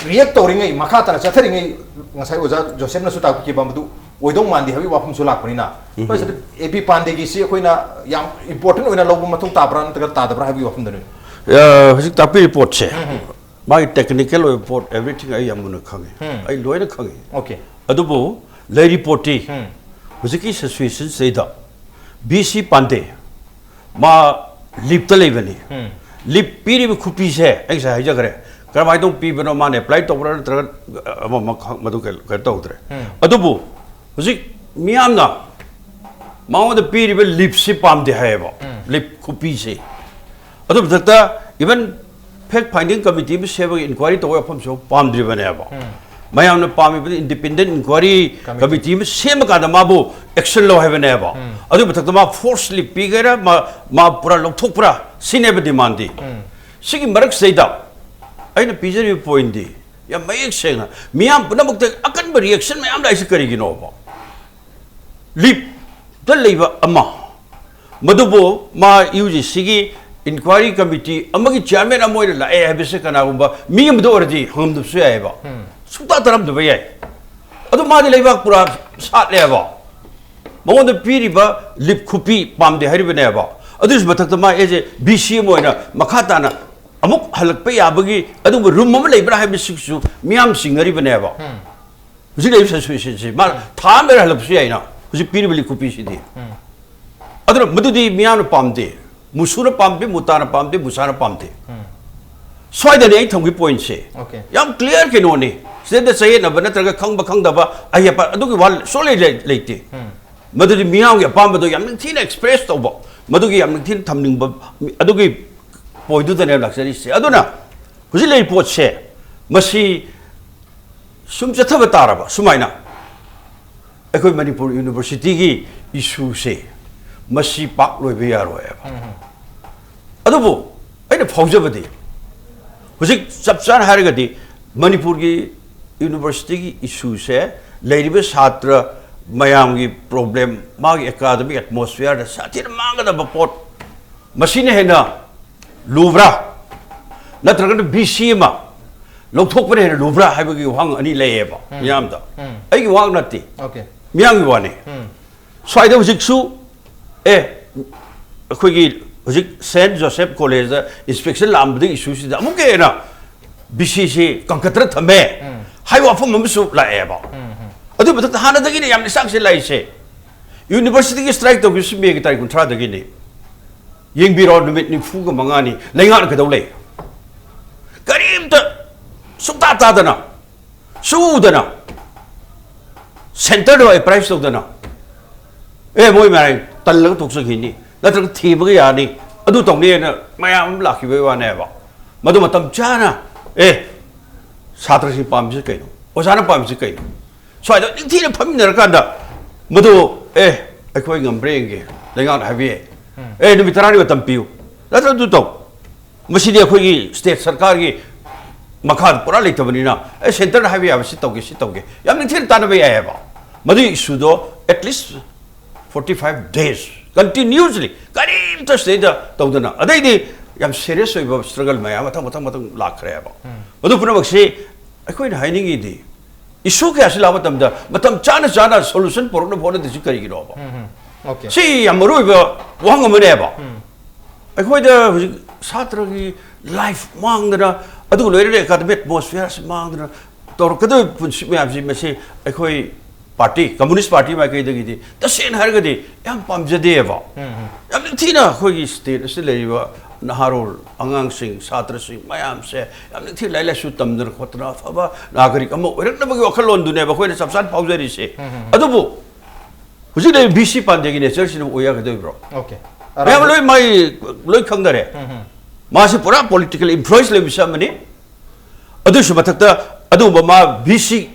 ꯔꯤꯌꯦꯛ ꯇꯧꯔꯤꯉꯩ, ꯃꯈꯥ ꯇꯥꯅ ꯆꯠꯊꯔꯤꯉꯩ, ꯉꯁꯥꯏ ꯑꯣꯖꯥ ꯖꯣꯁꯦꯐꯅꯁꯨ ꯇꯥꯛꯄꯤꯈꯤꯕ ꯃꯗꯨ ꯑꯣꯏꯗꯧ ꯃꯥꯟꯗꯦ ꯍꯥꯏꯕꯒꯤ ꯋꯥꯐꯝꯁꯨ ꯂꯥꯛꯄꯅꯤꯅ, ꯎꯝ꯫ ꯃꯁꯤꯗ ꯑꯦ ꯄꯤ ꯄꯥꯟꯗꯦꯒꯤꯁꯤ ꯑꯩꯈꯣꯏꯅ ꯌꯥꯝ ꯏꯝꯄꯣꯔꯇꯦꯟ ꯑꯣꯏꯅ ꯂꯧꯕ ꯃꯊꯧ ꯇꯥꯕ꯭ꯔꯥ ꯅꯠꯇ꯭ꯔꯒ ꯇꯥꯗꯕ꯭ꯔꯥ ꯍꯥꯏꯕꯒꯤ ꯋꯥꯐꯝꯗꯅꯤ꯫ ꯑ, ꯍꯧꯖꯤꯛ ꯇꯥꯛꯄꯤꯔꯤ ꯄꯣꯠꯁꯦ, ꯎꯝ, ꯎꯝ꯫ ꯃꯥꯒꯤ ꯇꯦꯛꯅꯤꯀꯦꯜ ꯑꯣꯏꯕ ꯄꯣꯠ, everything ꯑꯩ ꯌꯥꯝ ꯃꯨꯟꯅ ꯈꯪꯉꯤ꯫ ꯎꯝ꯫ ꯑꯩ ꯂꯣꯏꯅ ꯈꯪꯉꯤ꯫ ꯑꯣꯀꯦ꯫ ꯑꯗꯨꯕꯨ ꯂꯩꯔꯤ ꯄꯣꯠꯇꯤ, ꯎꯝ꯫ ꯍꯧꯖꯤꯛꯀꯤ ꯁꯤꯆꯨꯋꯦꯁꯟꯁꯤꯗꯩꯗ ꯕꯤ ꯁꯤ ꯄꯥꯟꯗꯦ ꯃꯥ ꯂꯤꯞꯇ ꯂꯩꯕꯅꯤ꯫ ꯎꯝ꯫ ꯂꯤꯞ ꯄꯤꯔꯤꯕ ꯈꯨꯄꯤꯁꯦ ꯑꯩ ꯉꯁꯥꯏ ꯍꯥꯏꯖꯈ꯭ꯔꯦ, ꯀꯔꯝꯍꯥꯏꯅ ꯇꯧꯅ ꯄꯤꯕꯅꯣ, ꯃꯥꯅ ꯑꯦꯄ꯭ꯂꯥꯏ ꯇꯧꯕ꯭ꯔꯥ ꯅꯠꯇ꯭ꯔꯒ ꯑꯃ, ꯑꯃ ꯈꯪ-, ꯃꯗꯨ ꯀꯩ-, ꯀꯩꯅꯣ ꯇꯧꯗ꯭ꯔꯦ꯫ ꯎꯝ꯫ ꯑꯗꯨꯕꯨ ꯍꯧꯖꯤꯛ ꯃꯤꯌꯥꯝꯅ ꯃꯉꯣꯟꯗ ꯄꯤꯔꯤꯕ ꯂꯤꯞꯁꯤ ꯄꯥꯝꯗꯦ ꯍꯥꯏꯌꯦꯕ, ꯎꯝ꯫ ꯂꯤꯞ ꯈꯨꯄꯤꯁꯤ꯫ ꯑꯗꯨ ꯃꯊꯛꯇ even fact finding committee ꯑꯃ ꯁꯦꯝꯃꯒ inquiry ꯇꯧꯕ ꯋꯥꯐꯝꯁꯨ ꯄꯥꯝꯗ꯭ꯔꯤꯕꯅꯦꯕ꯫ ꯎꯝ꯫ ꯃꯌꯥꯝꯅ ꯄꯥꯝꯃꯤꯕꯗꯤ independent inquiry committee꯫ Committee ꯑꯃ ꯁꯦꯝꯃꯀꯥꯟꯗ ꯃꯥꯕꯨ action ꯂꯧ ꯍꯥꯏꯕꯅꯦꯕ꯫ ꯎꯝ꯫ ꯑꯗꯨ ꯃꯊꯛꯇ ꯃꯥ force ꯂꯤꯞ ꯄꯤꯒꯦꯔꯥ, ꯃꯥ, ꯃꯥ ꯄꯨꯔꯥ ꯂꯧꯊꯣꯛꯄ꯭ꯔꯥ, ꯁꯤꯅꯦꯕ demandꯗꯤ꯫ ꯎꯝ꯫ ꯁꯤꯒꯤ ꯃꯔꯛꯁꯤꯗꯩꯗ ꯑꯩꯅ ꯄꯤꯖꯔꯤꯕ pointꯗꯤ ꯌꯥꯝ ꯃꯌꯦꯛ ꯁꯦꯡꯅ ꯃꯤꯌꯥꯝ ꯄꯨꯝꯅꯃꯛꯇ ꯑꯀꯟꯕ reaction ꯃꯌꯥꯝ ꯂꯥꯛꯏꯁꯤ ꯀꯔꯤꯒꯤꯅꯣꯕ? ꯂꯤꯞꯇ ꯂꯩꯕ ꯑꯃ, ꯃꯗꯨꯕꯨ ꯃꯥ ꯌꯨ ꯖꯤ ꯁꯤꯒꯤ inquiry committee ꯑꯃꯒꯤ chairman ꯑꯃ ꯑꯣꯏꯅ ꯂꯥꯛꯑꯦ ꯍꯥꯏꯕꯁꯦ ꯀꯅꯥꯒꯨꯝꯕ ꯃꯤ ꯑꯃꯗ ꯑꯣꯏꯔꯗꯤ ꯍꯪꯉꯝꯗꯕꯁꯨ ꯌꯥꯏꯑꯕ꯫ ꯎꯝ꯫ ꯁꯨꯡꯇꯥ ꯇꯥꯔꯝꯗꯕ ꯌꯥꯏ꯫ ꯑꯗꯨ ꯃꯥꯗꯤ ꯂꯩꯕꯥꯛ ꯄꯨꯔꯥ ꯁꯥꯠꯂꯦꯕ꯫ ꯃꯉꯣꯟꯗ ꯄꯤꯔꯤꯕ ꯂꯤꯞ ꯈꯨꯄꯤ ꯄꯥꯝꯗꯦ ꯍꯥꯏꯔꯤꯕꯅꯦꯕ꯫ ꯑꯗꯨꯒꯤꯁꯨ ꯃꯊꯛꯇ ꯃꯥ as a ꯕꯤ ꯁꯤ ꯑꯃ ꯑꯣꯏꯅ ꯃꯈꯥ ꯇꯥꯅ ꯑꯃꯨꯛ ꯍꯜꯂꯛꯄ ꯌꯥꯕꯒꯤ ꯑꯗꯨꯒꯨꯝꯕ room ꯑꯃ ꯂꯩꯕ꯭ꯔꯥ ꯍꯥꯏꯕꯁꯤꯁꯨ ꯃꯤꯌꯥꯝ ꯆꯤꯡꯅꯔꯤꯕꯅꯦꯕ꯫ ꯎꯝ꯫ ꯍꯧꯖꯤꯛ ꯂꯩꯔꯤꯕ ꯁꯤꯆꯨꯋꯦꯁꯟꯁꯤ ꯃꯥ ꯊꯥ ꯑꯃ ꯂꯩꯔ ꯍꯜꯂꯛꯄꯁꯨ ꯌꯥꯏꯅ, ꯍꯧꯖꯤꯛ ꯄꯤꯔꯤꯕ ꯂꯤꯞ ꯈꯨꯄꯤꯁꯤꯗꯤ꯫ ꯎꯝ꯫ ꯑꯗꯨꯅ ꯃꯗꯨꯗꯤ ꯃꯤꯌꯥꯝꯅ ꯄꯥꯝꯗꯦ, ꯃꯨꯁꯨꯅ ꯄꯥꯝꯗꯦ, ꯃꯨꯇꯥꯅ ꯄꯥꯝꯗꯦ, ꯃꯨꯁꯥꯅ ꯄꯥꯝꯗꯦ꯫ ꯎꯝ꯫ ꯁ꯭ꯋꯥꯏꯗꯅꯤ ꯑꯩ ꯊꯝꯒꯤ pointꯁꯦ꯫ ꯑꯣꯀꯦ꯫ ꯌꯥꯝ clear ꯀꯩꯅꯣꯅꯤ꯫ ꯁꯤꯗꯩꯗ ꯆꯌꯦꯠꯅꯕ ꯅꯠꯇ꯭ꯔꯒ ꯈꯪꯕ ꯈꯪꯗꯕ ꯑꯍꯦꯄ ꯑꯗꯨꯒꯤ ꯋꯥ ꯁꯨꯡꯂꯩ ꯂꯩ-, ꯂꯩꯇꯦ꯫ ꯎꯝ꯫ ꯃꯗꯨꯗꯤ ꯃꯤꯌꯥꯝꯒꯤ ꯑꯄꯥꯝꯕꯗꯣ ꯌꯥꯝ ꯅꯤꯡꯊꯤꯅ express ꯇꯧꯕ, ꯃꯗꯨꯒꯤ ꯌꯥꯝ ꯅꯤꯡꯊꯤꯅ ꯊꯝꯅꯤꯡꯕ, ꯑꯗꯨꯒꯤ pointꯗꯨꯗꯅꯦ ꯂꯥꯛꯆꯔꯤꯁꯦ꯫ ꯑꯗꯨꯅ ꯍꯧꯖꯤꯛ ꯂꯩꯔꯤꯕ ꯄꯣꯠꯁꯦ, ꯃꯁꯤ ꯁꯨꯝ ꯆꯠꯊꯕ ꯇꯥꯔꯕ ꯁꯨꯃꯥꯏꯅ, ꯑꯩꯈꯣꯏ ꯃꯅꯤꯄꯨꯔ ꯌꯨꯅꯤꯚꯔꯁꯤꯇꯤꯒꯤ ꯏꯁꯨꯁꯦ ꯃꯁꯤ ꯄꯥꯛ ꯂꯣꯏꯕ ꯌꯥꯔꯣꯏꯕ꯫ ꯑꯗꯨꯕꯨ ꯑꯩꯅ ꯐꯥꯎꯖꯕꯗꯤ, ꯍꯧꯖꯤꯛ ꯆꯞ ꯆꯥꯅ ꯍꯥꯏꯔꯒꯗꯤ, ꯃꯅꯤꯄꯨꯔꯒꯤ ꯌꯨꯅꯤꯚꯔꯁꯤꯇꯤꯒꯤ ꯏꯁꯨꯁꯦ, ꯂꯩꯔꯤꯕ ꯁꯥꯇ꯭ꯔ ꯃꯌꯥꯝꯒꯤ ꯄ꯭ꯔꯣꯕ꯭ꯂꯦꯝ, ꯃꯥꯒꯤ ꯑꯦꯀꯥꯗꯃꯤꯛ ꯑꯦꯠꯃꯣꯁꯐꯤꯌꯔꯗ ꯁꯥꯊꯤꯅ ꯃꯥꯡꯒꯗꯕ ꯄꯣꯠ, ꯃꯁꯤꯅ ꯍꯦꯟꯅ ꯂꯨꯕ꯭ꯔꯥ, ꯅꯠꯇ꯭ꯔꯒꯅ ꯕꯤ ꯁꯤ ꯑꯃ ꯂꯧꯊꯣꯛꯄꯅ ꯍꯦꯟꯅ ꯂꯨꯕ꯭ꯔꯥ ꯍꯥꯏꯕꯒꯤ ꯋꯥꯍꯪ ꯑꯅꯤ ꯂꯩꯌꯦꯕ ꯃꯤꯌꯥꯝꯗ꯫ ꯑꯩꯒꯤ ꯋꯥꯍꯪ ꯅꯠꯇꯦ, Okay. ꯃꯤꯌꯥꯝꯒꯤ ꯋꯥꯅꯤ꯫ ꯎꯝ. ꯁ꯭ꯋꯥꯏꯗ ꯍꯧꯖꯤꯛꯁꯨ, ꯑꯦ, ꯑꯩꯈꯣꯏꯒꯤ ꯍꯧꯖꯤꯛ ꯁꯦꯟꯠ ꯖꯣꯁꯦꯐ ꯀꯣꯂꯦꯖꯇ ꯏꯟꯁꯄꯦꯛꯁꯟ ꯂꯥꯛꯑꯝꯕꯗꯒꯤ ꯏꯁꯨꯁꯤꯗ ꯑꯃꯨꯛꯀ ꯍꯦꯟꯅ ꯕꯤ ꯁꯤꯁꯤ ꯀꯟꯈꯠꯇꯅ ꯊꯝꯃꯦ ꯍꯥꯏꯕ ꯋꯥꯐꯝ ꯑꯃꯁꯨ ꯂꯥꯛꯑꯦꯕ꯫ ꯑꯗꯨꯒꯤ ꯃꯊꯛꯇ ꯍꯥꯟꯅꯗꯒꯤꯅꯦ ꯌꯥꯝꯅ ꯏꯁꯥꯡꯁꯦ ꯂꯥꯛꯏꯁꯦ꯫ ꯌꯨꯅꯤꯚꯔꯁꯤꯇꯤꯒꯤ ꯁ꯭ꯇ꯭ꯔꯥꯏꯛ ꯇꯧꯈꯤꯕꯁꯤ ꯃꯦꯒꯤ ꯇꯥꯔꯤꯛ ꯀꯨꯟꯊ꯭ꯔꯥꯗꯒꯤꯅꯤ꯫ ꯌꯦꯡꯕꯤꯔꯣ, ꯅꯨꯃꯤꯠ ꯅꯤꯐꯨꯒ ꯃꯉꯥꯅꯤ ꯂꯩꯉꯥꯛꯅ ꯀꯩꯗꯧ ꯂꯩ? ꯀꯔꯤꯝꯇ ꯁꯨꯡꯇꯥ ꯇꯥꯗꯅ, ꯁꯨꯗꯅ, ꯁꯦꯟꯇꯔꯗ ꯑꯦꯄ꯭ꯔꯥꯏꯁ ꯇꯧꯗꯅ, ꯑꯦ, ꯃꯣꯏ ꯃꯔꯥꯏ ꯇꯜꯂꯒ ꯇꯣꯛꯆꯈꯤꯅꯤ, ꯅꯠꯇ꯭ꯔꯒ ꯊꯤꯕꯒ ꯌꯥꯅꯤ, ꯑꯗꯨ ꯇꯧꯅꯤꯅ ꯃꯌꯥꯝ ꯑꯃ ꯂꯥꯛꯈꯤꯕꯒꯤ ꯋꯥꯅꯦꯕ꯫ ꯃꯗꯨ ꯃꯇꯝ ꯆꯥꯅ, ꯑꯦ, ꯁꯥꯇ꯭ꯔꯁꯤꯡ ꯄꯥꯝꯃꯤꯁꯤ ꯀꯩꯅꯣ, ꯑꯣꯖꯥꯅ ꯄꯥꯝꯃꯤꯁꯤ ꯀꯩꯅꯣ, ꯁ꯭ꯋꯥꯏꯗ ꯅꯤꯡꯊꯤꯅ ꯐꯝꯃꯤꯟꯅꯔꯀꯥꯟꯗ ꯃꯗꯨ, ꯑꯦ, ꯑꯩꯈꯣꯏ ꯉꯝꯕ꯭ꯔꯥ ꯌꯦꯡꯒꯦ, ꯂꯩꯉꯥꯛꯅ ꯍꯥꯏꯕ ꯌꯥꯏ, ꯑꯦ, ꯅꯨꯃꯤꯠ ꯇꯔꯥꯅꯤ ꯃꯇꯝ ꯄꯤꯌꯨ, ꯅꯠꯇ꯭ꯔ ꯑꯗꯨ ꯇꯧ꯫ ꯃꯁꯤꯗꯤ ꯑꯩꯈꯣꯏꯒꯤ ꯁ꯭ꯇꯦꯠ ꯁꯔꯀꯥꯔꯒꯤ ꯃꯈꯥꯗ ꯄꯨꯔꯥ ꯂꯩꯇꯕꯅꯤꯅ, ꯑꯦ, ꯁꯦꯟꯇꯔꯅ ꯍꯥꯏꯕ ꯌꯥꯕ ꯁꯤ ꯇꯧꯒꯦ, ꯁꯤ ꯇꯧꯒꯦ, ꯌꯥꯝ ꯅꯤꯡꯊꯤꯅ ꯇꯥꯟꯅꯕ ꯌꯥꯏꯑꯕ꯫ ꯃꯗꯨꯒꯤ ꯏꯁꯨꯗꯣ at least forty five days continuously ꯀꯔꯤꯝꯇ ꯁꯤꯗꯩꯗ ꯇꯧꯗꯅ, ꯑꯗꯩꯗꯤ ꯌꯥꯝ ꯁꯦꯔꯤꯌꯁ ꯑꯣꯏꯕ ꯁ꯭ꯇ꯭ꯔꯒꯜ ꯃꯌꯥꯝ ꯃꯊꯪ ꯃꯊꯪ ꯃꯊꯪ ꯂꯥꯛꯈ꯭ꯔꯦꯕ꯫ ꯃꯗꯨ ꯄꯨꯝꯅꯃꯛꯁꯤ ꯑꯩꯈꯣꯏꯅ ꯍꯥꯏꯅꯤꯡꯉꯤꯗꯤ, ꯏꯁꯨ ꯀꯌꯥꯁꯤ ꯂꯥꯛꯄ ꯃꯇꯝꯗ ꯃꯇꯝ ꯆꯥꯅ ꯆꯥꯅ ꯁꯣꯂꯨꯁꯟ ꯄꯨꯔꯛꯅꯕ ꯍꯣꯠꯅꯗ꯭ꯔꯤꯁꯤ ꯀꯔꯤꯒꯤꯅꯣꯕ? Okay. ꯁꯤ ꯌꯥꯝ ꯃꯔꯨ ꯑꯣꯏꯕ ꯋꯥꯍꯪ ꯑꯃꯅꯦꯕ꯫ ꯑꯩꯈꯣꯏꯗ ꯍꯧꯖꯤꯛ ꯁꯥꯇ꯭ꯔꯒꯤ ꯂꯥꯏꯐ ꯃꯥꯡꯗꯅ, ꯑꯗꯨꯒ ꯂꯣꯏꯅꯅ ꯑꯦꯀꯥꯗꯃꯤꯛ ꯑꯦꯠꯃꯣꯁꯐꯤꯌꯔꯁꯤ ꯃꯥꯡꯗꯅ ꯇꯧꯔꯛꯀꯗꯧꯔꯤꯕ ꯄꯨꯟꯁꯤ ꯃꯌꯥꯝꯁꯤ, ꯃꯁꯤ ꯑꯩꯈꯣꯏ ꯄꯥꯔꯇꯤ, ꯀꯝꯃꯨꯅꯤꯁ꯭ꯠ ꯄꯥꯔꯇꯤ ꯃꯥꯏꯀꯩꯗꯒꯤꯗꯤ ꯇꯁꯦꯡꯅ ꯍꯥꯏꯔꯒꯗꯤ ꯌꯥꯝ ꯄꯥꯝꯖꯗꯦꯕ꯫ ꯌꯥꯝ ꯅꯤꯡꯊꯤꯅ ꯑꯩꯈꯣꯏꯒꯤ ꯁ꯭ꯇꯦꯠ ꯑꯁꯤꯗ ꯂꯩꯔꯤꯕ ꯅꯍꯥꯔꯣꯜ, ꯑꯉꯥꯡꯁꯤꯡ, ꯁꯥꯇ꯭ꯔꯁꯤꯡ ꯃꯌꯥꯝꯁꯦ ꯌꯥꯝ ꯅꯤꯡꯊꯤꯅ ꯂꯥꯏꯔꯤꯛ ꯂꯥꯏꯁꯨ ꯇꯝꯗꯅ ꯈꯣꯠꯇꯅ ꯑꯐꯕ ꯅꯥꯒꯔꯤꯛ ꯑꯃ ꯑꯣꯏꯔꯛꯅꯕꯒꯤ ꯋꯥꯈꯜꯂꯣꯟꯗꯨꯅꯦꯕ ꯑꯩꯈꯣꯏꯅ ꯆꯞ ꯆꯥꯅ ꯐꯥꯎꯖꯔꯤꯁꯦ꯫ ꯑꯗꯨꯕꯨ ꯍꯧꯖꯤꯛ ꯂꯩꯔꯤꯕ ꯕꯤ ꯁꯤ ꯄꯥꯟꯗꯦꯒꯤ ꯅꯦꯆꯔꯁꯤꯅ ꯑꯣꯏ ꯌꯥꯒꯗꯣꯔꯤꯕ꯭ꯔꯣ? Okay. ꯃꯌꯥꯝ ꯂꯣꯏ ꯃꯥꯏ ꯂꯣꯏ ꯈꯪꯅꯔꯦ꯫ ꯃꯥꯁꯤ ꯄꯨꯔꯥ ꯄꯣꯂꯤꯇꯤꯀꯦꯜ ꯏꯟꯐ꯭ꯂꯨꯌꯦꯟꯁ ꯂꯩꯕ ꯃꯤꯁꯛ ꯑꯃꯅꯤ꯫ ꯑꯗꯨꯒꯤꯁꯨ ꯃꯊꯛꯇ ꯑꯗꯨꯒꯨꯝꯕ ꯃꯥ ꯕꯤ ꯁꯤ,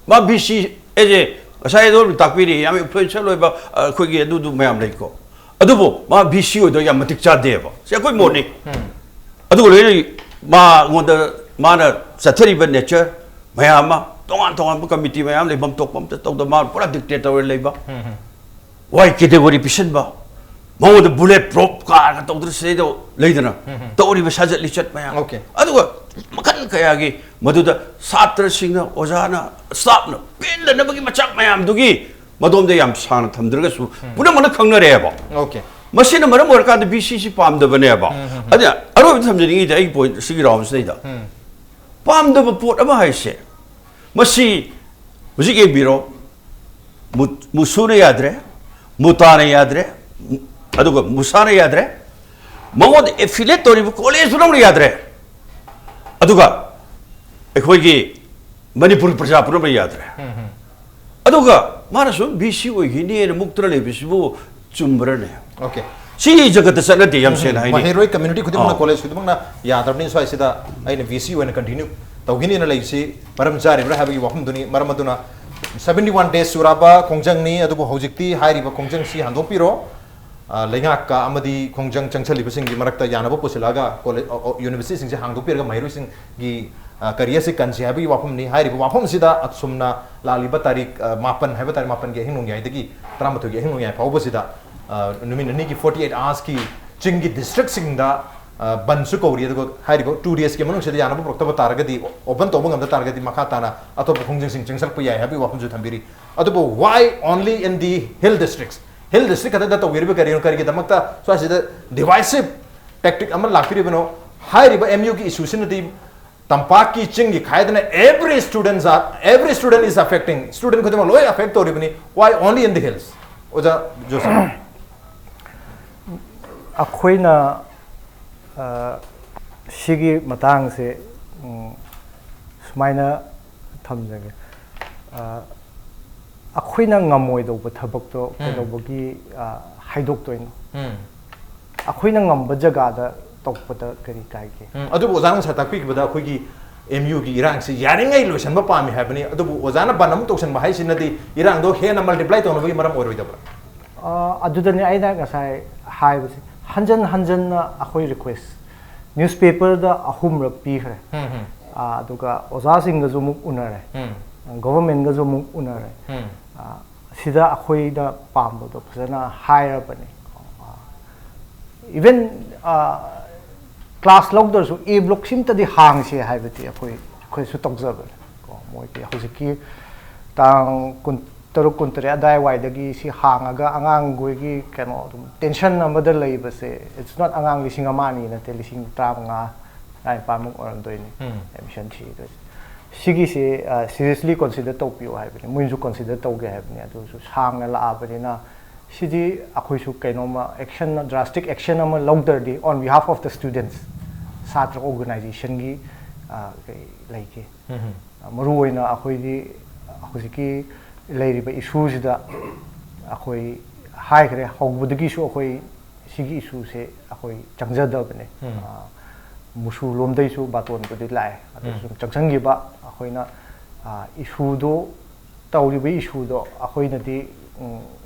ꯃꯥ ꯕꯤ ꯁꯤ as a ꯉꯁꯥꯏ ꯑꯗꯣꯝꯅ ꯇꯥꯛꯄꯤꯔꯤ, ꯌꯥꯝ ꯏꯟꯐ꯭ꯂꯨꯌꯦꯟꯁꯦꯜ ꯑꯣꯏꯕ, ꯑ, ꯑꯩꯈꯣꯏꯒꯤ ꯑꯗꯨꯗꯨ ꯃꯌꯥꯝ ꯂꯩꯀꯣ꯫ ꯑꯗꯨꯕꯨ ꯃꯥ ꯚꯤ ꯁꯤ ꯑꯣꯏꯗꯣ ꯌꯥꯝ ꯃꯇꯤꯛ ꯆꯥꯗꯦꯕ꯫ ꯁꯤ ꯑꯩꯈꯣꯏ ꯃꯣꯠꯅꯤ꯫ ꯑꯗꯨꯒ ꯂꯣꯏꯅ ꯃꯉꯣꯟꯗ, ꯃꯥꯅ ꯆꯠꯊꯔꯤꯕ ꯅꯦꯆꯔ ꯃꯌꯥꯝ ꯑꯃ, ꯇꯣꯉꯥꯟ ꯇꯣꯉꯥꯟꯕ ꯀꯃꯤꯇꯤ ꯃꯌꯥꯝ ꯂꯩꯐꯝ ꯊꯣꯛꯄ ꯑꯝꯇ ꯇꯧꯗ, ꯃꯥ ꯄꯨꯔꯥ ꯗꯤꯛꯇꯦꯇꯔ ꯑꯣꯏꯅ ꯂꯩꯕ꯫ ꯋꯥꯏ ꯀꯦꯇꯦꯒꯣꯔꯤ ꯄꯤꯁꯤꯟꯕ, ꯃꯉꯣꯟꯗ ꯕꯨꯂꯦꯠ ꯄ꯭ꯔꯨꯐ ꯀꯥꯔꯒ ꯇꯧꯗꯅ ꯁꯤꯗꯩꯗ ꯂꯩꯗꯅ ꯇꯧꯔꯤꯕ ꯁꯥꯖꯠ ꯂꯤꯆꯠ ꯃꯌꯥꯝ꯫ Okay. ꯑꯗꯨꯒ ꯃꯈꯜ ꯀꯌꯥꯒꯤ ꯃꯗꯨꯗ ꯁꯥꯇ꯭ꯔꯁꯤꯡꯅ, ꯑꯣꯖꯥꯅ, ꯁ꯭ꯇꯥꯐꯅ ꯄꯦꯟꯗꯅꯕꯒꯤ ꯃꯆꯥꯛ ꯃꯌꯥꯝꯗꯨꯒꯤ ꯃꯗꯣꯝꯗ ꯌꯥꯝ ꯁꯥꯡꯅ ꯊꯝꯗ꯭ꯔꯒꯁꯨ ꯄꯨꯝꯅꯃꯛꯅ ꯈꯪꯅꯔꯦꯕ꯫ Okay. ꯃꯁꯤꯅ ꯃꯔꯝ ꯑꯣꯏꯔꯀꯥꯟꯗ ꯚꯤ ꯁꯤꯁꯤ ꯄꯥꯝꯗꯕꯅꯦꯕ꯫ ꯑꯗꯨꯅ ꯑꯔꯣꯏꯕꯗ ꯊꯝꯖꯅꯤꯡꯉꯤꯗꯤ ꯑꯩꯒꯤ ꯄꯣꯏꯟ ꯁꯤꯒꯤ ꯔꯥꯎꯟꯁꯤꯗꯩꯗ ꯄꯥꯝꯗꯕ ꯄꯣꯠ ꯑꯃ ꯍꯥꯏꯁꯦ, ꯃꯁꯤ ꯍꯧꯖꯤꯛ ꯌꯦꯡꯕꯤꯔꯣ, ꯃꯨ- ꯃꯨꯁꯨꯅ ꯌꯥꯗ꯭ꯔꯦ, ꯃꯨꯇꯥꯅ ꯌꯥꯗ꯭ꯔꯦ, ꯑꯗꯨꯒ ꯃꯨꯁꯥꯅ ꯌꯥꯗ꯭ꯔꯦ, ꯃꯉꯣꯟꯗ ꯑꯦꯐꯤꯂꯦꯠ ꯇꯧꯔꯤꯕ ꯀꯣꯂꯦꯖ ꯄꯨꯝꯅꯃꯛꯅ ꯌꯥꯗ꯭ꯔꯦ, ꯑꯗꯨꯒ ꯑꯩꯈꯣꯏꯒꯤ ꯃꯅꯤꯄꯨꯔ ꯄ꯭ꯔꯖꯥ ꯄꯨꯝꯅꯃꯛꯅ ꯌꯥꯗ꯭ꯔꯦ꯫ ꯑꯗꯨꯒ ꯃꯥꯅ ꯁꯨꯝ ꯚꯤ ꯁꯤ ꯑꯣꯏꯈꯤꯅꯦꯅ ꯃꯨꯛꯇꯅ ꯂꯩꯕꯁꯤꯕꯨ ꯆꯨꯝꯕ꯭ꯔꯅꯦ? Okay. ꯁꯤ ꯖꯒꯠꯇ ꯆꯠꯅꯗꯦ, ꯌꯥꯝ ꯁꯦꯡꯅ ꯍꯥꯏꯅꯤ꯫ ꯃꯍꯩꯔꯣꯏ ꯀꯝꯃ꯭ꯌꯨꯅꯤꯇꯤ ꯈꯨꯗꯤꯡꯃꯛꯅ ꯑꯥ꯫ ꯀꯣꯂꯦꯖ ꯈꯨꯗꯤꯡꯃꯛꯅ ꯌꯥꯗ꯭ꯔꯕꯅꯤ꯫ ꯁ꯭ꯋꯥꯏꯁꯤꯗ ꯑꯩꯅ ꯚꯤ ꯁꯤ ꯑꯣꯏꯅ ꯀꯟꯇꯤꯅ꯭ꯌꯨ ꯇꯧꯈꯤꯅꯤꯅ ꯂꯩꯕꯁꯤ ꯃꯔꯝ ꯆꯥꯔꯤꯕ꯭ꯔꯥ ꯍꯥꯏꯕꯒꯤ ꯋꯥꯐꯝꯗꯨꯅꯤ꯫ ꯃꯔꯝ ꯑꯗꯨꯅ seventy one days ꯆꯨꯔꯥꯕ ꯈꯣꯡꯖꯪꯅꯤ, ꯑꯗꯨꯕꯨ ꯍꯧꯖꯤꯛꯇꯤ ꯍꯥꯏꯔꯤꯕ ꯈꯣꯡꯖꯪꯁꯤ ꯍꯟꯗꯣꯛꯄꯤꯔꯣ꯫ ꯑ, ꯂꯩꯉꯥꯛꯀ ꯑꯃꯗꯤ ꯈꯣꯡꯖꯪ ꯆꯪꯁꯤꯜꯂꯤꯕꯁꯤꯡꯒꯤ ꯃꯔꯛꯇ ꯌꯥꯅꯕ ꯄꯨꯁꯤꯜꯂꯛꯑꯒ ꯀꯣꯂꯦ-, ꯑ, ꯑ, ꯌꯨꯅꯤꯚꯔꯁꯤꯇꯤꯁꯤꯡꯁꯦ ꯍꯥꯡꯗꯣꯛꯄꯤꯔꯒ ꯃꯍꯩꯔꯣꯏꯁꯤꯡꯒꯤ, ꯑ, ꯀꯔꯤꯌꯔꯁꯤ ꯀꯟꯁꯤ ꯍꯥꯏꯕꯒꯤ ꯋꯥꯐꯝꯅꯤ꯫ ꯍꯥꯏꯔꯤꯕ ꯋꯥꯐꯝꯁꯤꯗ ꯑꯁꯨꯝꯅ ꯂꯥꯛꯂꯤꯕ ꯇꯥꯔꯤꯛ, ꯑ, ꯃꯥꯄꯟ ꯍꯥꯏꯕ ꯇꯥꯔꯦ, ꯃꯥꯄꯟꯒꯤ ꯑꯍꯤꯡ ꯅꯣꯡꯌꯥꯏꯗꯒꯤ ꯇꯔꯥꯃꯥꯊꯣꯏꯒꯤ ꯑꯍꯤꯡ ꯅꯣꯡꯌꯥꯏ ꯐꯥꯎꯕꯁꯤꯗ, ꯑ, ꯅꯨꯃꯤꯠ ꯅꯤꯅꯤꯒꯤ forty eight hoursꯀꯤ ꯆꯤꯡꯒꯤ ꯗꯤꯁꯇ꯭ꯔꯤꯛꯁꯤꯡꯗ, ꯑ, ꯕꯟꯁꯨ ꯀꯧꯔꯤ꯫ ꯑꯗꯨꯒ ꯍꯥꯏꯔꯤꯕ two daysꯀꯤ ꯃꯅꯨꯡꯁꯤꯗ ꯌꯥꯅꯕ ꯄꯨꯔꯛꯇꯕ ꯇꯥꯔꯒꯗꯤ, ꯑꯣꯄꯟ ꯇꯧꯕ ꯉꯝꯗ ꯇꯥꯔꯒꯗꯤ ꯃꯈꯥ ꯇꯥꯅ ꯑꯇꯣꯞꯄ ꯈꯣꯡꯖꯪꯁꯤꯡ ꯆꯪꯁꯤꯜꯂꯛꯄ ꯌꯥꯏ ꯍꯥꯏꯕꯒꯤ ꯋꯥꯐꯝꯁꯨ ꯊꯝꯕꯤꯔꯤ꯫ ꯑꯗꯨꯕꯨ why only in the hill districts? Hill district ꯈꯛꯇꯗ ꯇꯧꯕꯤꯔꯤꯕ ꯀꯔꯤꯅꯣ? ꯀꯔꯤꯒꯤꯗꯃꯛꯇ ꯁ꯭ꯋꯥꯏꯁꯤꯗ divisive tactic ꯑꯃ ꯂꯥꯛꯄꯤꯔꯤꯕꯅꯣ? ꯍꯥꯏꯔꯤꯕ ꯑꯦꯝ ꯌꯨꯒꯤ ꯏꯁꯨꯁꯤꯅꯗꯤ ꯇꯝꯄꯥꯛꯀꯤ ꯆꯤꯡꯒꯤ ꯈꯥꯏꯗꯅ every students are, every student is affecting, student ꯈꯨꯗꯤꯡꯃꯛ ꯂꯣꯏ affect ꯇꯧꯔꯤꯕꯅꯤ꯫ Why only in the hills? ꯑꯣꯖꯥ ꯖꯣꯁꯦꯐ꯫ ꯑꯩꯈꯣꯏꯅ, ꯑ, ꯁꯤꯒꯤ ꯃꯇꯥꯡꯁꯦ, ꯎꯝ, ꯁꯨꯃꯥꯏꯅ ꯊꯝꯖꯒꯦ꯫ ꯑ, ꯑꯩꯈꯣꯏꯅ ꯉꯝꯃꯣꯏꯗꯧꯕ ꯊꯕꯛꯇꯣ ꯀꯩꯗꯧꯕꯒꯤ, ꯑ, ꯍꯥꯏꯗꯣꯛꯇꯣꯏꯅꯣ? ꯑꯩꯈꯣꯏꯅ ꯉꯝꯕ ꯖꯒꯥꯗ ꯇꯧꯕꯗ ꯀꯔꯤ ꯀꯥꯏꯒꯦ? ꯎꯝ, ꯑꯗꯨꯕꯨ ꯑꯣꯖꯥꯅ ꯉꯁꯥꯏ ꯇꯥꯛꯄꯤꯈꯤꯕꯗ ꯑꯩꯈꯣꯏꯒꯤ ꯑꯦꯝ ꯌꯨꯒꯤ ꯏꯔꯥꯡꯁꯤ ꯌꯥꯔꯤꯉꯩ ꯂꯣꯏꯁꯤꯟꯕ ꯄꯥꯝꯃꯤ ꯍꯥꯏꯕꯅꯤ, ꯑꯗꯨꯕꯨ ꯑꯣꯖꯥꯅ ꯕꯟ ꯑꯃꯨꯛ ꯇꯧꯁꯤꯟꯕ ꯍꯥꯏꯁꯤꯅꯗꯤ ꯏꯔꯥꯡꯗꯣ ꯍꯦꯟꯅ ꯃꯜꯇꯤꯄ꯭ꯂꯥꯏ ꯇꯧꯅꯕꯒꯤ ꯃꯔꯝ ꯑꯣꯏꯔꯣꯏꯗꯕ꯭ꯔꯥ? ꯑ, ꯑꯗꯨꯗꯅꯤ ꯑꯩꯅ ꯉꯁꯥꯏ ꯍꯥꯏꯕꯁꯦ, ꯍꯟꯖꯟ ꯍꯟꯖꯟꯅ ꯑꯩꯈꯣꯏ ꯔꯤꯀ꯭ꯋꯦꯁ ꯅ꯭ꯌꯨꯁꯄꯦꯄꯔꯗ ꯑꯍꯨꯝꯔꯛ ꯄꯤꯈ꯭ꯔꯦ꯫ ꯎꯝ, ꯎꯝ, ꯑ, ꯑꯗꯨꯒ ꯑꯣꯖꯥꯁꯤꯡꯒꯁꯨ ꯑꯃꯨꯛ ꯎꯅꯔꯦ, ꯎꯝ, ꯒꯣꯚꯔꯟꯃꯦꯟꯒꯁꯨ ꯑꯃꯨꯛ ꯎꯅꯔꯦ꯫ ꯎꯝ, ꯑ, ꯁꯤꯗ ꯑꯩꯈꯣꯏꯅ ꯄꯥꯝꯕꯗꯣ ꯐꯖꯅ ꯍꯥꯏꯔꯕꯅꯤ꯫ ꯏꯚꯟ ꯀ꯭ꯂꯥꯁ ꯂꯧꯗ꯭ꯔꯁꯨ ꯑꯦ ꯕ꯭ꯂꯣꯛꯁꯤꯝꯇꯗꯤ ꯍꯥꯡꯁꯦ ꯍꯥꯏꯕꯗꯤ ꯑꯩꯈꯣꯏ, ꯑꯩꯈꯣꯏꯁꯨ ꯇꯧꯖꯕꯅꯦ꯫ ꯀꯣ, ꯃꯣꯏꯒꯤ ꯍꯧꯖꯤꯛꯀꯤ ꯇꯥꯡ ꯀꯨꯟ ꯇꯔꯨꯛ, ꯀꯨꯟꯇꯔꯦꯠ ꯑꯗꯥꯏꯋꯥꯏꯗꯒꯤ ꯁꯤ ꯍꯥꯡꯉꯒ ꯑꯉꯥꯡꯈꯣꯏꯒꯤ ꯀꯩꯅꯣ ꯑꯗꯨꯝ ꯇꯦꯟꯁꯟ ꯑꯃꯗ ꯂꯩꯕꯁꯦ, it's not ꯑꯉꯥꯡ ꯂꯤꯁꯤꯡ ꯑꯃ ꯑꯅꯤ ꯅꯠꯇꯦ, ꯂꯤꯁꯤꯡ ꯇꯔꯥꯃꯉꯥ, ꯇꯔꯥꯅꯤꯄꯥꯟꯃꯨꯛ ꯑꯣꯏꯔꯝꯗꯣꯏꯅꯤ ꯎꯝ, ꯑꯦꯗꯃꯤꯁꯟ ꯊꯤꯗꯣꯏꯁꯦ꯫ ꯁꯤꯒꯤꯁꯦ ꯁꯤꯔꯤꯌꯁꯂꯤ ꯀꯟꯁꯤꯗꯔ ꯇꯧꯕꯤꯌꯨ ꯍꯥꯏꯕꯅꯤ, ꯃꯣꯏꯅꯁꯨ ꯀꯟꯁꯤꯗꯔ ꯇꯧꯒꯦ ꯍꯥꯏꯕꯅꯤ꯫ ꯑꯗꯨꯁꯨ ꯁꯥꯡꯅ ꯂꯥꯛꯑꯕꯅꯤꯅ ꯁꯤꯗꯤ ꯑꯩꯈꯣꯏꯁꯨ ꯀꯩꯅꯣꯝꯃ ꯑꯦꯛꯁꯟ, ꯗ꯭ꯔꯥꯁꯇꯤꯛ ꯑꯦꯛꯁꯟ ꯑꯃ ꯂꯧꯗ꯭ꯔꯗꯤ on behalf of the students, ꯁꯥꯇ꯭ꯔ ꯑꯣꯔꯒꯅꯥꯏꯖꯦꯁꯟꯒꯤ ꯀꯩ ꯂꯩꯒꯦ꯫ ꯎꯝ, ꯃꯔꯨ ꯑꯣꯏꯅ ꯑꯩꯈꯣꯏꯒꯤ ꯍꯧꯖꯤꯛꯀꯤ ꯂꯩꯔꯤꯕ ꯏꯁꯨꯁꯤꯗ ꯑꯩꯈꯣꯏ ꯍꯥꯏꯈ꯭ꯔꯦ, ꯍꯧꯕꯗꯒꯤꯁꯨ ꯑꯩꯈꯣꯏ ꯁꯤꯒꯤ ꯏꯁꯨꯁꯦ ꯑꯩꯈꯣꯏ ꯆꯪꯖꯗꯕꯅꯦ꯫ ꯎꯝ꯫ ꯑ, ꯃꯨꯁꯨ ꯂꯣꯝꯗꯩꯁꯨ ꯕꯥꯇꯣꯟꯕꯨꯗꯤ ꯂꯥꯛꯑꯦ, ꯑꯗꯨꯁꯨ ꯎꯝ꯫ ꯆꯪꯁꯟꯈꯤꯕ ꯑꯩꯈꯣꯏꯅ, ꯑ, ꯏꯁꯨꯗꯣ, ꯇꯧꯔꯤꯕ ꯏꯁꯨꯗꯣ ꯑꯩꯈꯣꯏꯅꯗꯤ, ꯎꯝ,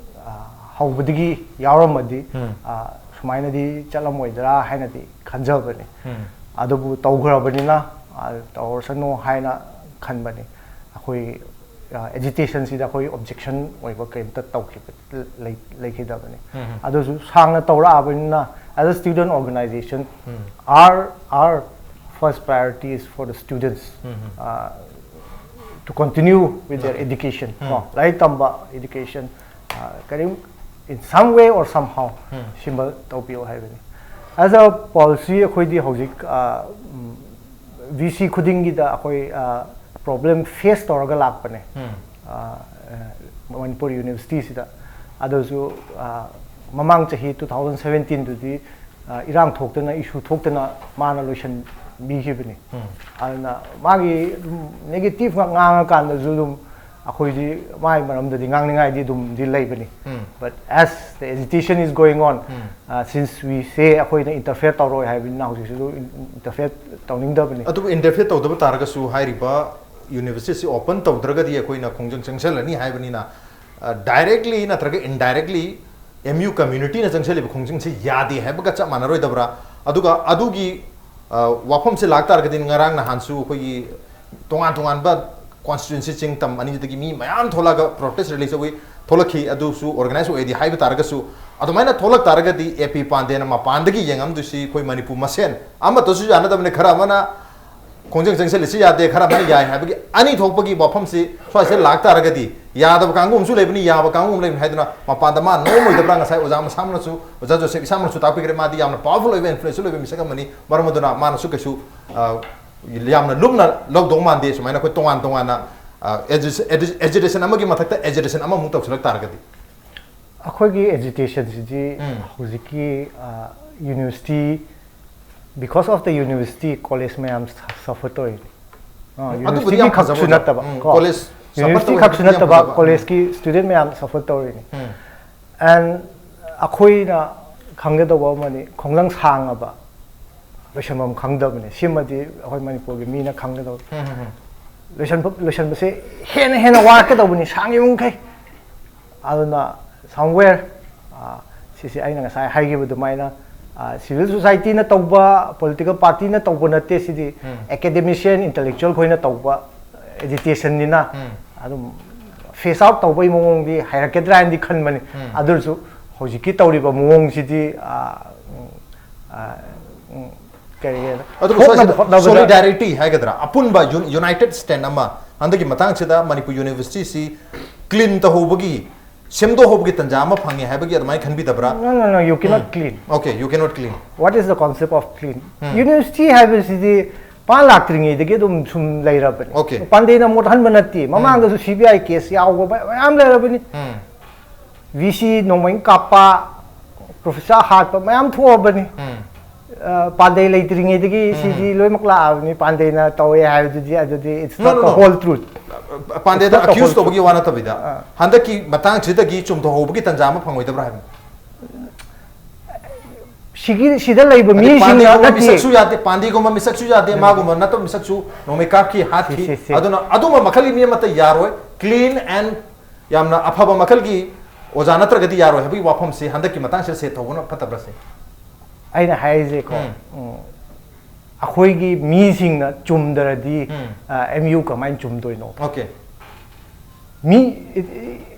ꯑ, ꯍꯧꯕꯗꯒꯤ ꯌꯥꯎꯔꯝꯃꯗꯤ, ꯎꯝ꯫ ꯑ, ꯁꯨꯃꯥꯏꯅꯗꯤ ꯆꯠꯂꯝꯃꯣꯏꯗ꯭ꯔꯥ ꯍꯥꯏꯅꯗꯤ ꯈꯟꯖꯕꯅꯦ꯫ ꯎꯝ꯫ ꯑꯗꯨꯕꯨ ꯇꯧꯈ꯭ꯔꯕꯅꯤꯅ, ꯑ, ꯇꯧꯔꯁꯅꯨ ꯍꯥꯏꯅ ꯈꯟꯕꯅꯤ꯫ ꯑꯩꯈꯣꯏ ꯑꯦꯖꯤꯇꯦꯁꯟꯁꯤꯗ ꯑꯩꯈꯣꯏ ꯑꯣꯕꯖꯦꯛꯁꯟ ꯑꯣꯏꯕ ꯀꯔꯤꯝꯇ ꯇꯧꯈꯤꯕ ꯂꯩ-, ꯂꯩꯈꯤꯗꯕꯅꯤ꯫ ꯎꯝ꯫ ꯑꯗꯨꯁꯨ ꯁꯥꯡꯅ ꯇꯧꯔꯛꯑꯕꯅꯤꯅ, as a student organization, um. our, our first priority is for the students, um. uh, to continue with their Okay. education, ꯎꯝ꯫ ꯀꯣ, ꯂꯥꯏꯔꯤꯛ ꯇꯝꯕ education, uh, ꯀꯔꯤꯝ, in some way or somehow, ꯎꯝ꯫ ꯁꯤꯃ ꯇꯧꯕꯤꯌꯨ ꯍꯥꯏꯕꯅꯤ꯫ As a policy, ꯑꯩꯈꯣꯏꯗꯤ ꯍꯧꯖꯤꯛ, uh, ꯎꯝ, V C ꯈꯨꯗꯤꯡꯒꯤꯗ ꯑꯩꯈꯣꯏ, ꯑ, ꯄ꯭ꯔꯣꯕ꯭ꯂꯦꯝ ꯐꯦꯁ ꯇꯧꯔꯒ ꯂꯥꯛꯄꯅꯦ꯫ ꯎꯝ꯫ ꯑ, ꯑ, ꯃꯅꯤꯄꯨꯔ ꯌꯨꯅꯤꯚꯔꯁꯤꯇꯤꯁꯤꯗ꯫ ꯑꯗꯨꯁꯨ, ꯑ, ꯃꯃꯥꯡ ꯆꯍꯤ two thousand seventeenꯗꯨꯗꯤ, ꯑ, ꯏꯔꯥꯡ ꯊꯣꯛꯇꯅ, ꯏꯁꯨ ꯊꯣꯛꯇꯅ ꯃꯥꯅ ꯂꯣꯏꯁꯤꯟꯕꯤꯈꯤꯕꯅꯤ꯫ ꯎꯝ꯫ ꯑꯗꯨꯅ ꯃꯥꯒꯤ ꯅꯦꯒꯦꯇꯤꯚ ꯉꯥꯛ ꯉꯥꯡꯉꯀꯥꯟꯗꯁꯨ ꯑꯗꯨꯝ, ꯑꯩꯈꯣꯏꯗꯤ ꯃꯥꯒꯤ ꯃꯔꯝꯗꯗꯤ ꯉꯥꯡꯅꯤꯡꯉꯥꯏꯗꯤ ꯑꯗꯨꯝꯗꯤ ꯂꯩꯕꯅꯤ꯫ ꯎꯝ. But as the agitation is going on, um. uh, since we say ꯑꯩꯈꯣꯏꯅ interfere ꯇꯧꯔꯣꯏ ꯍꯥꯏꯕꯅꯤꯅ, ꯍꯧꯖꯤꯛꯁꯨ ꯑꯗꯨꯝ interfere ꯇꯧꯅꯤꯡꯗꯕꯅꯤ꯫ ꯑꯗꯨꯕꯨ interfere ꯇꯧꯗꯕ ꯇꯥꯔꯒꯁꯨ, ꯍꯥꯏꯔꯤꯕ university ꯑꯁꯤ open ꯇꯧꯗ꯭ꯔꯒꯗꯤ ꯑꯩꯈꯣꯏꯅ ꯈꯣꯡꯖꯪ ꯆꯪꯁꯤꯜꯂꯅꯤ ꯍꯥꯏꯕꯅꯤꯅ, directly ꯅꯠꯇ꯭ꯔꯒ indirectly M U communityꯅ ꯆꯪꯁꯤꯜꯂꯤꯕ ꯈꯣꯡꯖꯪꯁꯤ ꯌꯥꯗꯦ ꯍꯥꯏꯕꯒ ꯆꯞ ꯃꯥꯟꯅꯔꯣꯏꯗꯕ꯭ꯔꯥ? ꯑꯗꯨꯒ ꯑꯗꯨꯒꯤ, ꯑ, ꯋꯥꯐꯝꯁꯤ ꯂꯥꯛꯇꯥꯔꯒꯗꯤ, ꯉꯔꯥꯡ ꯅꯍꯥꯟꯁꯨ ꯑꯩꯈꯣꯏꯒꯤ ꯇꯣꯉꯥꯟ ꯇꯣꯉꯥꯟꯕ constituency ꯆꯤꯡ ꯇꯝ ꯑꯅꯤꯗꯒꯤ ꯃꯤ ꯃꯌꯥꯝ ꯊꯣꯛꯂꯛꯑꯒ protest rally ꯇꯧꯏ, ꯊꯣꯛꯂꯛꯈꯤ꯫ ꯑꯗꯨꯁꯨ organize ꯑꯣꯏꯗꯤ ꯍꯥꯏꯕ ꯇꯥꯔꯒꯁꯨ, ꯑꯗꯨꯃꯥꯏꯅ ꯊꯣꯛꯂꯛ ꯇꯥꯔꯒꯗꯤ, A P ꯄꯥꯟꯗꯦꯅ ꯃꯄꯥꯟꯗꯒꯤ ꯌꯦꯡꯉꯝꯗꯣꯏꯁꯤ ꯑꯩꯈꯣꯏ ꯃꯅꯤꯄꯨꯔ ꯃꯁꯦꯟ ꯑꯃꯠꯇꯁꯨ ꯌꯥꯅꯗꯕꯅꯤ꯫ ꯈꯔ ꯑꯃꯅ ꯈꯣꯡꯖꯪ ꯆꯪꯁꯤꯜꯂꯤꯁꯤ ꯌꯥꯗꯦ, ꯈꯔ ꯑꯃꯅ ꯌꯥꯏ ꯍꯥꯏꯕꯒꯤ ꯑꯅꯤ ꯊꯣꯛꯄꯒꯤ ꯋꯥꯐꯝꯁꯤ ꯁ꯭ꯋꯥꯏꯁꯤꯗ ꯂꯥꯛꯇꯥꯔꯒꯗꯤ, ꯌꯥꯗꯕ ꯀꯥꯡꯕꯨ ꯑꯃꯁꯨ ꯂꯩꯕꯅꯤ, ꯌꯥꯕ ꯀꯥꯡꯕꯨ ꯑꯃ ꯂꯩꯕꯅꯤ ꯍꯥꯏꯗꯨꯅ ꯃꯄꯥꯟꯗ ꯃꯥ ꯅꯣꯝꯃꯣꯏꯗꯕ꯭ꯔꯥ? ꯉꯁꯥꯏ ꯑꯣꯖꯥ ꯃꯁꯥꯃꯛꯅꯁꯨ, ꯑꯣꯖꯥ ꯖꯣꯁꯦꯐ ꯏꯁꯥꯃꯛꯅꯁꯨ ꯇꯥꯛꯄꯤꯈ꯭ꯔꯦ, ꯃꯥꯗꯤ ꯌꯥꯝꯅ powerful ꯑꯣꯏꯕ, influential ꯑꯣꯏꯕ ꯃꯤꯁꯛ ꯑꯃꯅꯤ꯫ ꯃꯔꯝ ꯑꯗꯨꯅ ꯃꯥꯅꯁꯨ ꯀꯩꯁꯨ, ꯑ, ꯌꯥꯝꯅ ꯂꯨꯝꯅ ꯂꯧꯗꯧ ꯃꯥꯟꯗꯦ꯫ ꯁꯨꯃꯥꯏꯅ ꯑꯩꯈꯣꯏ ꯇꯣꯉꯥꯟ ꯇꯣꯉꯥꯟꯅ, ꯑ, ꯑꯦꯖꯤ-, ꯑꯦꯖꯤ-, agitation ꯑꯃꯒꯤ ꯃꯊꯛꯇ agitation ꯑꯃꯃꯨꯛ ꯇꯧꯁꯤꯜꯂꯛ ꯇꯥꯔꯒꯗꯤ꯫ ꯑꯩꯈꯣꯏꯒꯤ agitationꯁꯤꯗꯤ ꯎꯝ. ꯍꯧꯖꯤꯛꯀꯤ, ꯑ, university, because of the university, college ꯃꯌꯥꯝ suffer ꯇꯧꯔꯤꯅꯤ꯫ ꯑ, ꯑꯗꯨꯕꯨꯗꯤ universityꯒꯤ ꯌꯥꯝ ꯈꯛꯁꯨ ꯐꯖꯕ ꯅꯠꯇꯕ ꯎꯝ, ꯀꯣ꯫ college suffer university ꯇꯧꯕ ꯈꯛꯁꯨ ꯍꯥꯏꯕꯗꯤ ꯌꯥꯝ ꯅꯠꯇꯕ ꯐꯖꯕ꯫ ꯎꯝ. Collegeꯀꯤ student ꯃꯌꯥꯝ suffer ꯇꯧꯔꯤꯅꯤ꯫ ꯎꯝ. And ꯑꯩꯈꯣꯏꯅ ꯈꯪꯒꯗꯧꯕ ꯑꯃꯅꯤ, ꯈꯣꯡꯖꯪ ꯁꯥꯡꯉꯕ ꯂꯣꯏꯁꯟꯐꯝ ꯈꯪꯗꯕꯅꯤ꯫ ꯁꯤꯃꯗꯤ ꯑꯩꯈꯣꯏ ꯃꯅꯤꯄꯨꯔꯒꯤ ꯃꯤꯅ ꯈꯪꯒꯗꯧꯕ꯫ ꯎꯝ, ꯎꯝ, ꯎꯝ. ꯂꯣꯏꯁꯟꯕ-, ꯂꯣꯏꯁꯟꯕꯁꯦ ꯍꯦꯟꯅ ꯍꯦꯟꯅ ꯋꯥꯔꯛꯀꯗꯧꯕꯅꯤ ꯁꯥꯡꯉꯤꯕꯃꯈꯩ꯫ ꯑꯗꯨꯅ somewhere, ꯑ, ꯁꯤꯁꯦ ꯑꯩꯅ ꯉꯁꯥꯏ ꯍꯥꯏꯈꯤꯕ ꯑꯗꯨꯃꯥꯏꯅ, ꯑ, civil societyꯅ ꯇꯧꯕ, political partyꯅ ꯇꯧꯕ ꯅꯠꯇꯦ꯫ ꯁꯤꯗꯤ ꯎꯝ. Academician, intellectual ꯈꯣꯏꯅ ꯇꯧꯕ agitationꯅꯤꯅ, ꯎꯝ. ꯑꯗꯨꯝ phase out ꯇꯧꯕꯒꯤ ꯃꯑꯣꯡꯗꯤ ꯍꯩꯔꯛꯀꯗ꯭ꯔꯥ ꯍꯥꯏꯅꯗꯤ ꯈꯟꯕꯅꯤ꯫ ꯎꯝ. ꯑꯗꯨ ꯑꯣꯏꯔꯁꯨ ꯍꯧꯖꯤꯛꯀꯤ ꯇꯧꯔꯤꯕ ꯃꯑꯣꯡꯁꯤꯗꯤ, ꯑ, ꯎꯝ, ꯑ, ꯎꯝ, ꯀꯔꯤ ꯍꯥꯏꯅ, ꯑꯗꯨꯕꯨ ꯊꯣꯛꯅꯕ ꯁ꯭ꯋꯥꯏꯁꯤꯗ ꯍꯣꯠꯅꯕꯗ solidarity ꯍꯥꯏꯒꯗ꯭ꯔꯥ, ꯑꯄꯨꯟꯕ un-, united stand ꯑꯃ ꯍꯟꯗꯛꯀꯤ ꯃꯇꯥꯡꯁꯤꯗ ꯃꯅꯤꯄꯨꯔ universityꯁꯤ clean ꯇꯧꯍꯧꯕꯒꯤ, ꯁꯦꯝꯗꯣꯛꯍꯧꯕꯒꯤ ꯇꯥꯟꯖꯥ ꯑꯃ ꯐꯪꯉꯦ ꯍꯥꯏꯕꯒꯤ ꯑꯗꯨꯃꯥꯏꯅ ꯈꯟꯕꯤꯗꯕ꯭ꯔꯥ? No, no, no, you cannot um. Clean. Okay, you cannot clean. What is the concept of clean? Hmm. University ꯍꯥꯏꯕꯁꯤꯗꯤ ꯄꯥꯟ ꯂꯥꯛꯇ꯭ꯔꯤꯉꯩꯗꯒꯤ ꯑꯗꯨꯝ ꯁꯨꯝ ꯂꯩꯔꯕꯅꯤ꯫ Okay. ꯄꯥꯟꯗꯦꯅ ꯃꯣꯠꯍꯟꯕ ꯅꯠꯇꯦ꯫ ꯃꯃꯥꯡꯗꯁꯨ C B I case ꯌꯥꯎꯕ ꯃꯌꯥꯝ ꯂꯩꯔꯕꯅꯤ꯫ ꯎꯝ. V C ꯅꯣꯡꯃꯩ ꯀꯥꯞꯄ, professor ꯍꯥꯠꯄ ꯃꯌꯥꯝ ꯊꯣꯛꯑꯕꯅꯤ꯫ ꯎꯝ. ꯑ, ꯄꯥꯟꯗꯦ ꯂꯩꯇ꯭ꯔꯤꯉꯩꯗꯒꯤ ꯁꯤꯗꯤ ꯂꯣꯏꯅꯃꯛ ꯂꯥꯛꯑꯕꯅꯤ꯫ ꯄꯥꯟꯗꯦꯅ ꯇꯧꯋꯦ ꯍꯥꯏꯕꯗꯨꯗꯤ, ꯑꯗꯨꯗꯤ it's No, not no, the no. whole truth. ꯄꯥꯟꯗꯦꯗ Expert ꯑꯦꯀ꯭ꯌꯨꯁ ꯇꯧꯕ ꯇꯧꯕꯒꯤ ꯋꯥ ꯅꯠꯇꯕꯤꯗ ꯑꯥ. ꯍꯟꯗꯛꯀꯤ ꯃꯇꯥꯡꯁꯤꯗꯒꯤ ꯆꯨꯝꯊꯣꯛꯍꯧꯕꯒꯤ ꯇꯥꯟꯖꯥ ꯑꯃ ꯐꯪꯉꯣꯏꯗꯕ꯭ꯔꯥ ꯍꯥꯏꯕꯅꯤ꯫ ꯁꯤꯒꯤ ꯁꯤꯗ ꯂꯩꯕ ꯍꯥꯏꯗꯤ ꯃꯤꯁꯤꯡꯅ ꯄꯥꯟꯗꯦꯒꯨꯝꯕ ꯅꯠꯇꯦ. ꯃꯤꯁꯛꯁꯨ ꯌꯥꯗꯦ, ꯄꯥꯟꯗꯦꯒꯨꯝꯕ ꯃꯤꯁꯛꯁꯨ ꯌꯥꯗꯦ, ꯃꯥꯒꯨꯝꯕ ꯅꯠꯇꯕ ꯃꯤꯁꯛꯁꯨ ꯅꯣꯡꯃꯩ ꯀꯥꯞꯈꯤ, ꯍꯥꯠꯈꯤ꯫ ꯁꯤ, ꯁꯤ, ꯁꯤ. ꯑꯗꯨꯅ ꯑꯗꯨꯝꯕ ꯃꯈꯜꯒꯤ ꯃꯤ ꯑꯃꯠꯇ ꯌꯥꯔꯣꯏ꯫ Clean and ꯌꯥꯝꯅ ꯑꯐꯕ ꯃꯈꯜꯒꯤ ꯑꯣꯖꯥ ꯅꯠꯇ꯭ꯔꯒꯗꯤ ꯌꯥꯔꯣꯏ ꯍꯥꯏꯕꯒꯤ ꯋꯥꯐꯝꯁꯦ ꯍꯟꯗꯛꯀꯤ ꯃꯇꯥꯡꯁꯤꯗ ꯁꯦ ꯊꯧꯕꯅ ꯐꯠꯇꯕ꯭ꯔꯥ ꯁꯤ? ꯑꯩꯅ ꯍꯥꯏꯔꯤꯁꯦꯀꯣ, ꯎꯝ. ꯎꯝ, ꯑꯩꯈꯣꯏꯒꯤ ꯃꯤꯁꯤꯡꯅ ꯆꯨꯝꯗ꯭ꯔꯗꯤ ꯎꯝ. ꯑꯦꯝ ꯌꯨ ꯀꯃꯥꯏꯅ ꯆꯨꯝꯗꯣꯏꯅꯣ? Okay. Me, it,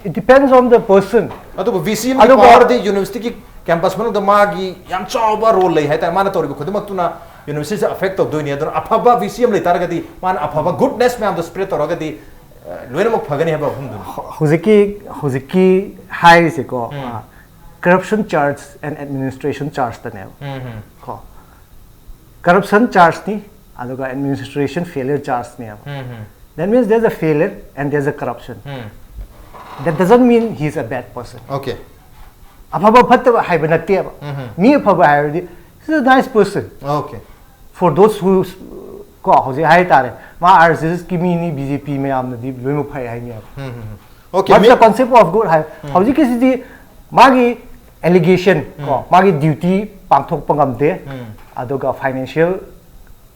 it depends on the person. ꯑꯗꯨꯕꯨ ꯚꯤ ꯁꯤ ꯑꯃꯒꯤ ꯑꯗꯨꯒ ꯄꯥꯋꯔꯗꯤ ꯌꯨꯅꯤꯚꯔꯁꯤꯇꯤꯒꯤ ꯀꯦꯝꯄꯁ ꯃꯅꯨꯡꯗ ꯃꯥꯒꯤ ꯌꯥꯝ ꯆꯥꯎꯕ ꯔꯣꯜ ꯂꯩ ꯍꯥꯏꯇꯥꯔꯦ꯫ ꯃꯥꯅ ꯇꯧꯔꯤꯕ ꯈꯨꯗꯤꯡꯃꯛꯇꯨꯅ ꯌꯨꯅꯤꯚꯔꯁꯤꯇꯤꯁꯦ ꯑꯐꯦꯛ ꯇꯧꯗꯣꯏꯅꯤ꯫ ꯑꯗꯨꯅ ꯑꯐꯕ ꯚꯤ ꯁꯤ ꯑꯃ ꯂꯩꯇꯥꯔꯒꯗꯤ ꯃꯥꯅ ꯑꯐꯕ ꯒꯨꯗꯅꯦꯁ ꯃꯌꯥꯝꯗꯣ ꯁ꯭ꯄ꯭ꯔꯦꯗ ꯇꯧꯔꯒꯗꯤ ꯑ, ꯂꯣꯏꯅꯃꯛ ꯐꯒꯅꯤ ꯍꯥꯏꯕ ꯋꯥꯐꯝꯗꯨꯅꯤ꯫ ꯍꯧꯖꯤꯛꯀꯤ ꯍꯧꯖꯤꯛꯀꯤ ꯍꯥꯏꯔꯤꯁꯦꯀꯣ, ꯎꯝ. Corruption charge and administration chargeꯇꯅꯦꯕ. ꯎꯝ, ꯎꯝ. ꯀꯣ, corruption chargeꯅꯤ, ꯑꯗꯨꯒ administration failure chargeꯅꯦꯕ. Um, um. That means there's a failure and there's a corruption. Um. That doesn't mean he's a bad person. Okay. ꯑꯐꯕ ꯐꯠꯇꯕ ꯍꯥꯏꯕ ꯅꯠꯇꯦꯕ. ꯎꯝ. ꯃꯤ ꯑꯐꯕ ꯍꯥꯏꯔꯗꯤ he's a nice person. Okay. For those who, ꯀꯣ, ꯍꯧꯖꯤꯛ ꯍꯥꯏꯇꯥꯔꯦ, ꯃꯥ ꯑꯥꯔ ꯑꯦꯁ ꯑꯦꯁꯀꯤ ꯃꯤꯅꯤ, ꯕꯤ ꯖꯦ ꯄꯤ ꯃꯌꯥꯝꯅꯗꯤ ꯂꯣꯏꯅꯃꯛ ꯐꯩ ꯍꯥꯏꯅꯦꯕ. ꯎꯝ, ꯎꯝ, ꯎꯝ. Okay. What's me- the concept of good ꯍꯥꯏ? ꯍꯧꯖꯤꯛꯀꯤꯁꯤꯗꯤ ꯃꯥꯒꯤ allegation, ꯀꯣ, ꯃꯥꯒꯤ duty ꯄꯥꯡꯊꯣꯛꯄ ꯉꯝꯗꯦ, ꯎꯝ. ꯑꯗꯨꯒ financial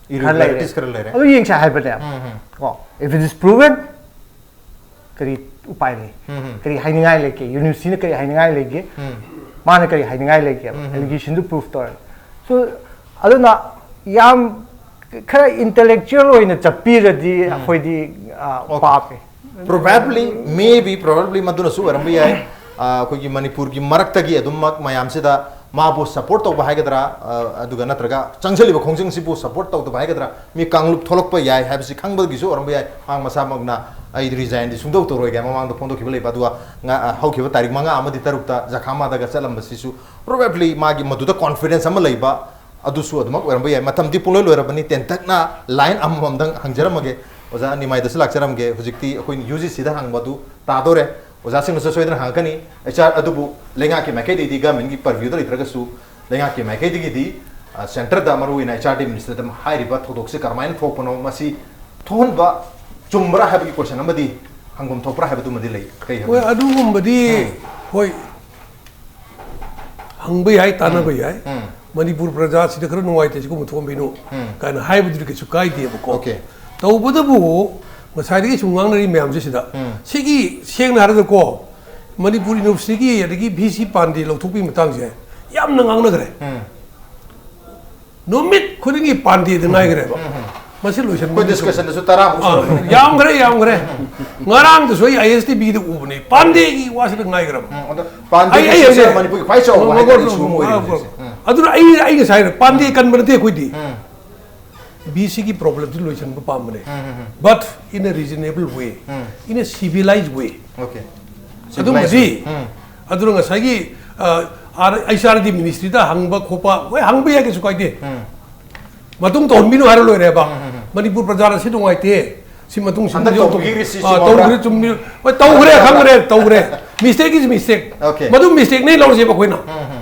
Irregularities ꯈꯔ ꯂꯩꯔꯦ. ꯑꯗꯨ ꯌꯦꯡꯁꯦ ꯍꯥꯏꯕꯅꯦ. ꯎꯝ, ꯎꯝ. ꯀꯣ, if it is proven, ꯀꯔꯤ ꯎꯄꯥꯏ ꯂꯩ? ꯎꯝ, ꯎꯝ. ꯀꯔꯤ ꯍꯥꯏꯅꯤꯡꯉꯥꯏ ꯂꯩꯒꯦ? ꯌꯨꯅꯤꯚꯔꯁꯤꯇꯤꯅ ꯀꯔꯤ ꯍꯥꯏꯅꯤꯡꯉꯥꯏ ꯂꯩꯒꯦ? ꯎꯝ. ꯃꯥꯅ ꯀꯔꯤ ꯍꯥꯏꯅꯤꯡꯉꯥꯏ ꯂꯩꯒꯦꯕ? ꯎꯝ, ꯎꯝ. Allegationꯗꯨ prove ꯇꯧꯔꯦ. So, ꯑꯗꯨꯅ ꯌꯥꯝ ꯈꯔ intellectual ꯑꯣꯏꯅ ꯆꯠꯄꯤꯔꯗꯤ ꯑꯩꯈꯣꯏꯗꯤ, ꯑ, Okay. ꯄꯥꯞꯄꯦ. Probably, maybe, probably ꯃꯗꯨꯅꯁꯨ ꯑꯣꯏꯔꯝꯕ ꯌꯥꯏ꯫ ꯑ, ꯑꯩꯈꯣꯏꯒꯤ ꯃꯅꯤꯄꯨꯔꯒꯤ ꯃꯔꯛꯇꯒꯤ ꯑꯗꯨꯝꯃꯛ ꯃꯌꯥꯝꯁꯤꯗ ꯃꯥꯕꯨ support ꯇꯧꯕ ꯍꯥꯏꯒꯗ꯭ꯔꯥ, ꯑ, ꯑꯗꯨꯒ ꯅꯠꯇ꯭ꯔꯒ ꯆꯪꯁꯤꯜꯂꯤꯕ ꯈꯣꯡꯖꯪꯁꯤꯕꯨ support ꯇꯧꯗꯕ ꯍꯥꯏꯒꯗ꯭ꯔꯥ, ꯃꯤ ꯀꯥꯡꯂꯨꯞ ꯊꯣꯛꯂꯛꯄ ꯌꯥꯏ ꯍꯥꯏꯕꯁꯤ ꯈꯪꯕꯒꯤꯁꯨ ꯑꯣꯏꯔꯝꯕ ꯌꯥꯏ꯫ ꯃꯍꯥꯛ ꯃꯁꯥꯃꯛꯅ "ꯑꯩ resignꯗꯤ ꯁꯨꯡꯇꯧ ꯇꯧꯔꯣꯏ" ꯀꯥꯏꯅ ꯃꯃꯥꯡꯗ ꯐꯣꯡꯗꯣꯛꯈꯤꯕ ꯂꯩꯕ, ꯑꯗꯨꯒ ꯉ-, ꯑ, ꯍꯧꯈꯤꯕ ꯇꯥꯔꯤꯛ ꯃꯉꯥ ꯑꯃꯗꯤ ꯇꯔꯨꯛꯇ ꯖꯈꯥꯃꯥꯗꯒ ꯆꯠꯂꯝꯕꯁꯤꯁꯨ probably ꯃꯥꯒꯤ ꯃꯗꯨꯗ confidence ꯑꯃ ꯂꯩꯕ ꯑꯗꯨꯁꯨ ꯑꯗꯨꯃꯛ ꯑꯣꯏꯔꯝꯕ ꯌꯥꯏ꯫ ꯃꯇꯝꯗꯤ ꯄꯨꯡꯂꯣꯏ ꯂꯣꯏꯔꯕꯅꯤ꯫ ꯇꯦꯟꯇꯛꯅ line ꯑꯃꯃꯝꯗꯪ ꯍꯪꯖꯔꯝꯃꯒꯦ꯫ ꯑꯣꯖꯥ ꯅꯤꯃꯥꯏꯗꯁꯨ ꯂꯥꯛꯆꯔꯝꯒꯦ꯫ ꯍꯧꯖꯤꯛꯇꯤ ꯑꯩꯈꯣꯏꯅ ꯌꯨ ꯖꯤ ꯁꯤꯗ ꯍꯪꯕ ꯑꯗꯨ ꯇꯥꯗꯣꯔꯦ꯫ ꯑꯣꯖꯥꯁꯤꯡꯅꯁꯨ ꯁꯣꯏꯗꯅ ꯍꯪꯉꯛꯀꯅꯤ꯫ ꯑꯩꯆ ꯑꯥꯔ ꯑꯗꯨꯕꯨ ꯂꯩꯉꯥꯛꯀꯤ ꯃꯥꯏꯀꯩꯗꯒꯤꯗꯤ, governmentꯀꯤ purviewꯗ ꯂꯩꯇ꯭ꯔꯒꯁꯨ, ꯂꯩꯉꯥꯛꯀꯤ ꯃꯥꯏꯀꯩꯗꯒꯤꯗꯤ, ꯑ, centreꯗ, ꯃꯔꯨꯑꯣꯏꯅ ꯑꯩꯆ ꯑꯥꯔ ꯗꯤ ministerꯗ ꯍꯥꯏꯔꯤꯕ ꯊꯧꯗꯣꯛꯁꯤ ꯀꯔꯝꯍꯥꯏꯅ ꯊꯣꯛꯄꯅꯣ, ꯃꯁꯤ ꯊꯣꯛꯍꯟꯕ ꯆꯨꯝꯕ꯭ꯔꯥ ꯍꯥꯏꯕꯒꯤ ꯀꯣꯏꯁꯟ ꯑꯃꯗꯤ ꯍꯪꯐꯝ ꯊꯣꯛꯄ꯭ꯔꯥ ꯍꯥꯏꯕꯗꯨꯃꯗꯤ ꯂꯩ꯫ ꯀꯩ ꯍꯥꯏꯕ? ꯍꯣꯏ, ꯑꯗꯨꯒꯨꯝꯕꯗꯤ ꯎꯝ꯫ ꯍꯣꯏ, ꯍꯪꯕ ꯌꯥꯏ, ꯇꯥꯟꯅꯕ ꯌꯥꯏ꯫ ꯎꯝ꯫ ꯃꯅꯤꯄꯨꯔ ꯄ꯭ꯔꯖꯥꯁꯤꯗ ꯈꯔ ꯅꯨꯡꯉꯥꯏꯇꯦ, ꯁꯤꯒꯨꯝꯕ ꯊꯣꯛꯍꯟꯕꯤꯅꯨ ꯎꯝ꯫ ꯀꯥꯏꯅ ꯍꯥꯏꯕꯗꯨꯗꯤ ꯀꯩꯁꯨ ꯀꯥꯏꯗꯦꯕꯀꯣ꯫ Okay꯫ ꯇꯧꯕꯇꯕꯨ ꯉꯁꯥꯏꯗꯒꯤ ꯁꯨꯝ ꯉꯥꯡꯅꯔꯤ ꯃꯌꯥꯝꯁꯦ ꯁꯤꯗ, ꯎꯝ꯫ ꯁꯤꯒꯤ ꯁꯦꯡꯅ ꯍꯥꯏꯔꯒꯀꯣ, ꯃꯅꯤꯄꯨꯔ ꯌꯨꯅꯤꯚꯔꯁꯤꯇꯤꯒꯤ ꯑꯗꯒꯤ ꯚꯤ ꯁꯤ ꯄꯥꯟꯗꯦ ꯂꯧꯊꯣꯛꯄꯒꯤ ꯃꯇꯥꯡꯁꯦ ꯌꯥꯝꯅ ꯉꯥꯡꯅꯈ꯭ꯔꯦ꯫ ꯎꯝ꯫ ꯅꯨꯃꯤꯠ ꯈꯨꯗꯤꯡꯒꯤ ꯄꯥꯟꯗꯦꯗ ꯉꯥꯏꯈ꯭ꯔꯦꯕ꯫ ꯎꯝ, ꯎꯝ꯫ ꯃꯁꯤ ꯂꯣꯏꯁꯟꯕ ꯑꯩꯈꯣꯏ ꯗꯤꯁꯀꯁꯟꯗꯁꯨ ꯇꯔꯥꯃꯨꯛ ꯁꯨꯔꯝꯃꯅꯤ꯫ ꯌꯥꯝꯈ꯭ꯔꯦ, ꯌꯥꯝꯈ꯭ꯔꯦ꯫ ꯉꯔꯥꯡꯗꯁꯨ ꯑꯩ ꯑꯥꯏ ꯑꯦꯁ ꯇꯤ ꯚꯤꯗ ꯎꯕꯅꯦ, ꯄꯥꯟꯗꯦꯒꯤ ꯋꯥꯁꯤꯗ ꯉꯥꯏꯈ꯭ꯔꯕ꯫ ꯎꯝ, ꯑꯗꯣ ꯄꯥꯟꯗꯦ ꯑꯩ, ꯑꯩ ꯁꯤꯁꯦ ꯍꯥꯏꯁꯦ, ꯃꯅꯤꯄꯨꯔꯒꯤ ꯈ꯭ꯋꯥꯏ ꯆꯥꯎꯕ ꯉ- ꯍꯥꯏꯇꯥꯔꯦ ꯉ- ꯏꯁꯨ ꯑꯃ ꯑꯣꯏꯔꯦ ꯉ- ꯍꯧꯖꯤꯛꯁꯦ꯫ ꯎꯝ꯫ ꯑꯗꯨꯅ ꯑꯩ, ꯑꯩ ꯉꯁꯥꯏ ꯍꯥꯏꯔꯦ, ꯄꯥꯟꯗꯦ ꯀꯟꯕ ꯅꯠꯇꯦ ꯑꯩꯈꯣꯏꯗꯤ꯫ ꯎꯝ꯫ ꯚꯤ ꯁꯤꯒꯤ ꯄ꯭ꯔꯣꯕ꯭ꯂꯦꯝꯁꯤ ꯂꯣꯏꯁꯤꯟꯕ ꯄꯥꯝꯕꯅꯦ꯫ ꯎꯝ, ꯎꯝ, ꯎꯝ꯫ But in a reasonable way, um. in a civilized way. Okay꯫ ꯑꯗꯨꯃꯗꯤ, ꯎꯝ꯫ ꯑꯗꯨꯅ ꯉꯁꯥꯏꯒꯤ, ꯑ, ꯑꯥꯔ-, ꯑꯩꯆ ꯑꯥꯔ ꯗꯤ ꯃꯤꯅꯤꯁꯇ꯭ꯔꯤꯗ ꯍꯪꯕ ꯈꯣꯠꯄ, ꯍꯣꯏ, ꯍꯪꯕ ꯌꯥꯏ, ꯀꯩꯁꯨ ꯀꯥꯏꯗꯦ꯫ ꯎꯝ꯫ ꯃꯇꯨꯡ ꯇꯧꯍꯟꯕꯤꯅꯨ ꯍꯥꯏꯔ ꯂꯣꯏꯔꯦꯕ꯫ ꯎꯝ, ꯎꯝ, ꯎꯝ꯫ ꯃꯅꯤꯄꯨꯔ ꯄ꯭ꯔꯖꯥꯅ ꯁꯤ ꯅꯨꯡꯉꯥꯏꯇꯦ, ꯁꯤ ꯃꯇꯨꯡ ꯁꯤ ꯍꯟꯗꯛ ꯇꯧ-, ꯇꯧꯕꯒꯤ ꯔꯤꯁꯤꯠꯁꯤ ꯑ, ꯃꯧꯗ꯭ꯔꯥ? ꯇꯧꯈ꯭ꯔꯦ, ꯆꯨꯝꯃꯤ꯫ ꯍꯣꯏ, ꯇꯧꯈ꯭ꯔꯦ, ꯈꯪꯈ꯭ꯔꯦ, ꯇꯧꯈ꯭ꯔꯦ꯫ Mistake is mistake. Okay꯫ ꯃꯗꯨ mistake ꯅꯦ ꯂꯧꯔꯁꯦꯕ ꯑꯩꯈꯣꯏꯅ꯫ ꯎꯝ, ꯎꯝ꯫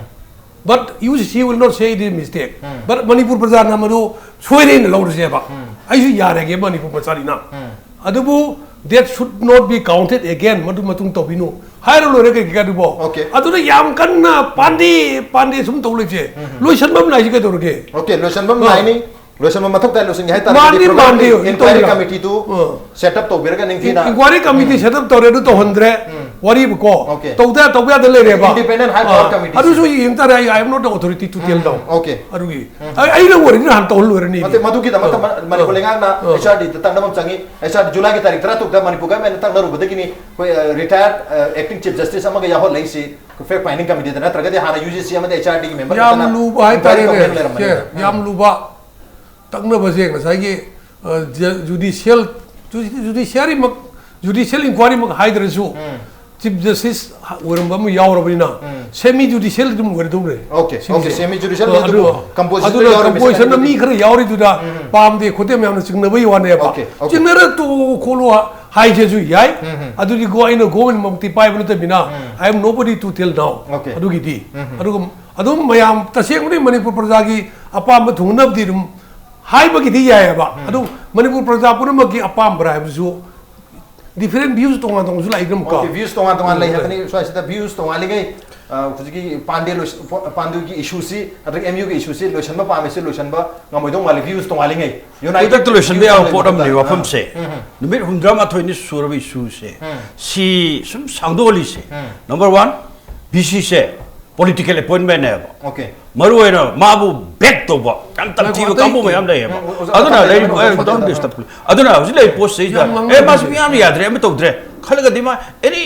But U G C will not say it is mistake. Um. But Manipur ꯄ꯭ꯔꯖꯥꯅ ꯃꯗꯨ ꯁꯣꯏꯔꯦꯅ ꯂꯧꯔꯁꯦꯕ꯫ ꯎꯝ꯫ ꯑꯩꯁꯨ ꯌꯥꯔꯒꯦ ꯃꯅꯤꯄꯨꯔ ꯃꯆꯥꯅꯤꯅ꯫ ꯎꯝ꯫ ꯑꯗꯨꯕꯨ that should not be counted again, ꯃꯗꯨ ꯃꯇꯨꯡ ꯇꯧꯕꯤꯅꯨ ꯍꯥꯏꯔ ꯂꯣꯏꯔꯦ, ꯀꯩ ꯀꯩꯀꯥꯗꯨꯕꯣ꯫ Okay꯫ ꯑꯗꯨꯅ ꯌꯥꯝ ꯀꯟꯅ ꯄꯥꯟꯗꯦ, ꯄꯥꯟꯗꯦ ꯁꯨꯝ ꯇꯧ ꯂꯩꯁꯦ꯫ ꯎꯝ꯫ ꯂꯣꯏꯁꯟꯕ ꯑꯃ ꯅꯥꯏꯁꯤ ꯀꯩꯗꯧꯔꯒꯦ? Okay, ꯂꯣꯏꯁꯟꯕ ꯑꯃ ꯑ꯫ ꯅꯥꯏꯅꯤ꯫ ꯂꯣꯏꯁꯟꯕ ꯃꯊꯧ ꯇꯥꯏ, ꯂꯣꯏꯁꯟꯒꯦ ꯍꯥꯏ ꯃꯥꯟꯗꯤ ꯇꯥꯔꯒꯗꯤ ꯃꯥꯟꯗꯦ, ꯄ꯭ꯔꯣꯕ꯭ꯂꯦꯝ ꯏꯟꯀ꯭ꯋꯥꯏꯔꯤ ꯇꯧꯔꯤꯔꯥ? ꯀꯃꯤꯇꯤꯗꯨ ꯑ꯫ ꯁꯦꯠ ꯑꯞ ꯇꯧꯕꯤꯔꯒ ꯅꯤꯡꯊꯤꯅ꯫ ꯏꯟꯀ꯭ꯋꯥꯏꯔꯤ ꯀꯃꯤꯇꯤ ꯁꯦꯠ ꯑꯞ ꯇꯧꯔꯦ, ꯑꯗꯨ ꯇꯧꯍꯟꯗ꯭ꯔꯦ꯫ ꯎꯝ꯫ ꯋꯥꯔꯤꯕꯀꯣ꯫ Okay꯫ ꯇꯧꯗ, ꯇꯧꯕ ꯌꯥꯗ ꯂꯩꯔꯦꯕ꯫ Independent high power ꯑ, committee꯫ ꯑꯗꯨꯁꯨ ꯌꯦꯡ ꯇꯥꯔꯦ, I, I am not the authority to tell now꯫ Okay꯫ ꯑꯗꯨꯒꯤ꯫ ꯑꯩ, ꯑꯩꯅ ꯑꯣꯏꯔꯗꯤ ꯅꯍꯥꯟ ꯇꯧꯍꯜꯂꯣꯏꯔꯅꯤ꯫ ꯅꯠꯇꯦ, ꯃꯗꯨꯒꯤꯗꯃꯛꯇ ꯑ, ꯃ-, ꯃꯅꯤꯄꯨꯔ ꯑ, ꯂꯩꯉꯥꯛꯅ ꯑ꯫ H R D ꯇꯛꯅꯕ ꯑꯃ ꯆꯪꯉꯤ꯫ H R D July ꯒꯤ ꯇꯥꯔꯤꯛ ꯇꯔꯥꯇꯔꯨꯛꯇ ꯃꯅꯤꯄꯨꯔ ꯒꯚꯔꯟꯃꯦꯟꯠꯅ ꯇꯛꯅꯔꯨꯕꯗꯒꯤꯅꯤ ꯑꯩꯈꯣꯏ, ꯑ, retired, ꯑ, acting chief justice ꯑꯃꯒ ꯌꯥꯎꯍꯜꯂꯛꯏꯁꯤ꯫ Fact finding committeeꯗ ꯅꯠꯇ꯭ꯔꯒꯗꯤ ꯍꯥꯟꯅ U G C ꯑꯃꯗꯤ H R D ꯒꯤ member ꯌꯥꯝ ꯈꯛꯇꯅ ꯂꯨꯕ inquiry ꯍꯥꯏꯇꯥꯔꯦꯅꯦ꯫ ꯇꯧꯕ ꯂꯩꯔꯝꯕꯅꯤ꯫ ꯁꯦ, ꯌꯥꯝ ꯂꯨꯕ ꯇꯛꯅꯕꯁꯦ ꯉꯁꯥꯏꯒꯤ, ꯑ, ꯖ-, judicial, ju-, judiciaryꯃꯛ, judicial inquiryꯃꯛ ꯍꯥꯏꯗ꯭ꯔꯁꯨ, ꯎꯝ꯫ Chief Justice ꯑꯣꯏꯔꯝꯕ ꯑꯃ ꯌꯥꯎꯔꯕꯅꯤꯅ, ꯎꯝ꯫ Semi judicial ꯑꯗꯨꯝ ꯑꯣꯏꯔꯗꯧꯔꯦ꯫ Okay, ꯁꯤꯒꯤꯁꯦ꯫ okay, semi judicial ꯑ, ꯑꯗꯨꯕꯨ ꯑꯗꯨ, compositionꯗ ꯑꯗꯨꯅ ꯌꯥꯎꯔꯤꯕꯁꯤꯅ compositionꯗ ꯀꯔꯤ ꯃꯤ ꯈꯔ ꯌꯥꯎꯔꯤꯗꯨꯗ ꯎꯝ꯫ ꯄꯥꯝꯗꯦ ꯈꯣꯠꯇꯦ ꯃꯌꯥꯝꯅ ꯆꯤꯡꯅꯕꯒꯤ ꯋꯥꯅꯦꯕ꯫ Okay, okay꯫ ꯆꯤꯡꯅꯔ ꯇꯣꯛꯑꯣ ꯈꯣꯠꯂꯣ ꯍꯥꯏꯁꯦꯁꯨ ꯌꯥꯏ꯫ ꯎꯝ, ꯎꯝ꯫ ꯑꯗꯨꯗꯤꯀꯣ, ꯑꯩꯅ ꯒꯣꯃꯦꯟꯃꯛꯇꯤ ꯄꯥꯏꯕ ꯅꯠꯇꯕꯅꯤꯅ, ꯎꯝ꯫ I am nobody to tell now꯫ Okay꯫ ꯑꯗꯨꯒꯤꯗꯤ꯫ ꯎꯝ, ꯎꯝ꯫ ꯑꯗꯨꯒ ꯑꯗꯨꯝ ꯃꯌꯥꯝ ꯇꯁꯦꯡꯕꯗꯤ ꯃꯅꯤꯄꯨꯔ ꯄ꯭ꯔꯖꯥꯒꯤ ꯑꯄꯥꯝꯕ ꯊꯨꯡꯅꯕꯗꯤ ꯑꯗꯨꯝ ꯍꯥꯏꯕꯒꯤꯗꯤ ꯌꯥꯏꯑꯕ꯫ ꯎꯝ꯫ ꯑꯗꯨ ꯃꯅꯤꯄꯨꯔ ꯄ꯭ꯔꯖꯥ ꯄꯨꯝꯅꯃꯛꯀꯤ ꯑꯄꯥꯝꯕꯔꯥ ꯍꯥꯏꯕꯁꯨ different views ꯇꯣꯉꯥꯟ ꯇꯣꯉꯥꯟꯁꯨ ꯂꯥꯛꯏꯗꯅꯀꯣ꯫ Okay, views ꯇꯣꯉꯥꯟ ꯇꯣꯉꯥꯟ ꯂꯩ ꯍꯥꯏꯕꯅꯤ꯫ ꯁ꯭ꯋꯥꯏꯁꯤꯗ views ꯇꯣꯉꯥꯜꯂꯤꯉꯩ, ꯑ, ꯍꯧꯖꯤꯛꯀꯤ ꯄꯥꯟꯗꯦ ꯂꯣꯏꯁ-, ꯄ-, ꯄꯥꯟꯗꯨꯒꯤ issue ꯁꯤ ꯅꯠꯇ꯭ꯔꯒ M U ꯒꯤ issue ꯁꯤ ꯂꯣꯏꯁꯤꯟꯕ ꯄꯥꯝꯃꯤꯁꯦ ꯂꯣꯏꯁꯤꯟꯕ ꯉꯝꯃꯣꯏꯗꯧ ꯃꯥꯜꯂꯤ, views ꯇꯣꯉꯥꯜꯂꯤꯉꯩ꯫ United ꯈꯨꯗꯛꯇ ꯂꯣꯏꯁꯤꯟꯕ views ꯌꯥꯕ ꯂꯩꯕ ꯄꯣꯠ ꯑꯃꯅꯤ꯫ ꯃꯇꯝꯗ꯫ ꯋꯥꯐꯝꯁꯦ ꯎꯝ, ꯎꯝ, ꯅꯨꯃꯤꯠ ꯍꯨꯝꯗ꯭ꯔꯥ ꯃꯥꯊꯣꯏꯅꯤ ꯁꯨꯔꯕ issue ꯁꯦ ꯎꯝ꯫ ꯁꯤ ꯁꯨꯝ ꯁꯥꯡꯗꯣꯛꯍꯜꯂꯤꯁꯦ꯫ ꯎꯝ꯫ Number one, V C ꯁꯦ political appointment ꯅꯦꯕ꯫ Okay. ꯃꯔꯨ ꯑꯣꯏꯅ ꯃꯥꯕꯨ beg ꯇꯧꯕ ꯌꯥꯝ ꯇꯝꯊꯤꯕ ꯑꯇꯩ ꯀꯥꯡꯕꯨ ꯃꯌꯥꯝ ꯂꯩꯌꯦꯕ꯫ ꯎꯝ, ꯑꯣꯖꯥ, ꯑꯗꯨꯅ ꯑꯇꯩ ꯂꯩꯔꯤꯕ ꯑꯣꯖꯥ, ꯑꯦ, don't ꯑꯣꯖꯥ, disturb please. ꯑꯗꯨꯅ ꯍꯧꯖꯤꯛ ꯂꯩꯔꯤꯕ ꯄꯣꯠꯁꯤꯗꯩꯁꯤꯗ ꯌꯥꯝ ꯉꯥꯡꯕ ꯑꯦ ꯃꯥꯁꯤ ꯉꯝꯗꯦ꯫ ꯃꯤꯌꯥꯝꯅ ꯌꯥꯗ꯭ꯔꯦ ꯑꯃ ꯇꯧꯗ꯭ꯔꯦ ꯈꯜꯂꯒꯗꯤ ꯃꯥ ꯑꯦꯅꯤ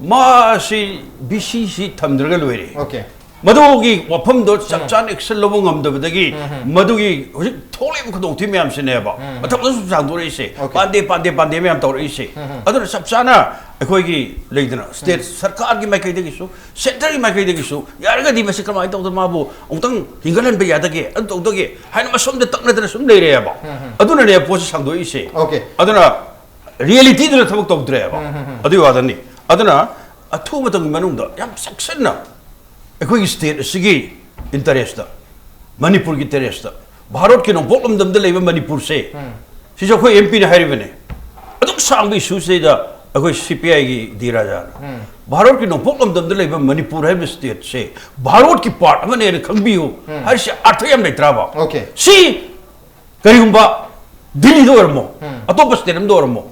ꯃꯥꯁꯤ V C ꯁꯤ ꯊꯝꯗ꯭ꯔꯒ ꯂꯣꯏꯔꯦ꯫ Okay. ꯃꯗꯨꯒꯤ ꯋꯥꯐꯝꯗꯣ ꯆꯞ ꯆꯥꯅ action ꯂꯧꯕ ꯉꯝꯗꯕꯗꯒꯤ ꯃꯗꯨꯒꯤ ꯍꯧꯖꯤꯛ ꯊꯣꯛꯂꯤꯕ ꯈꯨꯗꯣꯡꯊꯤꯕ ꯃꯌꯥꯝꯁꯤꯅꯦꯕ ꯃꯊꯛꯇꯁꯨ ꯁꯥꯡꯗꯣꯔꯛꯏꯁꯦ꯫ Okay. ꯄꯥꯟꯗꯦ ꯄꯥꯟꯗꯦ ꯄꯥꯟꯗꯦ ꯃꯌꯥꯝ ꯇꯧꯔꯛꯏꯁꯦ꯫ ꯑꯗꯨꯅ ꯆꯞ ꯆꯥꯅ ꯑꯩꯈꯣꯏꯒꯤ ꯂꯩꯗꯅ state ꯁꯔꯀꯥꯔꯒꯤ ꯃꯥꯏꯀꯩꯗꯒꯤꯁꯨ centre ꯒꯤ ꯃꯥꯏꯀꯩꯗꯒꯤꯁꯨ ꯌꯥꯔꯒꯗꯤ ꯃꯁꯤ ꯀꯃꯥꯏꯅ ꯇꯧꯗꯅ ꯃꯥꯕꯨ ꯑꯃꯨꯛꯇꯪ ꯍꯤꯡꯒꯠꯍꯟꯕ ꯌꯥꯗꯒꯦ, ꯑꯗꯨ ꯇꯧꯗꯒꯦ ꯍꯥꯏꯅ ꯃꯁꯣꯝꯗ ꯇꯛꯅꯗꯅ ꯁꯨꯝ ꯂꯩꯔꯦꯕ꯫ ꯑꯗꯨꯅꯅꯦ ꯄꯣꯠꯁꯤ ꯁꯥꯡꯗꯣꯛꯏꯁꯦ꯫ Okay. ꯑꯗꯨꯅ reality ꯗꯨꯅ ꯊꯕꯛ ꯇꯧꯗ꯭ꯔꯦꯕ꯫ ꯑꯗꯨꯒꯤ ꯋꯥꯗꯅꯤ꯫ ꯑꯗꯨꯅ ꯑꯊꯨꯕ ꯃꯇꯝꯒꯤ ꯃꯅꯨꯡꯗ ꯌꯥꯝ ꯆꯦꯛꯁꯤꯟꯅ ꯑꯩꯈꯣꯏꯒꯤ state ꯑꯁꯤꯒꯤ interest ꯇ, ꯃꯅꯤꯄꯨꯔꯒꯤ interest ꯇ, ꯚꯥꯔꯠꯀꯤ ꯅꯣꯡꯄꯣꯛ ꯂꯝꯗꯝꯗ ꯂꯩꯕ ꯃꯅꯤꯄꯨꯔꯁꯦ, ꯁꯤꯁꯨ ꯑꯩꯈꯣꯏ M P ꯅ ꯍꯥꯏꯔꯤꯕꯅꯦ꯫ ꯑꯗꯨꯛ ꯁꯥꯡꯕ issue ꯁꯤꯗ ꯑꯩꯈꯣꯏ C P I ꯒꯤ ꯗꯤ ꯔꯥꯖꯥꯅ ꯚꯥꯔꯠꯀꯤ ꯅꯣꯡꯄꯣꯛ ꯂꯝꯗꯝꯗ ꯂꯩꯕ ꯃꯅꯤꯄꯨꯔ ꯍꯥꯏꯕ state ꯁꯦ ꯚꯥꯔꯠꯀꯤ part ꯑꯃꯅꯦꯅ ꯈꯪꯕꯤꯌꯨ ꯍꯥꯏꯔꯤꯁꯦ ꯑꯔꯊ ꯌꯥꯝ ꯂꯩꯇ꯭ꯔꯕ? Okay. ꯁꯤ ꯀꯔꯤꯒꯨꯝꯕ ꯗꯤꯜꯂꯤꯗ ꯑꯣꯏꯔꯝꯃꯣ, ꯑꯇꯣꯞꯄ state ꯑꯃꯗ ꯑꯣꯏꯔꯝꯃꯣ,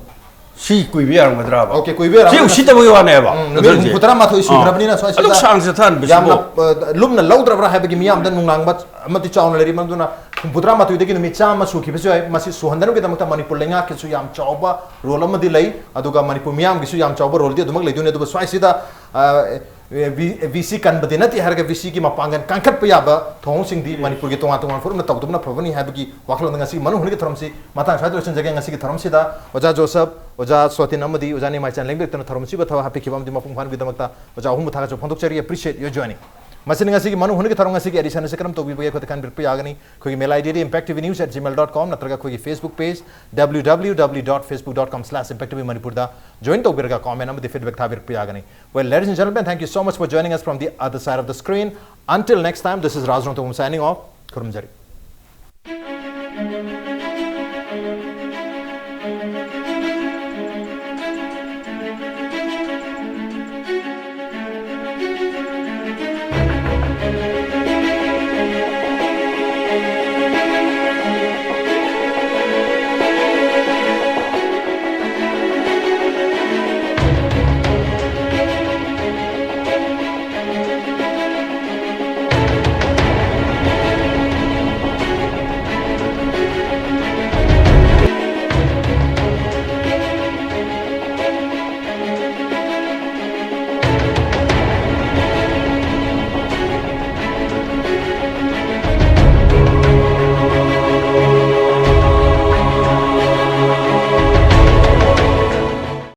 ꯁꯤ ꯀꯨꯏꯕ ꯌꯥꯔꯝꯒꯗ꯭ꯔꯕ? Okay, ꯀꯨꯏꯕ ꯌꯥꯔꯝꯒꯗ꯭ꯔꯥ? ꯁꯤ ꯎꯁꯤꯠꯇꯕꯒꯤ ꯋꯥꯅꯦꯕ꯫ ꯎꯝ, ꯅꯨꯃꯤꯠ ꯍꯨꯝꯐꯨꯇꯔꯥ ꯃꯥꯊꯣꯏ ꯁꯨꯈ꯭ꯔꯕꯅꯤꯅ ꯁ꯭ꯋꯥꯏꯁꯤꯗ ꯑꯗꯨꯛ ꯁꯥꯡꯅ ꯆꯠꯊꯍꯟꯕꯁꯤꯕꯨ꯫ ꯌꯥꯝꯅ, ꯑ, ꯂꯨꯝꯅ ꯂꯧꯗ꯭ꯔꯕ꯭ꯔꯥ ꯍꯥꯏꯕꯒꯤ ꯃꯤꯌꯥꯝꯗ ꯅꯨꯡꯅꯥꯡꯕ ꯑꯃꯗꯤ ꯆꯥꯎꯅ ꯂꯩꯔꯤ꯫ ꯃꯗꯨꯅ ꯍꯨꯝꯐꯨꯇꯔꯥ ꯃꯥꯊꯣꯏꯗꯒꯤ ꯅꯨꯃꯤꯠ ꯆꯥꯝꯃ ꯁꯨꯈꯤꯕꯁꯨ ꯌꯥꯏ꯫ ꯃꯁꯤ ꯁꯨꯍꯟꯗꯅꯕꯒꯤꯗꯃꯛꯇ ꯃꯅꯤꯄꯨꯔ ꯂꯩꯉꯥꯛꯀꯤꯁꯨ ꯌꯥꯝ ꯆꯥꯎꯕ role ꯑꯃꯗꯤ ꯂꯩ, ꯑꯗꯨꯒ ꯃꯅꯤꯄꯨꯔ ꯃꯤꯌꯥꯝꯒꯤꯁꯨ ꯌꯥꯝ ꯆꯥꯎꯕ role ꯗꯤ ꯑꯗꯨꯃꯛ ꯂꯩꯗꯣꯏꯅꯤ꯫ ꯑꯗꯨꯕꯨ ꯁ꯭ꯋꯥꯏꯁꯤꯗ, ꯑ, ꯚꯤ-, V C ꯀꯟꯕꯗꯤ ꯅꯠꯇꯦ ꯍꯥꯏꯔꯒ V C ꯒꯤ ꯃꯄꯥꯡꯒꯜ ꯀꯟꯈꯠꯄ ꯌꯥꯕ ꯊꯧꯑꯣꯡꯁꯤꯡꯗꯤ ꯃꯅꯤꯄꯨꯔꯒꯤ ꯇꯣꯉꯥꯟ ꯇꯣꯉꯥꯟꯕ ꯐꯨꯔꯨꯞꯅ ꯇꯧꯗꯕꯅ ꯐꯕꯅꯤ ꯍꯥꯏꯕꯒꯤ ꯋꯥꯈꯜꯂꯣꯟꯗ ꯉꯁꯤꯒꯤ ꯃꯅꯨꯡ ꯍꯨꯠꯅꯒꯤ ꯊꯧꯔꯝꯁꯤ ꯃꯇꯥꯡ ꯁ꯭ꯋꯥꯏꯗ ꯂꯣꯏꯁꯤꯟꯖꯒꯦ꯫ ꯉꯁꯤꯒꯤ ꯊꯧꯔꯝꯁꯤꯗ ꯑꯣꯖꯥ ꯖꯣꯁꯞ, ꯑꯣꯖꯥ ꯁꯣꯇꯤꯟ ꯑꯃꯗꯤ ꯑꯣꯖꯥ ꯅꯤꯃꯥꯏꯆꯥꯟ ꯂꯦꯡꯕꯤꯔꯛꯇꯨꯅ ꯊꯧꯔꯝ ꯑꯁꯤꯕꯨ ꯊꯧ ꯍꯥꯞꯄꯤꯈꯤꯕ ꯑꯃꯗꯤ ꯃꯄꯨꯡ ꯐꯥꯍꯟꯕꯒꯤꯗꯃꯛꯇ ꯑꯣꯖꯥ ꯑꯍꯨꯝꯕꯨ ꯊꯥꯒꯠꯆꯕ ꯐꯣꯡꯗꯣꯛꯆꯔꯤ꯫ Appreciate your joining꯫ ꯃꯁꯤꯅ ꯉꯁꯤꯒꯤ ꯃꯅꯨꯡ ꯍꯨꯠꯅꯒꯤ ꯊꯧꯔꯝ ꯉꯁꯤꯒꯤ edition ꯑꯁꯤ ꯀꯔꯝ ꯇꯧꯕꯤꯕꯒꯦ ꯑꯩꯈꯣꯏꯗ ꯈꯟꯕꯤꯔꯛꯄ ꯌꯥꯒꯅꯤ꯫ ꯑꯩꯈꯣꯏꯒꯤ mail I D D impact T V news at gmail dot com ꯅꯠꯇ꯭ꯔꯒ ꯑꯩꯈꯣꯏꯒꯤ Facebook page W W W dot facebook dot com slash impact T V ꯃꯅꯤꯄꯨꯔꯗ join ꯇꯧꯕꯤꯔꯒ comment ꯑꯃꯗꯤ feedback ꯊꯥꯕꯤꯔꯛꯄ ꯌꯥꯒꯅꯤ꯫ Well, ladies and gentlemen, thank you so much for joining us from the other side of the screen. Until next time, this is Raj Rongtongum signing off. ꯈꯨꯔꯨꯝꯖꯔꯤ꯫